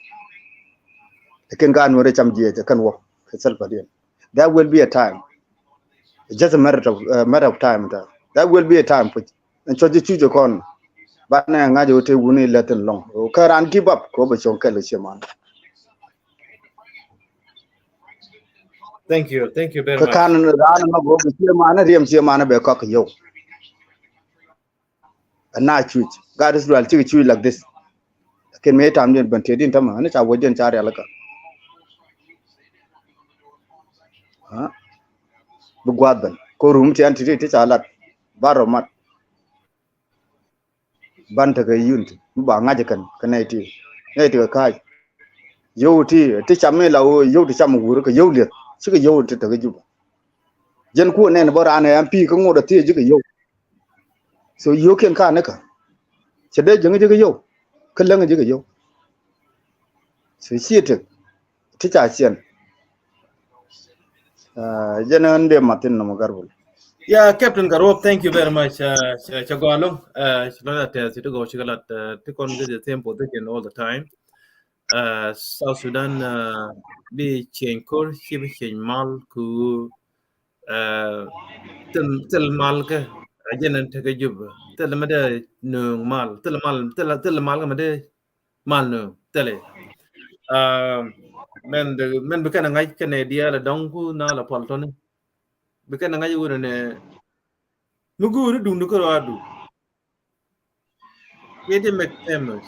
Lakin gaat nuääri cam jiɛc ɛ kɛn wä kɛ Salva diɛn. There will be a time. It's just a matter of, uh, matter of time. That will be a time puc. Ɛn cuɔ̱c ji̱ cuc ɛ kɔn. Banɛ ŋa̱c ɛ wä te wuni lɛth in lɔŋ. Kä raan give up kɛ wä bɛ cuɔ̱ŋ kɛl kɛ ciɛ man. Thank you, thank you very Kä much. Kan raan ma go̱o̱k ciɛ man riɛm ciɛ man bɛ kɔk yio̱w. Ɛn na cuc gat Israel cikɛ cuc like this. Lakin mëë tam diɛn ben tëë din tämɛ ni ca wec diɛn ca rialikä. Bi guath ben ko rum tian ti̱ti̱ ti ca lat. Ba rɔ mat. Ban tekɛ unity mi ba ŋa̱c kɛn kɛ nɛy ti nɛy ti kɛ ka̱a̱c. Yio̱w ti ti cam mi la ɣöö yio̱w ti cam wur kɛ yio̱w lieth cikɛ yio̱w ti tekɛ Juba. Jɛn kuɔ nɛn bä raan ɛ M P kä ŋot a thiec ji̱ kɛ yio̱w. So yio̱w kiɛn ka ni kä cɛ dee jäŋ ji̱ kɛ yio̱w kä läŋ ji̱ kɛ yio̱w. So ciɛ tek ti ca ciɛn. Jɛn ɛn dee mathin nɔmɔ garbul. Yeah, Captain Garuop, thank you very much. Cɛ gɔaa loŋ. Ci lɔt a tɛth ci ti gɔw ci kɛ lat ti kɔn get the same position all the time. South Sudan bi change kor ci bi change mal ku thil mal kɛ a jɛn ɛn tekɛ Jup thil mɛ dee nööŋ mal thil mal thil mal kɛ mɛ dee mal nööŋ thilɛ. Mɛn mɛn bi kɛn a ŋa̱c kɛn ɛ diaal a dɔŋ ku na la pɔl tɔni bi kɛn a ŋa̱c wunɛ nɛ mi guuri duŋdu kɛ rɔadu. It make famous.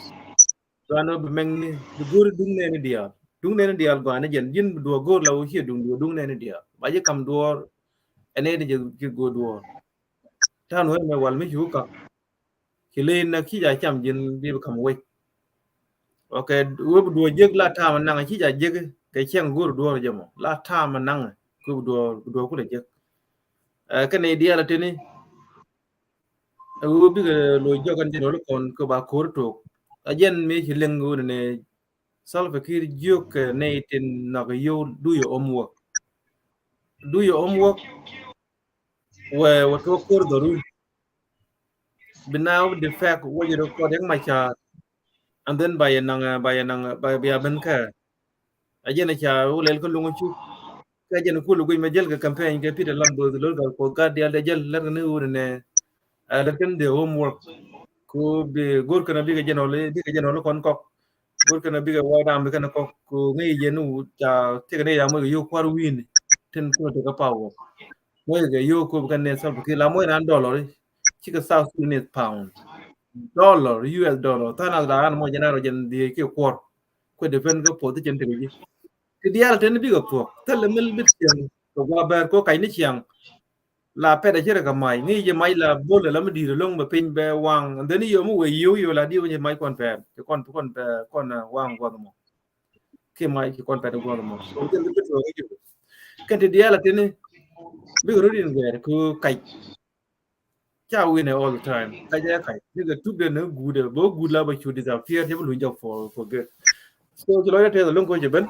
Gɔaa ni bi mɛŋni bi go̱o̱ri duŋ nɛɛni diaal duŋ nɛɛni diaal gɔaa ni jɛn ji̱n bi duɔ̱ɔ̱k go̱o̱r la wä ciɛ duŋ duɔ̱ɔ̱k duŋ nɛɛni diaal ba ji̱ kam duɔ̱ɔ̱r. Ɛn nɛɛni jɛ ji̱ go̱o̱r duɔ̱ɔ̱r. Ta̱a̱n wee mɛ wal mi cu kak ci ley na ki̱c a cam ji̱n bi bi kam wec. Ok, wee bi duɔ̱ɔ̱k jiäk la ta̱a̱m naŋ ki̱c a jiäk kɛ cɛŋ go̱o̱r duɔ̱ɔ̱r jɛ mɔ la ta̱a̱m naŋ ku bi duɔ̱ɔ̱k bi duɔ̱ɔ̱k kulɛ jiäk. Kɛn nɛy diaal a teni Ɛ ɣöö bikɛ lo̱c jɔk ɛn jɛn ɣöö kɔn kɛ ba ko̱r tok. A jɛn mi ci liŋ ɣöö nɛ Salva Kiir jiök kɛ nɛy tin nhɔk yio̱w do your homework. Do your homework. Wɛ wɛ tuɔk ko̱r dhɔru. Bi na wä di fɛk wä jɛ rɛ kɔt yɛk ma ca. And then ba yɛ naŋ ba yɛ naŋ ba bia ben kɛ. A jɛn a ca wä lɛl kä luŋ cu. Kɛ jɛn kul guic mɛ jäl kɛ campaign kɛ Peter Lam Both Lol Gal Kuoth Gat dial dɛ jäl lɛr kɛ ni wun nɛ. Lɛr kɛn the homework. Ku bi go̱r kɛn a bikɛ jɛn ɔli bikɛ jɛn ɔli kɔn kɔk. Go̱r kɛn a bikɛ white army kɛn kɔk ku ŋäc jɛn ni wut ca tekɛ ni ya moc kɛ yio̱w kuar wi̱i̱ni. Tin kulɛ tekɛ power. Moc kɛ yio̱w kop kɛn ni Salva Kiir la moc ran dollar. Cikɛ South Sudanese pound. Dollar, U S dollar. Tha̱a̱ŋ nath la ran moc jɛn a rɔ jɛn dhiec kiɛ kuɔr. Kuɛ depend kä position tekɛ ji̱. Ti diaal teni bikɛ thuɔ̱k thilɛ mil bit ciɛŋ kɛ gua̱a̱ bɛɛr ko kac ni ciaŋ. La pɛt a ci rɛ kɛ mac ŋi̱i̱c jɛ mac la bo̱l la mi di̱i̱t ɛlɔ̱ŋ bɛ piny bɛ waŋ. And then yio̱w mi wee yio̱w yio̱w la di̱i̱t wä jɛ mac kɔn pɛɛr ci kɔn kɔn pɛ kɔn waŋ gua̱th mɔ. Kiɛ mac ci kɔn pɛt gua̱th mɔ. So jɛn bit thuɔ̱k i̱ jɛ. Kɛn ti diaal a teni bikɛ rot in wɛɛr kɛ kac. Ca win ɛ all the time. Kac ɛ kac. Ni kɛ tup den ni guut ɛ bä guut la bä cu disappear cɛ bä luny jɔk for for good. So ci lɔc tɛth luŋ ko cɛ ben.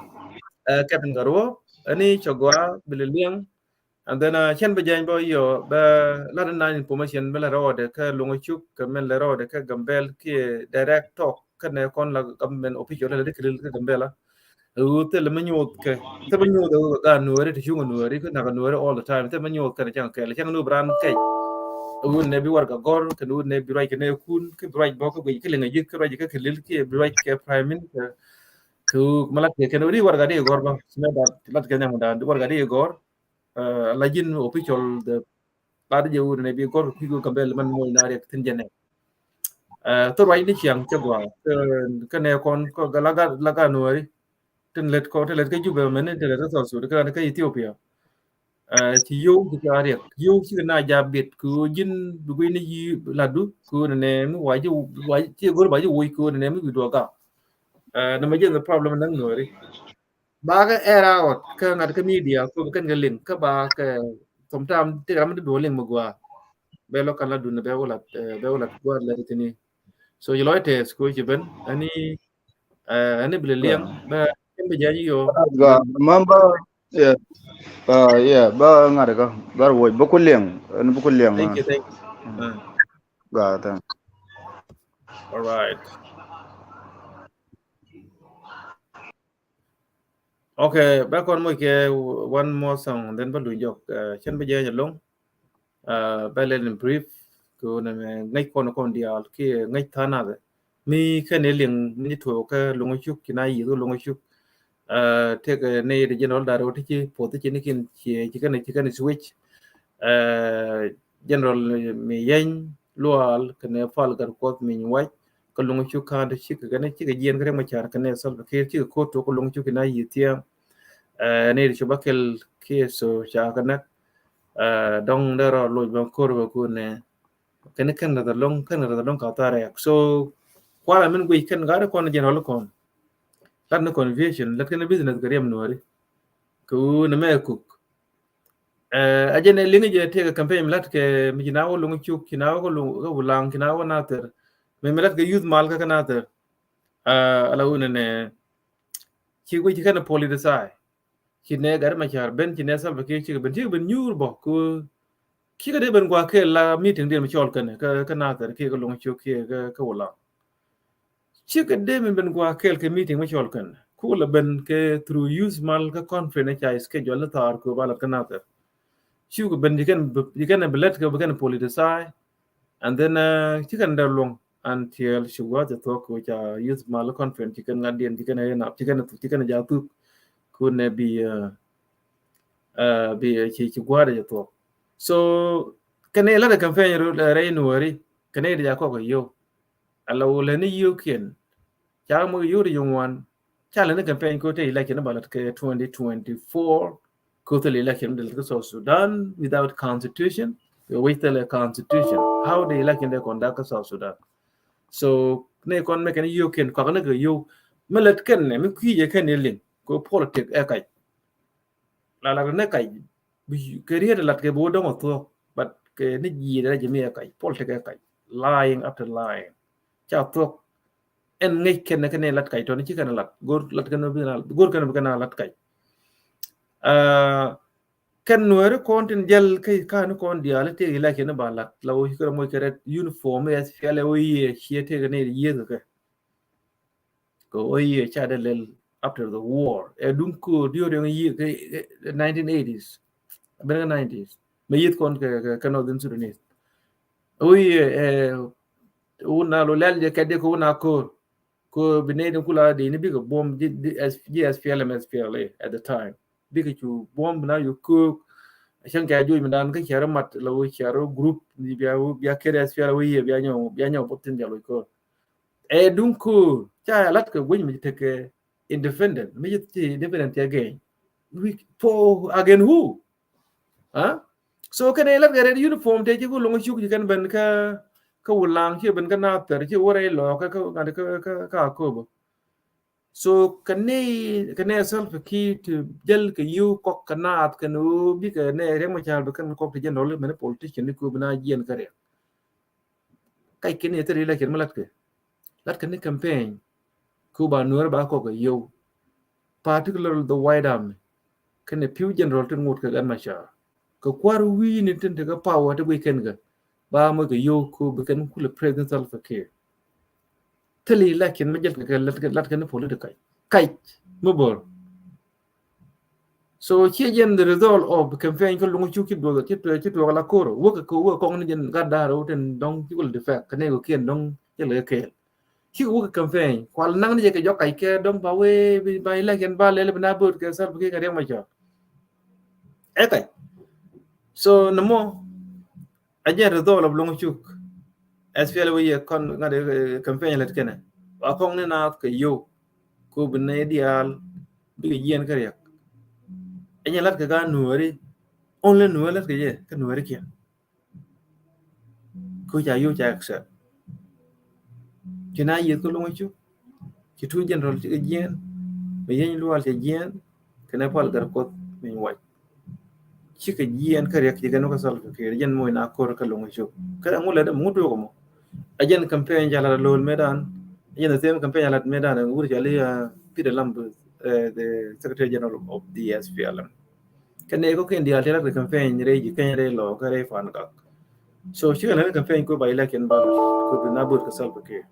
Captain Garuɔ ɛni cɛ gɔaa bi li liɛŋ. And then cɛn bɛ jɛny bä yɔ bɛ lat na information bɛ lɛ rɔɔdɛ kɛ luŋ cuk kɛ mɛn lɛ rɔɔdɛ kɛ Gambel kiɛ direct talk kɛ nɛ kɔn la government official lɛ di kɛ lil kɛ Gambela. Ɣöö thilɛ mi nyuuth kɛ thilɛ mi nyuuth ɣöö gaat nuääri ti cuŋ nuääri kä nak nuääri all the time thilɛ mi nyuuth kɛn cäŋ kɛl cäŋ nup raan kɛc. Ɣöö nɛ bi warɛgak gɔ̱r kɛn ɣöö nɛ bi ruac kɛ nɛ kun kä bi ruac bɔk kä guic kä liŋ a ji̱ kä ruac kä kɛ lil kiɛ bi ruac kɛ prime minister. Kɛ ɣöö ma lat kɛ kɛn ɣöö di warɛgak di gɔ̱r bä ci mɛ dat lat kɛ nyaŋ dan warɛgak di gɔ̱r. La ji̱n official the lat jɛ wut nɛ bi gɔr kɛ kui̱ kɛ Gambel mɛn moc na riɛk thin jɛ nɛ. Thor ruac ni ciaŋ cɛ gɔaa kɛ nɛ kɔn kɔ la ga nuɔri. Tin lɛt kɔ tin lɛt kɛ Jubɛ mɛn tin lɛt kɛ South Sudan kɛ Ethiopia. Ci yio̱w ci ca riɛk yio̱w ci kɛ na ja biet kɛ ji̱n bi guiy ni yi ladu kɛ nɛ mi wa ji̱ wa ci gɔr ba ji̱ woc kɛ nɛ mi bi duɔ gak. Nɛ mɛ jɛ the problem nɛ nuɔri. Bakɛ air out kä ŋa̱t kä media kɛ kɛn kɛ liŋ kä bakɛ sometime ti ram ti duɔ liŋ mi gua. Bɛ lɔ kan la dun bɛ wä lat bɛ wä lat gua lɛ ti ni. So yi lɔy tɛth ko ci ben ani ani bi liŋ bɛ kɛn bi jɛ yi yo. Remember, yeah, yeah, ba ŋa̱t kä ba ruɔc ba ku liŋ ani ba ku liŋ. Thank you, thank you. Ga thank. All right. Okay, bɛ kɔn moc kɛ one more song, then bä luny jɔk. Cɛn bä jɛ nyɛ loŋ. Bɛ lɛl in brief kɛ ɣöö nɛ mɛ ŋäc kɔn kɔn diaal kiɛ ŋäc tha̱a̱ŋ nath mi kɛn ɛ liŋ mi tuɔɔk kä Loŋ Cuk ci na yiëth kä Loŋ Cuk. Tëëkɛ nɛy ti general da̱r ɣöö ti ci puɔth ti ci ni kin ci kɛn ci kɛn switch. General mi yɛny Lual kɛnɛ Pal Gatkuɔth mi wac kä Loŋ Cuk ka̱n ti cikɛ kɛn cikɛ jiɛn kä Riɛk Macar kɛnɛ Salva Kiir cikɛ ko̱r tuɔɔk kä Loŋ Cuk ci na yiëth thia̱a̱ŋ. Nɛy ti cu ba kɛl kiɛ so ca kɛ näk. Dɔ̱ŋ dee rɔ loc bä ko̱r bä kun nɛ kɛn kɛn rɛ dhɛ loŋ kɛn rɛ dhɛ loŋ ka tha̱a̱ŋ rɛɛk. So kualɛ min guic kɛn gat kɔn general kɔn lat ni confusion lat kɛn business kɛ riɛm Nuääri. Kɛ ɣöö nɛ mɛ kuk a jɛn ɛ liŋ jɛ tëëkɛ campaign mi lat kɛ mi ci na wä Loŋ Cuk ci na wä kä Loŋ kä Wulaŋ ci na wä Nathir. Mi mi lat kɛ youth mal kä kä Nathir. Ala ɣöö nɛ nɛ ci guic ci kɛn politicize. Ci nɛ Gat Macar ben ci nɛ Salva Kiir cikɛ ben cikɛ ben nyuur bä kɛ cikɛ dee ben gua̱a̱ kɛɛl la meeting diɛn mi cɔl kɛn kä kä Nathir kiɛ kä Loŋ Cuk kiɛ kä kä Wulaŋ. Cikɛ dee ben ben gua̱a̱ kɛɛl kɛ meeting mi cɔl kɛn kulɛ ben kɛ through youth mal kä conference ca schedule ni thaar kɛ ba lat kä Nathir. Cikɛ ben ci kɛn ci kɛn bi lät kɛ bi kɛn politicize. And then ci kɛn dee luɔ̱ŋ until ci gua̱a̱th jɛ thuɔ̱k kɛ ca youth mal conference ci kɛn ŋa̱t diɛn ci kɛn ɛ nap ci kɛn ci kɛn jɛ thuk. Kun nɛ bi bi ci ci gua̱a̱th jɛ thuɔ̱k. So kɛn ɛ lat ɛ campaign rɛy Nuääri kɛn ɛ di ja kɔk ɛ yio̱w. Ala wulɛ ni yio̱w kiɛn ca mɔ yio̱w di yio̱w ŋuan. Ca lɛ ni campaign ko te election ba lat kɛ twenty twenty-four. Ko thil election mi dee lat kä South Sudan without constitution. Kɛ wec thil constitution how the election dee conduct kä South Sudan. So ne kɔn mɛ kɛn yio̱w kɛn kɔak ni kɛ yio̱w mi lat kɛn nɛ mi kui̱ jɛ kɛn ni liŋ ko politic ɛ kac. La lat ni kac kɛ riet lat kɛ bi wä dɔŋ a thuɔ̱k. But kɛ ni ji̱ dee jɛ mi ɛ kac politic ɛ kac. Lying after lying. Ca thuɔ̱k. Ɛn ŋäc kɛn kɛn lat kac tɔni ci kɛn lat go̱r lat kɛn bi na go̱r kɛn bi kɛn lat kac. Kɛn Nuääri kɔn tin jäl kä ka̱n kɔn diaal tëëk election ba lat la wä ci kɛ moc kɛ rɛt uniform ɛ SPLA wä yiëë ciɛ tëëk ni yiëë kɛ kɛ wä yiëë ca dee lɛl after the war ɛ duŋ ko̱o̱r diöör yɔŋ yiëë kɛ nineteen eighties. Ben kɛ nineties mɛ yiëth kɔn kɛ kɛ Northern Sudanese. Wä yiëë ɛ wun na lo lɛl jɛ kɛ dee kɛ wun na ko̱o̱r. Ko bi nɛy tin kula di ni bikɛ buɔm ji̱ SPLM SPLA at the time. Bikɛ cu buɔm bi na yu köök. Cäŋ kɛ a juɔc mi dan kä ciarä mat la wä ciarä group ni bia bia kɛt SPLA wä yiëë bia nyɔw bia nyɔw buɔth tin bia loc köök. Ɛ duŋ köök ca lat kɛ guic mi tekɛ independent mi ci independent ti again. For again who? So kɛn ɛ lat kɛ red uniform te ci ku loŋ cuk ci kɛn ben kä kä Wulaŋ ci ben kä Nathir ci wä rɛy lɔ kä kä kä kä Akobo. So kɛn ɛ kɛn ɛ Salva Kiir ti jäl kɛ yiw kɔk kɛ naath kɛn ɣöö bikɛ nɛ Riɛk Macar bi kɛn kɔk ti general mɛn politician ni ku bi na jiɛn kä Riɛk. Kac kɛn ɛ thil election mi lat kɛ lat kɛn ni campaign. Ku ba Nuäär ba kɔk kɛ yiw. Particularly the White Army kɛnɛ pi̱w general tin ŋot kɛ Gat Macar kɛ kua̱r wi̱i̱ni tin tekɛ power ti guic kɛn kɛ ba moc kɛ yio̱w ko bi kɛn kulɛ President Salva Kiir. Thil election mi jɛl kɛ lat kɛn political kac mi bor. So ciɛ jɛn the result of campaign kä luŋ cuk ci duɔth ci tuɔk la koro wäkɛ kɛ wäkɛ kɔŋ ni jɛn gat da̱a̱r wä tin dɔŋ ci kulɛ defect kɛ nɛy kɛ kiɛn dɔŋ jɛl kɛ kɛɛl. Cikɛ wä kɛ campaign kual naŋ ni jɛ kɛ jɔk kac kɛ dɔ̱ŋ ba wee ba election ba lɛl bi na bööt kɛ Salva Kiir kɛ Riɛk Macar. Ɛ kac. So nɛ mɔ a jɛn result of loŋ cuk. SPLA wee yɛ kɔn ŋa̱t campaign lät kɛnɛ wa kɔŋ ni naath kɛ yio̱w. Ko bi nɛ diaal bikɛ jiɛn kä Riɛk. Ɛ jɛn lat kɛ ka Nuääri. Only Nuääri lat kɛ jɛ kä Nuääri kiɛn. Ko ca yio̱w ca accept. Ci na yiëth kä luŋ cuk ci tu general ci kɛ jiɛn. Mi yeny lual cɛ jiɛn kɛnɛ Pal Gatkuɔth mi wac. Cikɛ jiɛn kä Riɛk ci kɛn wä kä Salva Kiir jɛn moc na kor kä luŋ cuk. Kä ŋu lɛ dɛ mu tuk mɔ. A jɛn campaign ca lat lo̱l medan. A jɛn the same campaign ca lat medan wur ca li Peter Lam the Secretary General of the SPLM. Kɛn nɛ kɔ ken diaal ti lat kɛ campaign rɛy ji̱ Kenya rɛy lɔ kä rɛy Fangak. So cikɛ lat kɛ campaign ko ba election ba ko bi na bööt kɛ Salva Kiir.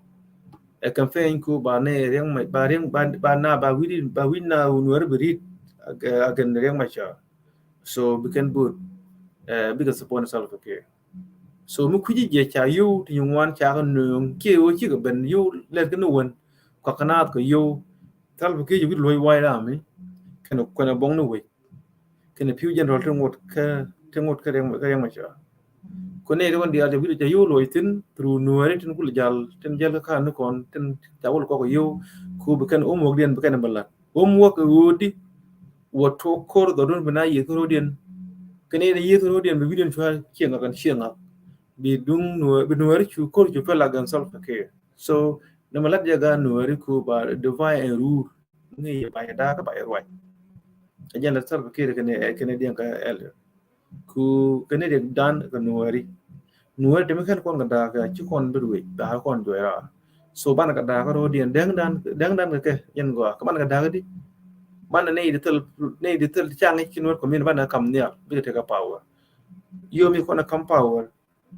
Ɛ campaign ko ba nɛ Riɛk Mac ba Riɛk ba na ba wi̱i̱ ba wi̱i̱ na Nuääri bi ri̱t. Agɛn Riɛk Macar. So bi kɛn bööt. Ɛ, bikɛ support ni Salva Kiir. So mi kui̱ci jɛ ca yio̱w ti nyin ŋuan ca kɛ nööŋ kiɛ ɣöö cikɛ ben yio̱w lɛt kɛ ni wen kɔakɛ naath kɛ yio̱w. Salva Kiir jɛ wi̱c luɔ̱c White Army kɛnɛ, kɛnɛ buɔ̱ŋ ni wec kɛnɛ pi̱w general ti ŋot kä, ti ŋot kä Riek, kä Riek Machar. Kɛ nɛy ti ɣän diaal jɛ wi̱c ca yio̱w luɔ̱c thi̱n through Nuääri tin kulɛ jal, tin jäl kä ka̱n ni kɔn, tin ca wä lɛ kɔk kɛ yio̱w. Ku bi kɛn homework diɛn bi kɛn bɛ la̱t. Homework ɛ ɣöö di wä tuɔɔk ko̱r dhɔrun bi na yiëth kä ro̱diɛn. Kɛ nɛy ti yiëth kä ro̱diɛn bi wi̱diɛn cua cieŋ ŋak ɛn cieŋ ŋak. Bi duŋ Nuääri, bi Nuääri cu ko̱r cu pɛl against Salva Kiir. So nɛmɛ lat jɛ gaat Nuääri ku ba divide and rule. Ŋi̱ yɛ ba yɛ da̱a̱k kä ba yɛ ruac. Ɛ jɛn la Salva Kiir kɛnɛ, kɛnɛ diɛn kä ɛl. Ku kɛnɛ diɛn dan kɛ Nuääri. Nuääri te mi kɛn kɔn kɛ da̱a̱k kɛ ci kɔn bi ruec da̱a̱k kɔn juɔc raar. So banɛ kɛ da̱a̱k kä ro̱diɛn dɛŋ dan, dɛŋ dan kɛ kɛ jɛn gɔaa. Kä banɛ kɛ da̱a̱k kä di. Banɛ nɛy di thil, nɛy di thil ca ŋi̱c ci Nuäär community banɛ kam nhial bikɛ tekɛ power. Yio̱w mi kɔn ɛ kam power.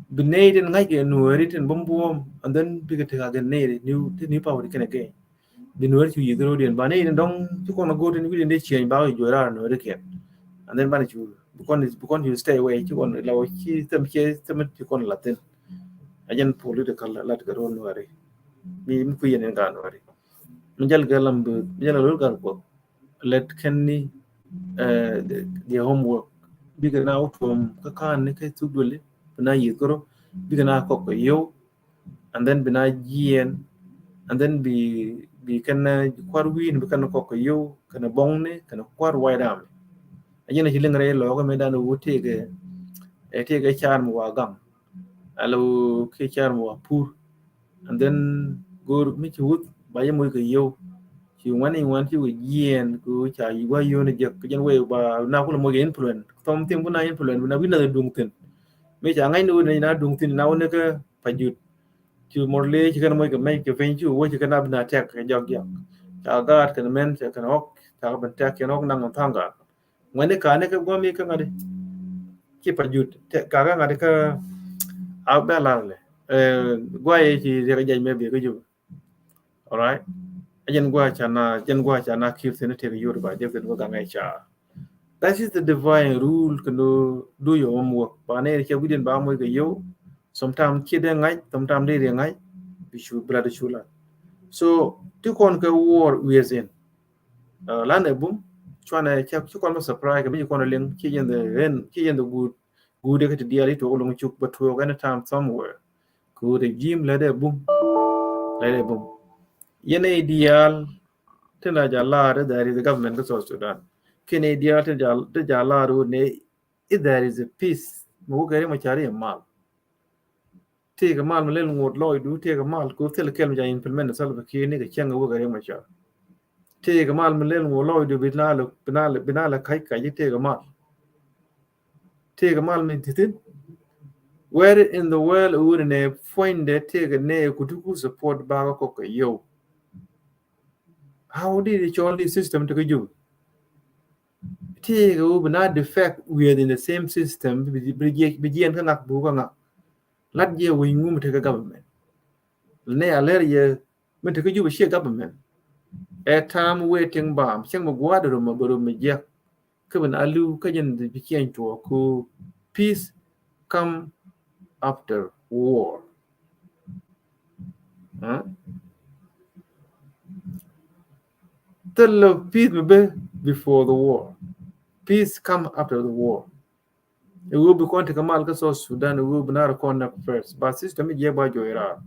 Bi nɛy tin ŋa̱ckɛ Nuääri tin buɔ̱m buɔ̱m, and then bikɛ tekɛ against nɛy ti new, ti new power ti kɛn again. Bi Nuääri cu yiëth ro̱diɛn ba nɛy tin dɔ̱ŋ ci kɔn a go̱o̱r tin wi̱diɛn dee change ba kɛ juɔc raar Nuääri kiɛn. And then banɛ cu bi kɔn, bi kɔn cu stay away, ci kɔn la wä ci them, ci them ci kɔn la thin. A jɛn political lat kɛ ro̱l Nuääri. Mi, mi kui̱ yɛn in gaat Nuääri. Mi jäl kɛ lam bi, mi jäl kɛ lo̱l gat Kuɔth. Lɛt kɛn ni, eh, the, the homework. Bikɛ na wä tuɔm kä ka̱n ni kä thuk duëli, bi na yiëth kärɔ, bikɛ na kɔk kɛ yio̱w, and then bi na jiɛɛn, and then bi, bi kɛn, eh, kua̱r wi̱i̱n bi kɛn kɔk kɛ yio̱w, kɛn buɔ̱ŋni, kɛn kua̱r White Army. A jɛn a ci liŋ rɛy lɔɔkä mëë dan wä tëëkɛ, eh, tëëkɛ car mi wa gaŋ. Alo kiɛ car mi wa pur. And then go̱o̱r mi ci wuth ba yɛ moc kɛ yio̱w. Ci ŋuan i̱ ŋuan ci wä jiɛɛn kɛ ca yi wa yio̱w ni jek kɛ jɛn wee ba na kulɛ moc kɛ influence. Thɔm thim ku na influence bi na wi̱n na duŋ thin. Mi ca ŋa̱cni wä ni na duŋ thin na wä ni kä Pajut. Ci mɔr lee ci kɛn moc kɛ mec kɛ piny ci wä ci kɛn a bi na tɛk kɛ jɔk jɔk. Ca gaat kɛn mɛn ca kɛn ɣɔk ca kɛ ben tɛk kɛn ɣɔk naŋ thaŋ gaat. Ŋuɛni ka̱ni kä guami kä ŋa̱di. Ci Pajut te kakä ŋa̱di kä a bɛ lar lɛ. Eh, guayɛ ci riɛk jɛc mɛ bi kä Juba. All right. A jɛn gua ca na, jɛn gua ca na kir thin tek yur ba jɛk thin ba gaŋɛ ca. That is the divine rule kɛ no do your homework. Ba ne ca wi̱diɛn ba moc kɛ yio̱w. Sometimes ci dee ŋa̱c, sometimes dee dee ŋa̱c. Bi cu, bi la dee cu la. So ti kɔn kɛ war within. Uh, lan ɛ bum cuanɛ cɛ ci kɔn bä surprise kɛ mi ci kɔn liŋ ci yɛn the ren ci yɛn the good good kɛ ti dial i tuɔk loŋ cuk bä tuɔk anytime somewhere. Ku the gym lɛ dɛ bum lɛ dɛ bum yɛn ɛ dial. Tin la ja lar there is a government kä South Sudan. Kin ɛ dial tin ja, tin ja lar wut ne if there is a peace mi wä kɛ ri ma cari mal. Tëëkɛ mal mi lel ŋot lɔcdu, tëëkɛ mal ku thil kɛl mi ca implement Salva Kiir ni kɛ cäŋ wä kɛ Riek Machar. Tëëkɛ mal mi lel ŋot lɔcdu bi na lɛ, bi na lɛ, bi na lɛ kac kac tëëkɛ mal. Tëëkɛ mal mi ti thin. Where in the world wuni nɛ puɔ̱nydɛ tëëkɛ nɛ ku ti ku support bakɛ kɔk kɛ yio̱w. How did it call this system to go? Tëëkɛ wä bi na defect within the same system bi, bi, bi jiɛn kä ŋak bu kä ŋak. Lat jiɛ wec ŋum tekɛ government. Nɛ a lɛr yɛ mi tekɛ Juba ciɛ government. Ɛ time waiting bomb cieŋ mi gua̱a̱r rom mi bä rom mi jiɛk. Kä bin a li̱w kä jɛn bi ciɛny tuɔɔk ku peace come after war. Huh? Thil peace mi be before the war. Peace come after the war. Ɛ wee bi kɔn tekɛ mal kä South Sudan, ɛ wee bi nar kɔn nak first. Ba system jiɛ ba jɔy rar.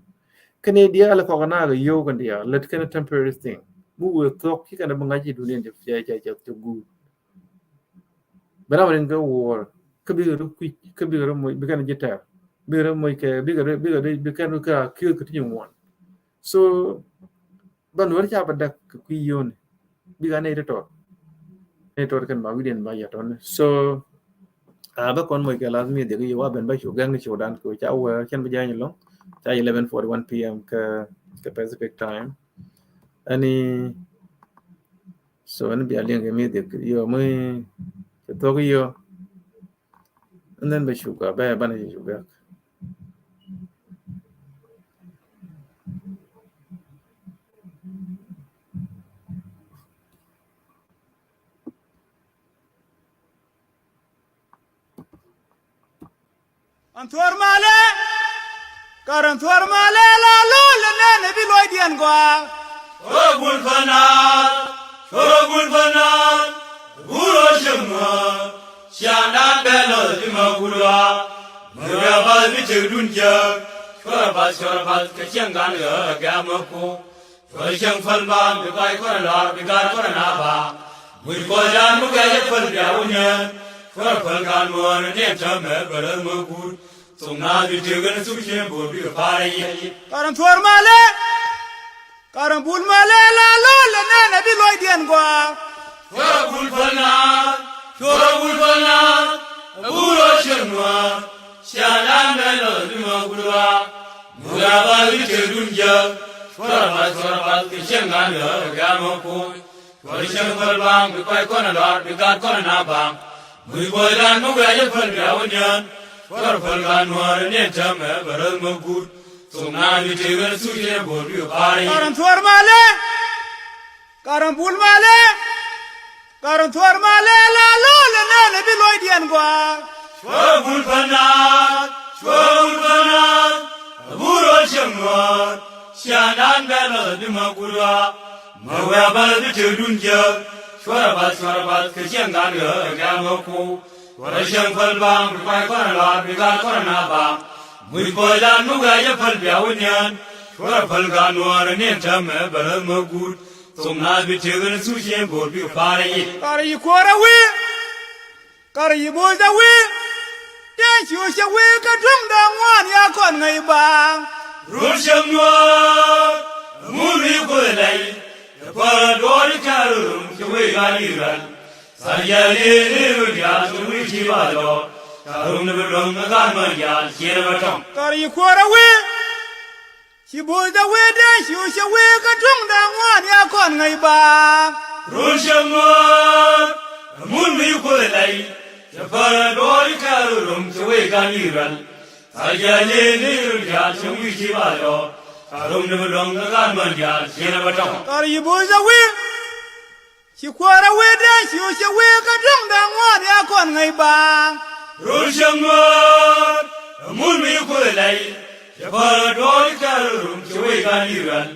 Kɛn ɛ diaal kɔk na kɛ yio̱w kɛn diaal lät kɛn temporary thing. Mi wee thok ki kɛn bi ŋa̱c i dunia jɛ cɛ cɛ cɛ cɛ guur. Bɛ ram rin kɛ war kä bikɛ rɔ kui̱c kä bikɛ rɔ moc bikɛn ji̱ tɛr bikɛ rɔ moc kɛ bikɛ rɔ bikɛ rɔ bikɛn rɔ kɛ kiöth kɛ ti nyuɔn. So Bä nuɔr ca bä däk kɛ kui̱ yio̱ni. Bikɛ nɛy ti tɔt. Nɛy tɔt kɛn ba wi̱diɛn ba yɛ tɔt ni. So a bä kɔn moc kɛ last minute kɛ yio̱w a ben bä cu gɛŋ ni cu dan kɛ ca wä cɛn bä jany lɔŋ. Ca eleven forty-one p.m. kɛ, kɛ Pacific time. Ɛni so ɛni bia liɛŋ kɛ mi dhik yio̱w mi kɛ thok yio̱w. And then bɛ cuk a bɛ banɛ cuk a. Ran thuɔr malɛ, ka ran thuɔr malɛ la lo̱l ɛ nɛn ɛ bi luɔcdiɛn gɔaa. Cor ɛ gul päl naath, cor ɛ gul päl naath, ɛ bur ɣöö cieŋ nuɔ̱ɔ̱r, ciaaŋdan bɛ lɔth bi ma gul ɣɔaa. Mɛ wiaa bath bi tëkdun jiääk, cor ɛ bath, cor ɛ bath kɛ cieŋ gan ɣä ɛ gɛ̈m ɛ ku. Cor cieŋ päl baaŋ bi kuay kɔn ɛ lɔr bi gaat kɔn ɛ na baaŋ. Muc kɔcdan mi wiaa jɛ päl bia wä niɛn. Cor ɛ päl gaat nuɔ̱ɔ̱r ni ɛn täämɛ bɛ läth mi guut. Thok naath bi tëk ɛn thuk cieŋ bo̱o̱r bikɛ pa̱a̱r ɛ yiëë. Ka ran thuɔ̱r malɛ, ka ran bul malɛ la lo̱l ɛ nɛn ɛ bi luɔcdiɛn gɔaa. Cor ɛ gul päl naath, cor ɛ gul päl naath, ɛ bur ɣöö cieŋ nuɔ̱ɔ̱r. Ciaaŋdan bɛ lɔth bi ma gul ɣɔaa. Mɛ wiaa bath bi tëkdun jiääk, cor ɛ bath, cor ɛ bath kɛ cieŋ gan ɣä ɛ gɛ̈m ɛ ku. Cor cieŋ päl baaŋ bi kuay kɔn ɛ lɔr bi gaat kɔn ɛ na baaŋ. Muc kɔcdan mi wiaa jɛ päl bia wä niɛn. Cor ɛ päl gaat nuɔ̱ɔ̱r ni ɛn täämɛ bɛ läth mi guut. Thok naath bi tëk ɛn thuk cieŋ bo̱o̱r bikɛ pa̱a̱r ɛ yiëë. Ka ran thuɔ̱r malɛ, ka ran bul malɛ, ka ran thuɔ̱r malɛ la lo̱l ɛ nɛn ɛ bi luɔcdiɛn gɔaa. Cor ɛ gul päl naath, cor ɛ gul päl naath, ɛ bur ɣöö cieŋ nuɔ̱ɔ̱r. Ciaaŋdan bɛ lɔth bi ma gul ɣɔaa. Mɛ wiaa bath bi tëkdun jiääk, cor ɛ bath, cor ɛ bath kɛ cieŋ gan ɣä ɛ gɛ̈m ɛ ku. Cor cieŋ päl baaŋ bi kuay kɔn ɛ lɔr bi gaat kɔn ɛ na baaŋ. Muc kɔcdan mi wiaa jɛ päl bia wä niɛn. Cor ɛ päl gaat nuɔ̱ɔ̱r ni ɛn täämɛ bɛ läth mi guut. Thok naath bi tëk ɛn thuk cieŋ bo̱o̱r bikɛ pa̱a̱r ɛ yiëë. Kar yi kuɔr ɛ wi̱i̱, kar yi bo̱o̱c ɛ wi̱i̱. Tëë ci wä cɛ wi̱i̱ kä tuŋ da̱ŋ ŋuan ya kɔn ŋäc baaŋ. Run cieŋ nuɔ̱ɔ̱r, mun wi̱i̱ kuoth lɛy. Cɛ päl duɔɔr i̱ tɛ̈r rum cɛ wi̱i̱ gat i̱ rɛl. Thar yɛl i̱ ni run diaal cɛ wi̱i̱ ci ba jɔɔr. Ca rum ni bi luäŋ ɛ gaat män diaal ciën ɛ bä tɔ̱ŋ. Kar yi kuɔr ɛ wi̱i̱. Ci bo̱o̱c ɛ wi̱i̱ dee ci wä cɛ wi̱i̱ kä tuŋ da̱ŋ ŋuan ya kɔn ŋäc baaŋ. Run cieŋ nuɔ̱ɔ̱r, ɛ mun wi̱i̱ kuoth lɛy. Cɛ päl duɔɔr i̱ tɛ̈r rum cɛ wi̱i̱ gat i̱ rɛl. Thar yɛl i̱ ni run diaal cɛ wi̱i̱ ci ba jɔɔr. Ca rum ni bi luäŋ ɛ gaat män diaal ciën ɛ bä tɔ̱ŋ. Kar yi bo̱o̱c ɛ wi̱i̱. Ci kuɔr ɛ wi̱i̱ dee ci wä cɛ wi̱i̱ kä tuŋ da̱ŋ ŋuan ya kɔn ŋäc baaŋ. Run cieŋ nuɔ̱ɔ̱r, ɛ mun wi̱i̱ kuoth lɛy. Cɛ päl duɔɔr i̱ tɛ̈r rum cɛ wi̱i̱ gat i̱ rɛl.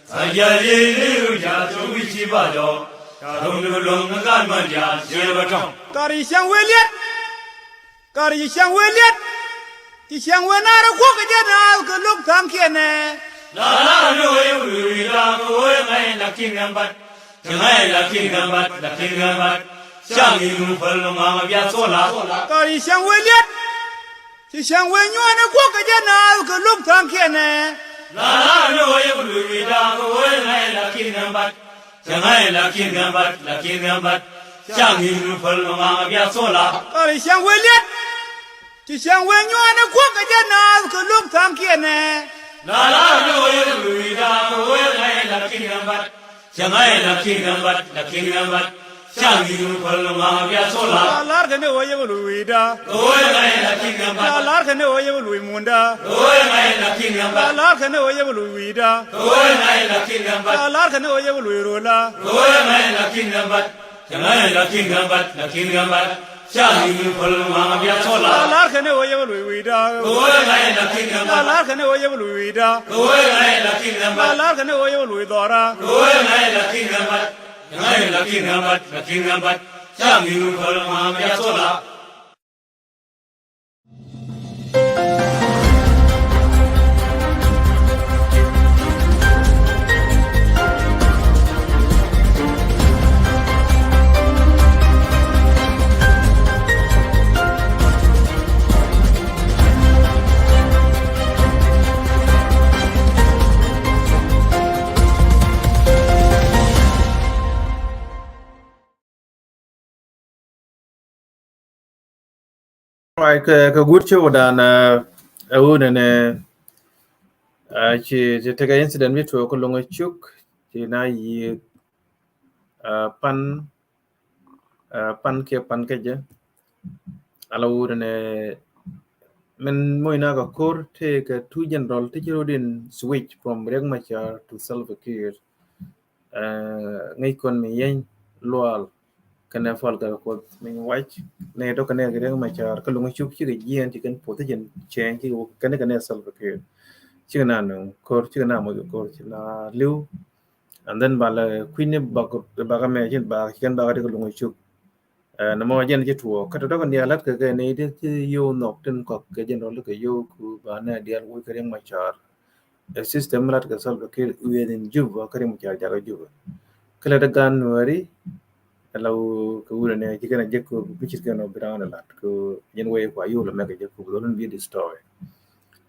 Thar yɛl i̱ ni run diaal cɛ wi̱i̱ ci ba jɔɔr. Ca rum ni bi luäŋ ɛ gaat män diaal ciën ɛ bä tɔ̱ŋ. Kar yi cäŋ wëë liɛt. Kar yi cäŋ wëë liɛt. Ci cäŋ wëë naar ɛ kuɔk kɛ jɛ naath kɛ lo̱k tha̱a̱ŋkiɛn ɛ. La lar ni wä yɛ wä lui̱i̱ da̱a̱ŋ kɛ wä yɛ ŋa̱c lakin ɛ mbat. Cɛ ŋa̱c lakin ɛ mbat, lakin ɛ mbat. Cäŋ i̱ nu päl ŋɔaŋ ɛ bia thola. Kar yi cäŋ wëë liɛt. Ci cäŋ wëë nyuɔ̱ɔ̱n ɛ kuɔk kɛ jɛ naath kɛ lo̱k tha̱a̱ŋkiɛn ɛ. La lar ni wä yɛ wä lui̱i̱ da̱a̱ŋ kɛ wä yɛ ŋa̱c lakin ɛ mbat. Cɛ ŋa̱c lakin ɛ mbat, lakin ɛ mbat. Cäŋ i̱ nu päl ŋɔaŋ ɛ bia thola. Kar yi cäŋ wëë liɛt. Ci cäŋ wëë nyuɔ̱ɔ̱n ɛ kuɔk kɛ jɛ naath kɛ lo̱k tha̱a̱ŋkiɛn ɛ. La lar ni wä yɛ lui̱i̱ da̱a̱ŋ kɛ wä yɛ ŋa̱c lakin ɛ mbat. Cɛ ŋa̱c lakin ɛ mbat, lakin ɛ mbat. Cäŋ i̱ nu päl ŋɔaŋ ɛ bia thola. La lar kɛ ni wä yɛ lui̱i̱ da̱a̱ŋ. Kɛ wä yɛ ŋa̱c lakin ɛ mbat. La lar kɛ ni wä yɛ lui̱i̱ munda. Kɛ wä yɛ ŋa̱c lakin ɛ mbat. La lar kɛ ni wä yɛ lui̱i̱ wi̱i̱da. Kɛ wä yɛ ŋa̱c lakin ɛ mbat. La lar kɛ ni wä yɛ lui̱i̱ rola. Kɛ wä yɛ ŋa̱c lakin ɛ mbat. Cɛ ŋa̱c lakin ɛ mbat, lakin ɛ mbat. Cäŋ i̱ nu päl ŋɔaŋ ɛ bia thola. La lar kɛ ni wä yɛ lui̱i̱ wi̱i̱da. Kɛ wä yɛ ŋa̱c lakin ɛ mbat. La lar kɛ ni wä yɛ lui̱i̱ wi̱i̱da. Kɛ wä yɛ ŋa̱c lakin ɛ mbat. La lar kɛ ni wä yɛ lui̱i̱ dhɔra. Kɛ wä yɛ ŋa̱c lakin ɛ mbat. Cɛ ŋa̱c lakin ɛ mbat, lakin ɛ mbat. Cäŋ i̱ nu päl ŋɔaŋ ɛ bia thola. Right, kɛ, kɛ guut cä wä dan, ɛ, ɛ wun ɛn, ɛ, ci, ci tekɛ incident bi tuɔɔk kä loŋ cuk, ci na yi, ɛ, pan, ɛ, pan kiɛ pan kä jɛ. Ala wun ɛn, ɛ, min moc na kɛ kor tekɛ two general ti ci rot in switch from Riek Machar to Salva Kiir. Ɛ, ŋäc kɔn mi yɛny lual. kɛnɛ Paul Gatkuoth Minwac, nɛ dɔ̱k kɛnɛ Riek Machar, kä Luŋ Cuk cikɛ jiɛn ti kɛn position change, cikɛ kɛnɛ kɛnɛ Salva Kiir. Cikɛ na nöŋ ko̱r, cikɛ na moc ko̱r, ci na li̱w. And then ba la kui̱ni bak, bak mɛ cin bak, ci kɛn bak ti kɛ Luŋ Cuk. Ɛ, nɛ mɔ jɛn ci tuɔɔk, kä tɔ̱ dɔ̱k ni a lat kɛ kɛ ni ti ci yio̱w nhɔk tin kɔk kɛ jɛn rɔl kɛ yio̱w ku ba nɛ diaal wec kɛ Riek Machar. Ɛ system lat kɛ Salva Kiir within Juba, kɛ Riek Machar jakä Juba. Kä lɛ dee gan Nuɛri, ɛ la wä kɛ wurɛ nɛ ci kɛn a jek ku bi cit kɛn ɔ bi raan lat ku jɛn wee kua yio̱w lɛ mɛ kɛ jek ku bi dhɔl bi destroy.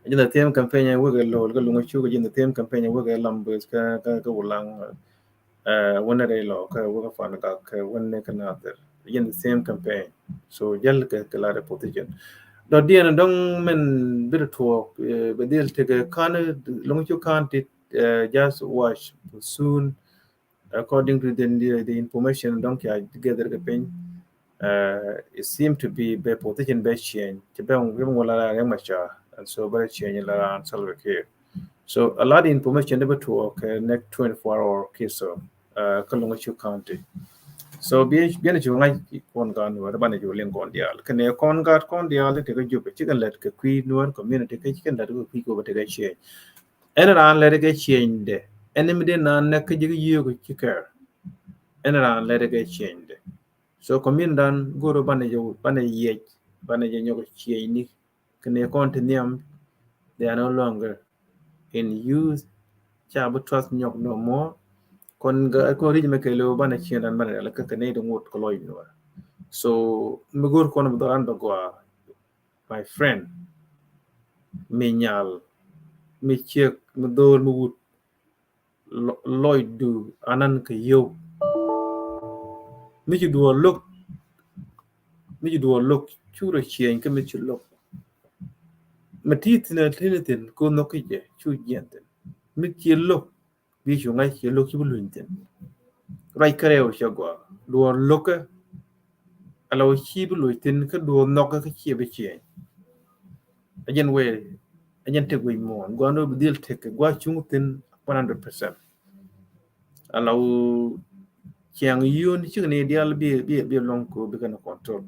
Jɛn the same campaign wek ɛ lo̱l kɛ Luŋ Cuk, jɛn the same campaign wek ɛ Lambeth kɛ, kɛ, kɛ Wulaŋ, ɛ, wänɛ rɛy lɔ kɛ wek ɛ Pan Gak kɛ wänɛ kɛ Nathir. Jɛn the same campaign. So jäl kɛ, kɛ la reposition. Dɔ̱diɛn dɔ̱ŋ mɛn bi tuɔɔk, ɛ, bɛ dhil tekɛ ka̱n Luŋ Cuk ka̱n ti, ɛ, just watch soon. According to the, the, the information dɔ̱ŋ kia gather kɛ piny, uh, it seem to be bɛ position bɛ change. Ci bɛ ŋuɔl la Riek Machar, and so bɛ change la ran Salva Kiir. So a lot of information dee bɛ tuɔɔk kɛ next twenty-four hour kiɛ so, uh, kä Luŋ Cuk County. So bi, bi ni cu ŋa̱c kɔn gaat ni wä, banɛ cu liŋ kɔn diaal. Kɛnɛ kɔn gaat kɔn diaal ti kɛ Juba, ci kɛn lɛt kɛ kui̱ Nuer community, kɛ ci kɛn lɛt kɛ kui̱ kɛ bɛ tekɛ change. Ɛn raan lɛt kɛ change dɛ. Ɛn mi dee naan nɛ kä ji̱ kä yio̱w kɛ ci kɛɛr. Ɛn raan lɛt kɛ change dɛ. So community dan go̱r banɛ jɛ, banɛ yiɛc, banɛ jɛ nyɔk change ni. Kɛnɛ kɔn ti nhiam, they are no longer in use. Ca bi trust nyɔk no more. Kɔn ga, kɔn ric mɛ kɛ lo banɛ change dan banɛ la kä kɛnɛ di ŋot kɛ lɔc ni wä. So mi go̱r kɔn bi dhɔran bɛ gɔaa. My friend, mi nyal, mi ciek, mi dhol, mi wut, lɔ-, lɔcdu anan kɛ yio̱w. Mi ci duɔl lo̱k, mi ci duɔl lo̱k, cu rɔ change kä mi ci lo̱k. Mi ti thin a thin a thin, ko nhɔk ki jɛ, cu jiɛn thin. Mi ci lo̱k, bi cu ŋa̱c ci lo̱k ci bi luny thin. Ruac kärɛw cɛ gɔaa, duɔl lo̱kä, ala wä ci bi luny thin, kä duɔl nhɔkä kä ciɛ bi change. A jɛn wee, a jɛn tek wec muɔ̱ɔ̱n, gua̱a̱n wee bi dhil tek kɛ gua̱a̱ cuŋ thin one hundred percent. Ala wä ciaŋ yio̱o̱n cikɛ ni diaal bi, bi, bi luɔ̱ŋ ko bi kɛn control.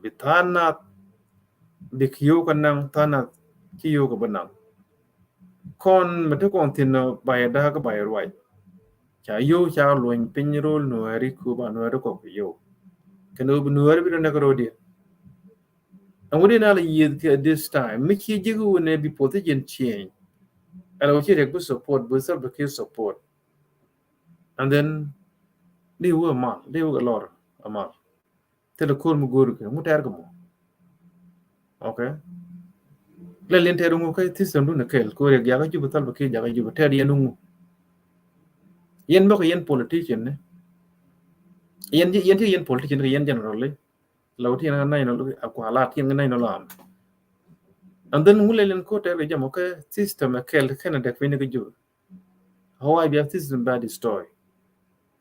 Bi tha̱a̱n nath, bi ki yio̱w kɛ naŋ, tha̱a̱n nath ci yio̱w kɛ bi naŋ. Kɔn mi te kɔn thin ba yɛ da̱a̱k ba yɛ ruac. Ca yio̱w ca luɔ̱ny piny ro̱l Nuääri ku ba Nuääri kɔk yio̱w. Kɛn ɣöö bi Nuääri bi rɔ näk ro̱diɛn. Ɛn wä di na la yieth kɛ this time. Mi ci ji̱ ki wun ɛ bi position change. Ɛn wä ci Riek bi support, bi Salva Kiir support. And then di wä mal, di wä kɛ lɔr a mal. Thilɛ ko̱r mi go̱o̱r kɛ ŋu tɛɛr kɛ mɔ. Okay. Lɛ lin tɛɛr ŋu kä system dun kɛl ko Riek jakä Juba, Salva Kiir jakä Juba, tɛɛr yɛn ŋu. Yɛn bä kɛ yɛn politician ni. Yɛn, yɛn ti yɛn politician kɛ yɛn general ni. Lɛ wä ti yɛn ŋa national, a kua la ti yɛn ŋa national am. And then ŋu lɛ lin ko tɛɛr kɛ jam, okay, system kɛl kɛn a dɛk piny ni kɛ Juba. Hawa bia system ba destroy.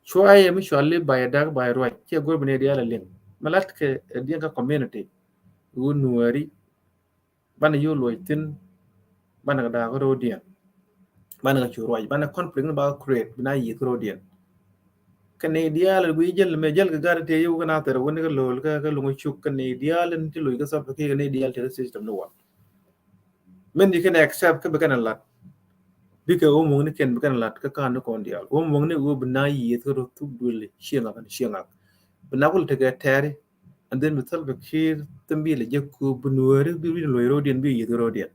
Cuayɛ mi cuali ba yɛ dak ba yɛ ruac, ciɛ go̱r bi ni diaal a liŋ. Mi lat kɛ diɛn kä community. Wu Nuääri. Banɛ yio̱w luɔc thin. Banɛ kɛ dak ro̱diɛn. Banɛ kɛ cu ruac. Banɛ conflict ni ba create. Bi na yieth ro̱diɛn. Kɛ ni diaal a gui jäl mɛ jäl kɛ gat tëë yio̱w kɛ na thɛr wä ni kɛ lo̱l kɛ, kɛ Luŋ Cuk kɛ ni diaal ni ti lo̱c kɛ Salva Kiir kɛ ni diaal tëë kɛ system ni wal. Min di kɛn accept kä bi kɛn lat. Bikɛ wä muŋ ni kɛn bi kɛn lat kä kan ni kɔn diaal. Wä muŋ ni wä bi na yieth kä rɔ thuk duël cieŋak ni cieŋak. Bi na kul tekɛ tɛɛri. And then bi Salva Kiir thim bi lɛ jek ku bi Nuääri bi rin lo̱c ro̱diɛn bi yieth ro̱diɛn.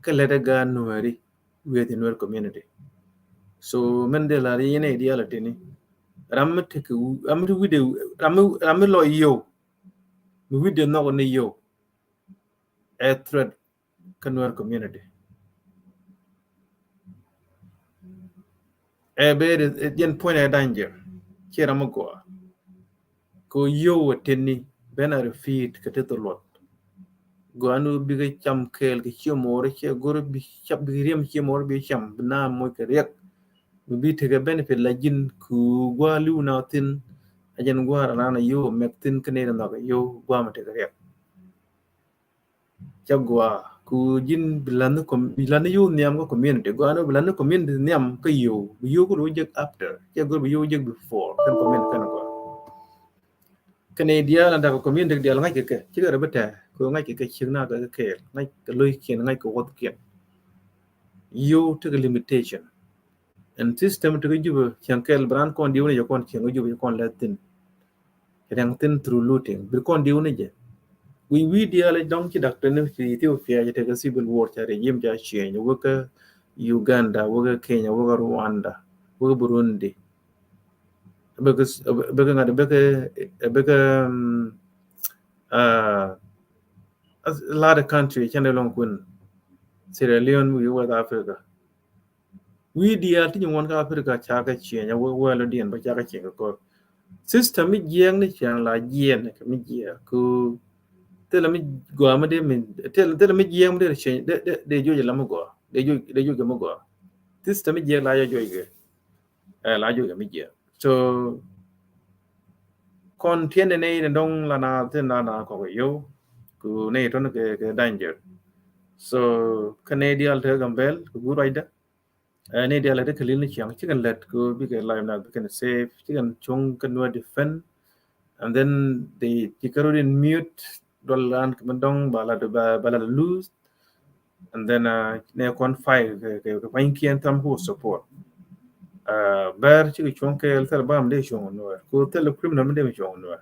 Kä lɛt ɛ gaat Nuääri wieth in Nuer community. So min di lat yɛn ɛ diaal a tini. Ram mi tekɛ ram mi wi̱dɛ ram mi, ram mi lɔ yio̱w. Mi wi̱dɛ nhɔk ni yio̱w. Ɛ threat kä Nuer community. Ɛ bɛ ri, ɛ jɛn puɔ̱ny ɛ danger. Ciɛ ram mi gɔaa. Ko yio̱w ɛ tini ben a repeat kɛ ti tholuɔt. Gɔaa ni bikɛ cam kɛɛl kɛ ciɛ mɔɔri ciɛ go̱ri bi cam, bikɛ riɛm ciɛ mɔɔri bi cam bi na moc kɛ riɛk. Bi bi tekɛ benefit la ji̱n ku gua̱a̱ li̱w na thin. A jɛn gua̱a̱ ran a yio̱w mɛk thin kä ni ri nhɔk yio̱w gua̱a̱ mi tekɛ riɛk. Ca gɔaa ku ji̱n bi la̱th ni com-, bi la̱th ni yio̱w nhiam kä community. Gɔaa ni bi la̱th ni community nhiam kä yio̱w. Bi yio̱w kä lo̱ jek after. Ca gɔaa bi yio̱w jek before. Kɛn community kɛn gɔaa. Kɛn i̱ diaal an dak community diaal ŋa̱c kɛ kɛ cikɛ rɛ bi tɛɛ kɛ ŋa̱c kɛ kɛ ciek na kɛ kɛɛl ŋa̱c kɛ lo̱ckiɛn ŋa̱c kɛ wuɔthkiɛn. Yio̱w tekɛ limitation. Ɛn system tekɛ Jubɛ cieŋ kɛɛl bi raan kɔn diw ni jɛ kɔn cieŋ kɛ Jubɛ jɛ kɔn lɛ thin. Cɛ rɛŋ thin through looting bi kɔn diw ni jɛ. Wi̱i̱ wi̱i̱ diaal dɔ̱ŋ ci dak teni ci Ethiopia cɛ tekɛ civil war ca regime ca change wekɛ Uganda wekɛ Kenya wekɛ Rwanda wekɛ Burundi. Bikɛ bikɛ ŋa̱t bikɛ bikɛ a lot of country cɛn dee lɔŋ kun Sierra Leone wi̱i̱ West Africa. Wi̱i̱ diaal ti nyuɔn kä Africa ca kɛ ciɛny a wek wɛl diɛn bä ca kɛ ciɛny kɛ kɔr. System mi jiɛɛŋ ni ciɛŋ la jiɛɛn kɛ mi jiɛɛŋ ku thilɛ mi gɔaa mi dee mi thilɛ mi jiɛɛŋ mi dee ciɛny dee dee juɔc la mi gɔaa dee juɔc dee juɔc kɛ mi gɔaa. System mi jiɛɛŋ la jɛ juɔc kɛ ɛ la juɔc kɛ mi jiɛɛŋ. So kɔn tiɛn ni nɛy ni dɔŋ la na thin na na kɔk yio̱w ku nɛy tɔn kɛ kɛ danger. So kä nɛy diaal te Gambɛl kɛ guur ruacdä. Ɛ ni diaal ɛ ti kɛ lil ni ciaŋ cikɛn lɛt kɛ bikɛ life na bikɛn safe cikɛn cuŋ kɛ nuɛ defend. And then they cikɛ rot in mute dual ran kɛ mi dɔŋ ba la ba la lose. And then nɛ kɔn fight kɛ kɛ kɛ pany kiɛn tham ku support. Bɛr cikɛ cuŋ kɛ thil bam dee cuŋ nuɛ ku thil criminal mi dee mi cuŋ nuɛ.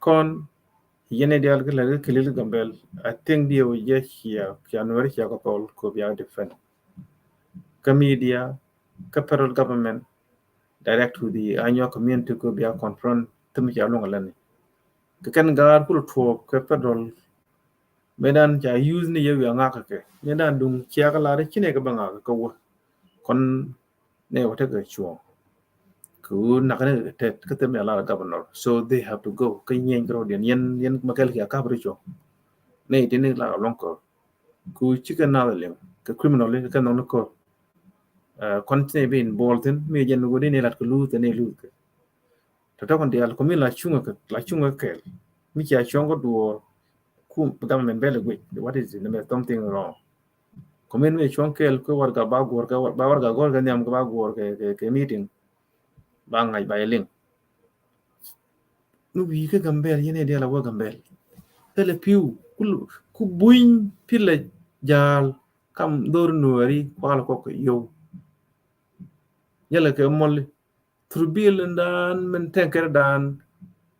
Kɔn yɛn ni diaal kɛ lɛ kɛ lil Gambɛl. I think diɛ wä jɛ cia cia nuɛ cia kɛ thɔl kɛ bia defend. Kä media kä federal government direct to the Anyuak community kɛ bia confront thim cia luŋ alani. Kɛ kɛn gaar kul tuɔɔk kɛ federal mëë dan ca use ni yɛ wiaa ŋakä kɛ mëë dan duŋ cia kɛ lar ci nɛ kɛ bä ŋakä kɛ wä kɔn nɛ wä tekɛ cuɔ̱ɔ̱ŋ. Kɛ wä nak ni kɛ tɛt kä thim ya lar governor so they have to go kä nyieny kɛ rɔdiɛn yɛn yɛn mɛ kɛl kia kap ri cuɔ̱ɔ̱ŋ. Nɛ iti ni lar luɔ̱ŋ kɛ ku cikɛ nath liŋ kɛ criminal kɛ nhɔk ni kor. Kɔn ti nɛ bi involved thin mi jɛn wä di ni lat kɛ luth ni luth kɛ. Tɔtɔ kɔn diaal kɔmi la cuŋä kɛ la cuŋä kɛɛl mi cia cuɔ̱ŋ kɛ duɔɔr. Ku government bɛl guic what is it nɛ mɛ something wrong. Kɔmi mi cuɔ̱ŋ kɛɛl kɛ warga ba guɔr kɛ ba warga gɔr kɛ nhiam kɛ ba guɔr kɛ kɛ meeting. Ba ŋa̱c ba yɛ liŋ. Ni wi̱i̱ kä Gambɛl yɛn ɛ diaal a wä Gambɛl. Thilɛ pi̱w ku buny pilɛ jaal kam dhor nuɔri kual kɔk kɛ yow. Yɛlɛ kɛ mɔli through bill in dan min tɛnkɛr dan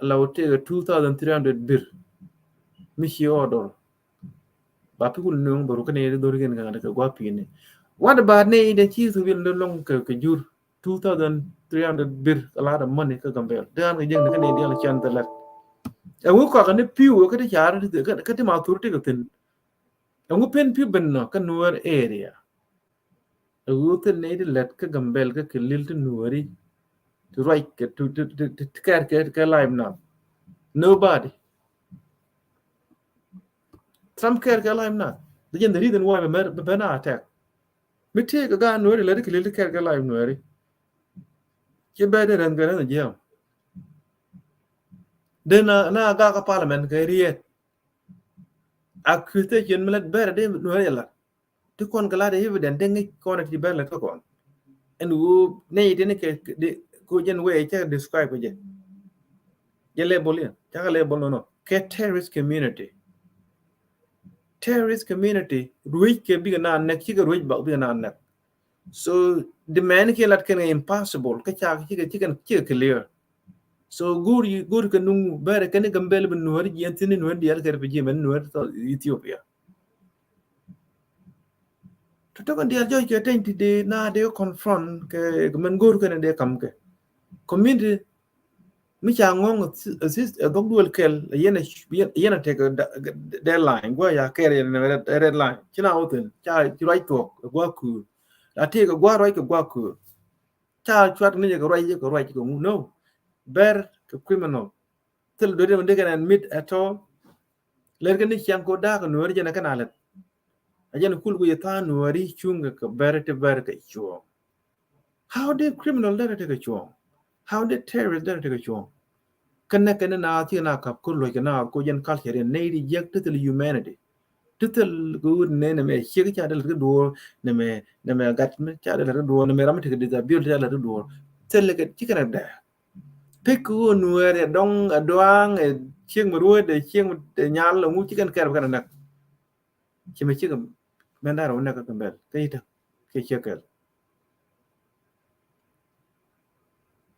la wä tɛkɛ two thousand three hundred bir. Mi ci order ba pikul nuŋ dhor kä ni dhor kɛn kɛ ŋa̱t kɛ gua pi̱ni. What about ni de ci through bill in lɔŋ kɛ jur. Two thousand three hundred bir a lot of money kä Gambɛl. Dee an kɛ jek ni kä ni dial can the let. Ɛŋu kɔk ni pi̱w kä ti car kä ti ma thur ti kɛ thin. Ɛŋu pen pi̱w ben nɔ kä Nuer area. Ɛŋu thil ni di let kä Gambɛl kä kɛ lil ti Nueri. Ti ruac kɛ ti kɛr kɛ kɛ life na. Nobody. Trump kɛr kɛ life na. The reason why bɛ bɛ na attack. Mi tëë kɛ gaat Nuɛri lɛ di kɛ lil ti kɛɛr kɛ life Nuɛri. Ci bɛ di rɛn kɛ rɛn jiɛm. Dee na na gak kä parliament kɛ riet. Accusation mi lɛ bɛrɛ di Nuɛri lat. Ti kɔn kɛ lat evident di ŋic kɔn ti bɛrɛ lɛ ti kɔn. Ɛn wu nɛy ti ni kɛ ko jɛn wee cɛ describe kɛ jɛ. Jɛ label yɛ cakɛ label nɔnɔ kɛ terrorist community. Terrorist community ruec kɛ bikɛ na nɛk cikɛ ruec bak bikɛ na nɛk. So di mɛn kiɛ lat kɛn impossible kä cak cikɛ cikɛ cikɛ clear. So go̱o̱r yi go̱o̱r kɛ nuŋ bɛrɛ kɛn Gambɛl bi Nuɛri jiɛn thin Nuɛri diaal kɛ refugee mɛn Nuɛri Ethiopia. Tɔtɔ kɛn diaal jɔc kɛ tɛny ti dee na dee confront kɛ mɛn go̱o̱r kɛn dee kam kɛ community. Mi ca ŋɔŋ assist ɛ dhɔk duel kɛl yɛn a yɛn a tek deadline gua ya kɛr yɛn red line ci na wä thin ca ci ruac thuɔk ɛ gua kuur. La tek ɛ gua ruac kɛ gua kuur. Ca cuat ni jɛ kɛ ruac jɛ kɛ ruac kɛ ŋu no. Bɛr kɛ criminal. Thil duet in mi dee kɛn admit at all. Lɛr kɛ ni ciaŋ ko da̱a̱k Nuɛri jɛn ɛ kɛn a lɛt. A jɛn kul ku yɛ tha̱a̱ŋ Nuɛri cuŋ kɛ kɛ bɛr ti bɛr kɛ cuɔ̱ɔ̱ŋ. How dee criminal derɛ tekɛ cuɔ̱ɔ̱ŋ? How dee terrorist derɛ tekɛ cuɔ̱ɔ̱ŋ? Kɛn nɛ kɛn na thiek na kap kor luɔc kɛ na ko jɛn culture in nɛy di jiɛk ti thil humanity. Ti thil kɛ wut nɛ nɛ mɛ ciek ca dee lɛt kɛ duɔ̱ɔ̱r nɛ mɛ nɛ mɛ gat mi ca dee lɛt kɛ duɔ̱ɔ̱r nɛ mɛ ram mi tekɛ disability ca lɛt kɛ duɔ̱ɔ̱r. Thil kɛ ci kɛn a dee. Pek ɣöö Nuɛɛr ɛ dɔŋ, ɛ duaŋ, ɛ ciek mi ruet, ɛ ciek mi, ɛ nyal, ɛ ŋu ci kɛn kɛɛr bɛ kɛn ɛ näk. Ci mɛ ciek mɛn da̱r ɛ wä näk kä Gambɛl kä i̱ täk kɛ ciek kɛl.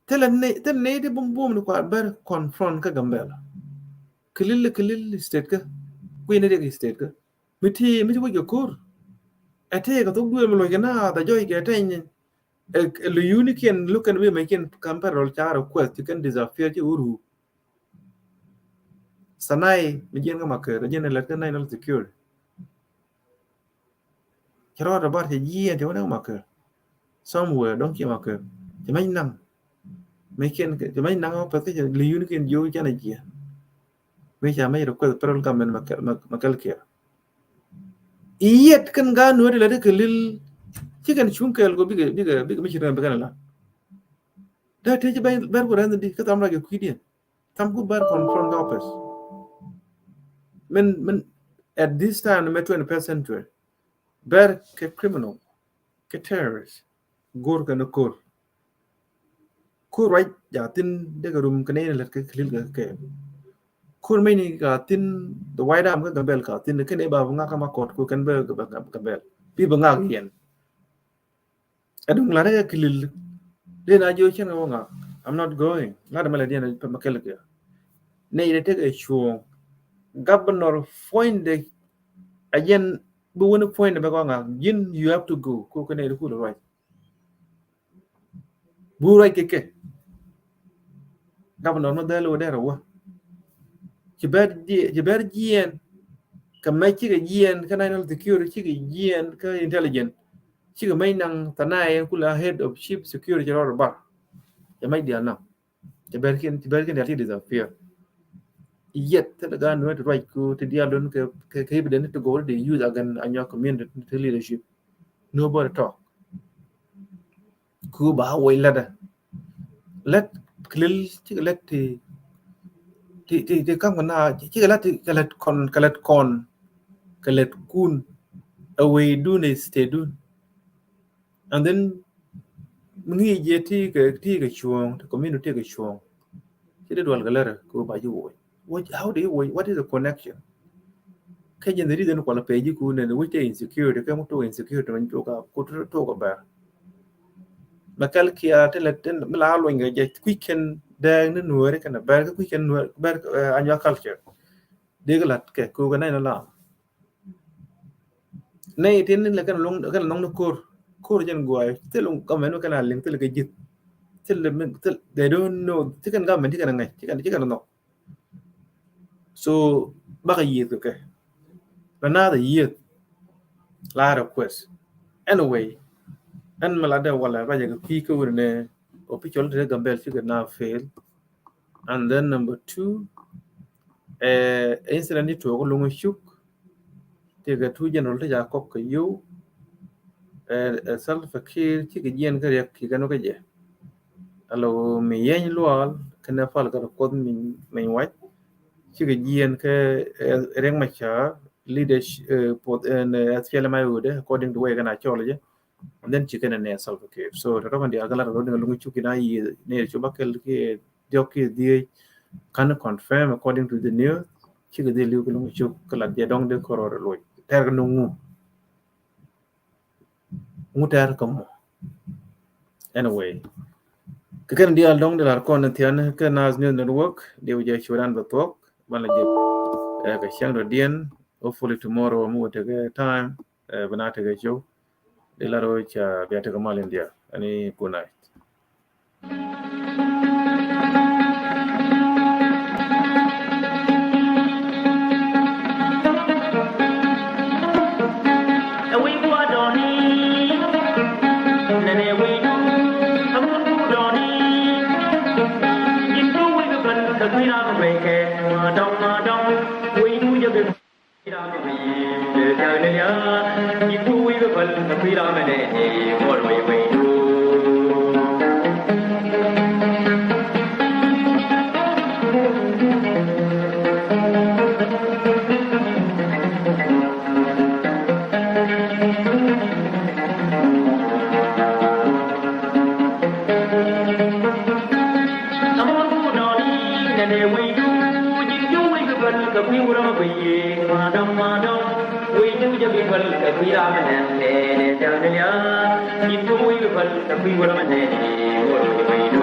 Thilɛ nɛy, thilɛ nɛy ti bum bum ni kua bɛr confront kä Gambɛl. Kilil, kilil state kä kui̱ ni riɛk state kä. Mi ti, mi ti wec kɛ ko̱r. Ɛ tëë kɛ thok duëël mi loc kɛ na dhɛ jɔc kɛ tɛny. Ɛ, ɛ, luyunikiɛn lukɛn bi mɛckiɛn ka̱m pɛr rɔl ca request ci kɛn disappear ci wä ruu. Sanai mi jiɛn kä Maker, jiɛn lät kä national security. Ci rɔɔdɛ bar ci jiɛn ci wä naŋ Maker. Somewhere dɔ̱ŋ ci Maker. Ci mɛc naŋ. Mɛckiɛn ci mɛc naŋ ɔ pɛth kä ci luyunikiɛn jiök canɛ jiɛn. Mëë ca mec request federal government ma kɛl, ma, ma kɛl kiɛ. I̱ yet kɛn gaat Nuɛɛr ti lɛ ti kɛ lil ci kɛn cuŋ kɛɛl kɔ bikɛ, bikɛ, bikɛ mi ci rɛn bikɛn la. Dee tëë ci bɛr, bɛr ku rɛn di kä tham rak kɛ kui̱diɛn. Tham ku bɛr confront government. Min, min at this time mɛ twenty-first century. Bɛr kɛ criminal, kɛ terrorist, go̱o̱r kɛ ni ko̱r. Ko̱r ruac ja thi̱n dee kɛ rum kɛ nɛy ni lät kɛ kɛ lil kɛ kɛ. Ko̱r mɛni ka thi̱n the White Army kä Gambɛl ka thi̱n kɛ nɛy ba bi ŋak kä Makɔt ku kɛn bɛ Gambɛl. Bi bi ŋak yɛn. Ɛ duŋ lat rɛ kɛ kilil. Dee na jiö cɛn kɛ wä ŋak. I'm not going. Lat mɛ lɛ diɛn pɛ mɛ kɛl kɛ. Nɛy dee tekɛ cuɔ̱ɔ̱ŋ. Governor puɔ̱nydɛ a jɛn bi wä ni puɔ̱nydɛ bɛ kɔ ŋak. Ji̱n you have to go. Ko kɛ nɛy dee kulɛ ruac. Bu ruac kɛ kɛ. Governor mi dhɛl wä dɛr wä. Ci bɛr jiɛ-, ci bɛr jiɛn. Kɛ mɛ cikɛ jiɛn kä national security cikɛ jiɛn kä intelligence. Cikɛ mec naŋ thanai ɛn kula head of chief security rɔɔd bar. Cɛ mec diaal naŋ. Cɛ bɛr kiɛn, cɛ bɛr kiɛn diaal ti disappear. Yet thilɛ gaat Nuɛɛr ti ruac ku ti diaal dun kɛ, kɛ, kɛ evidence ti go̱o̱r di use against Anyuak community ti leadership. Nobody talk. Ku ba wec lätdä. Lät kilil cikɛ lät ti, ti, ti, ti ka̱m kɛ na, cikɛ lät ti, kɛ lät kɔn, kɛ lät kɔn, kɛ lät kun. Ɛ wecdun ɛ statedun. And then mi ŋi̱i̱c jɛ ti kɛ, ti kɛ cuɔ̱ɔ̱ŋ, ti community ti kɛ cuɔ̱ɔ̱ŋ. Ci di dual kɛ lärä kɛ ba ji̱ woc. What, how do you woc? What is the connection? Kɛ jɛn the reason kualɛ pɛ ji̱ ku nɛn wi̱c te insecurity, kɛ mu tok insecurity mɛ tok a, ku tok a bɛr. Mɛ kɛl kia ti lɛ, ti mi la luɔny kɛ jɛ kui̱c kɛn dɛɛk ni Nuɛɛri kɛn a bɛr, kɛ kui̱c kɛn Nuɛɛri bɛr, eh, Anyuak culture. Dee kɛ lat kɛ ku kɛ nɛy ni lam. Nɛy tin ni lɛ kɛn luŋ, kɛn luŋ ni ko̱r. Ko̱r jɛn guay. Thil government kɛn a liŋ, thil kɛ ji̱th. Thil, thil, they don't know. Thil kɛn government ti kɛn a ŋäc, ti kɛn, ti kɛn a nhɔk. So bakɛ yiëth kɛ kɛ. Another yiëth. La request. Anyway, ɛn mi la dee walɛ ba jɛ kɛ kui̱ kä wuni nɛ official ti Gambɛl cikɛ na fail. And then number two, eh, incident ni tuɔɔk Luŋ Cuk. Ti kɛ two general ti ca kɔk kɛ yio̱w. Eh, eh, Salva Kiir cikɛ jiɛn kä riɛk ki kɛn wä kä jɛ. Alo mi yɛny lual kɛn ɛ pal kɛ rɛ kuɔth min, min wac. Cikɛ jiɛn kɛ, eh, Riek Machar leadership, eh, puɔth ɛn, eh, S P L M I O de, according to way kɛn a cɔl jɛ. And then cikɛ nɛ nɛ Salva Kiir. So tɔtɔ kɛn diaal kɛ lat rɔ ni Luŋ Cuk kina yi ni cu ba kɛl ki diɔk ki dhiec. Kan confirm according to the news. Cikɛ dhiec liw ki Luŋ Cuk kɛ lat jɛ dɔŋ de kɔrɔ rɛ loc. Tɛr kɛ ni ŋu. Ŋu tɛr kɛ mɔ. Anyway. Kɛ kɛn diaal dɔŋ di lar kɔn thian kɛ Nas News Network. Di wä jɛ curan bɛ thuɔk. Ban la jɛ, eh, kɛ cäŋ dɔ diɛn. Hopefully tomorrow mi wä tekɛ time. Eh, bina tekɛ show. Di lar wä ca bia tekɛ mal in dia. Ani good night. Wecdu, ji̱n ji̱ wec bi päl kɛ kui̱ wurä mi bä yiëë, madam, madam. Wecdu jɛ bi päl kɛ kui̱ ram mi nɛn kɛ dee tɛl ni lia̱a̱. Ji̱n ji̱ wec bi päl kɛ kui̱ wurä mi nɛn kɛ dee wecdu.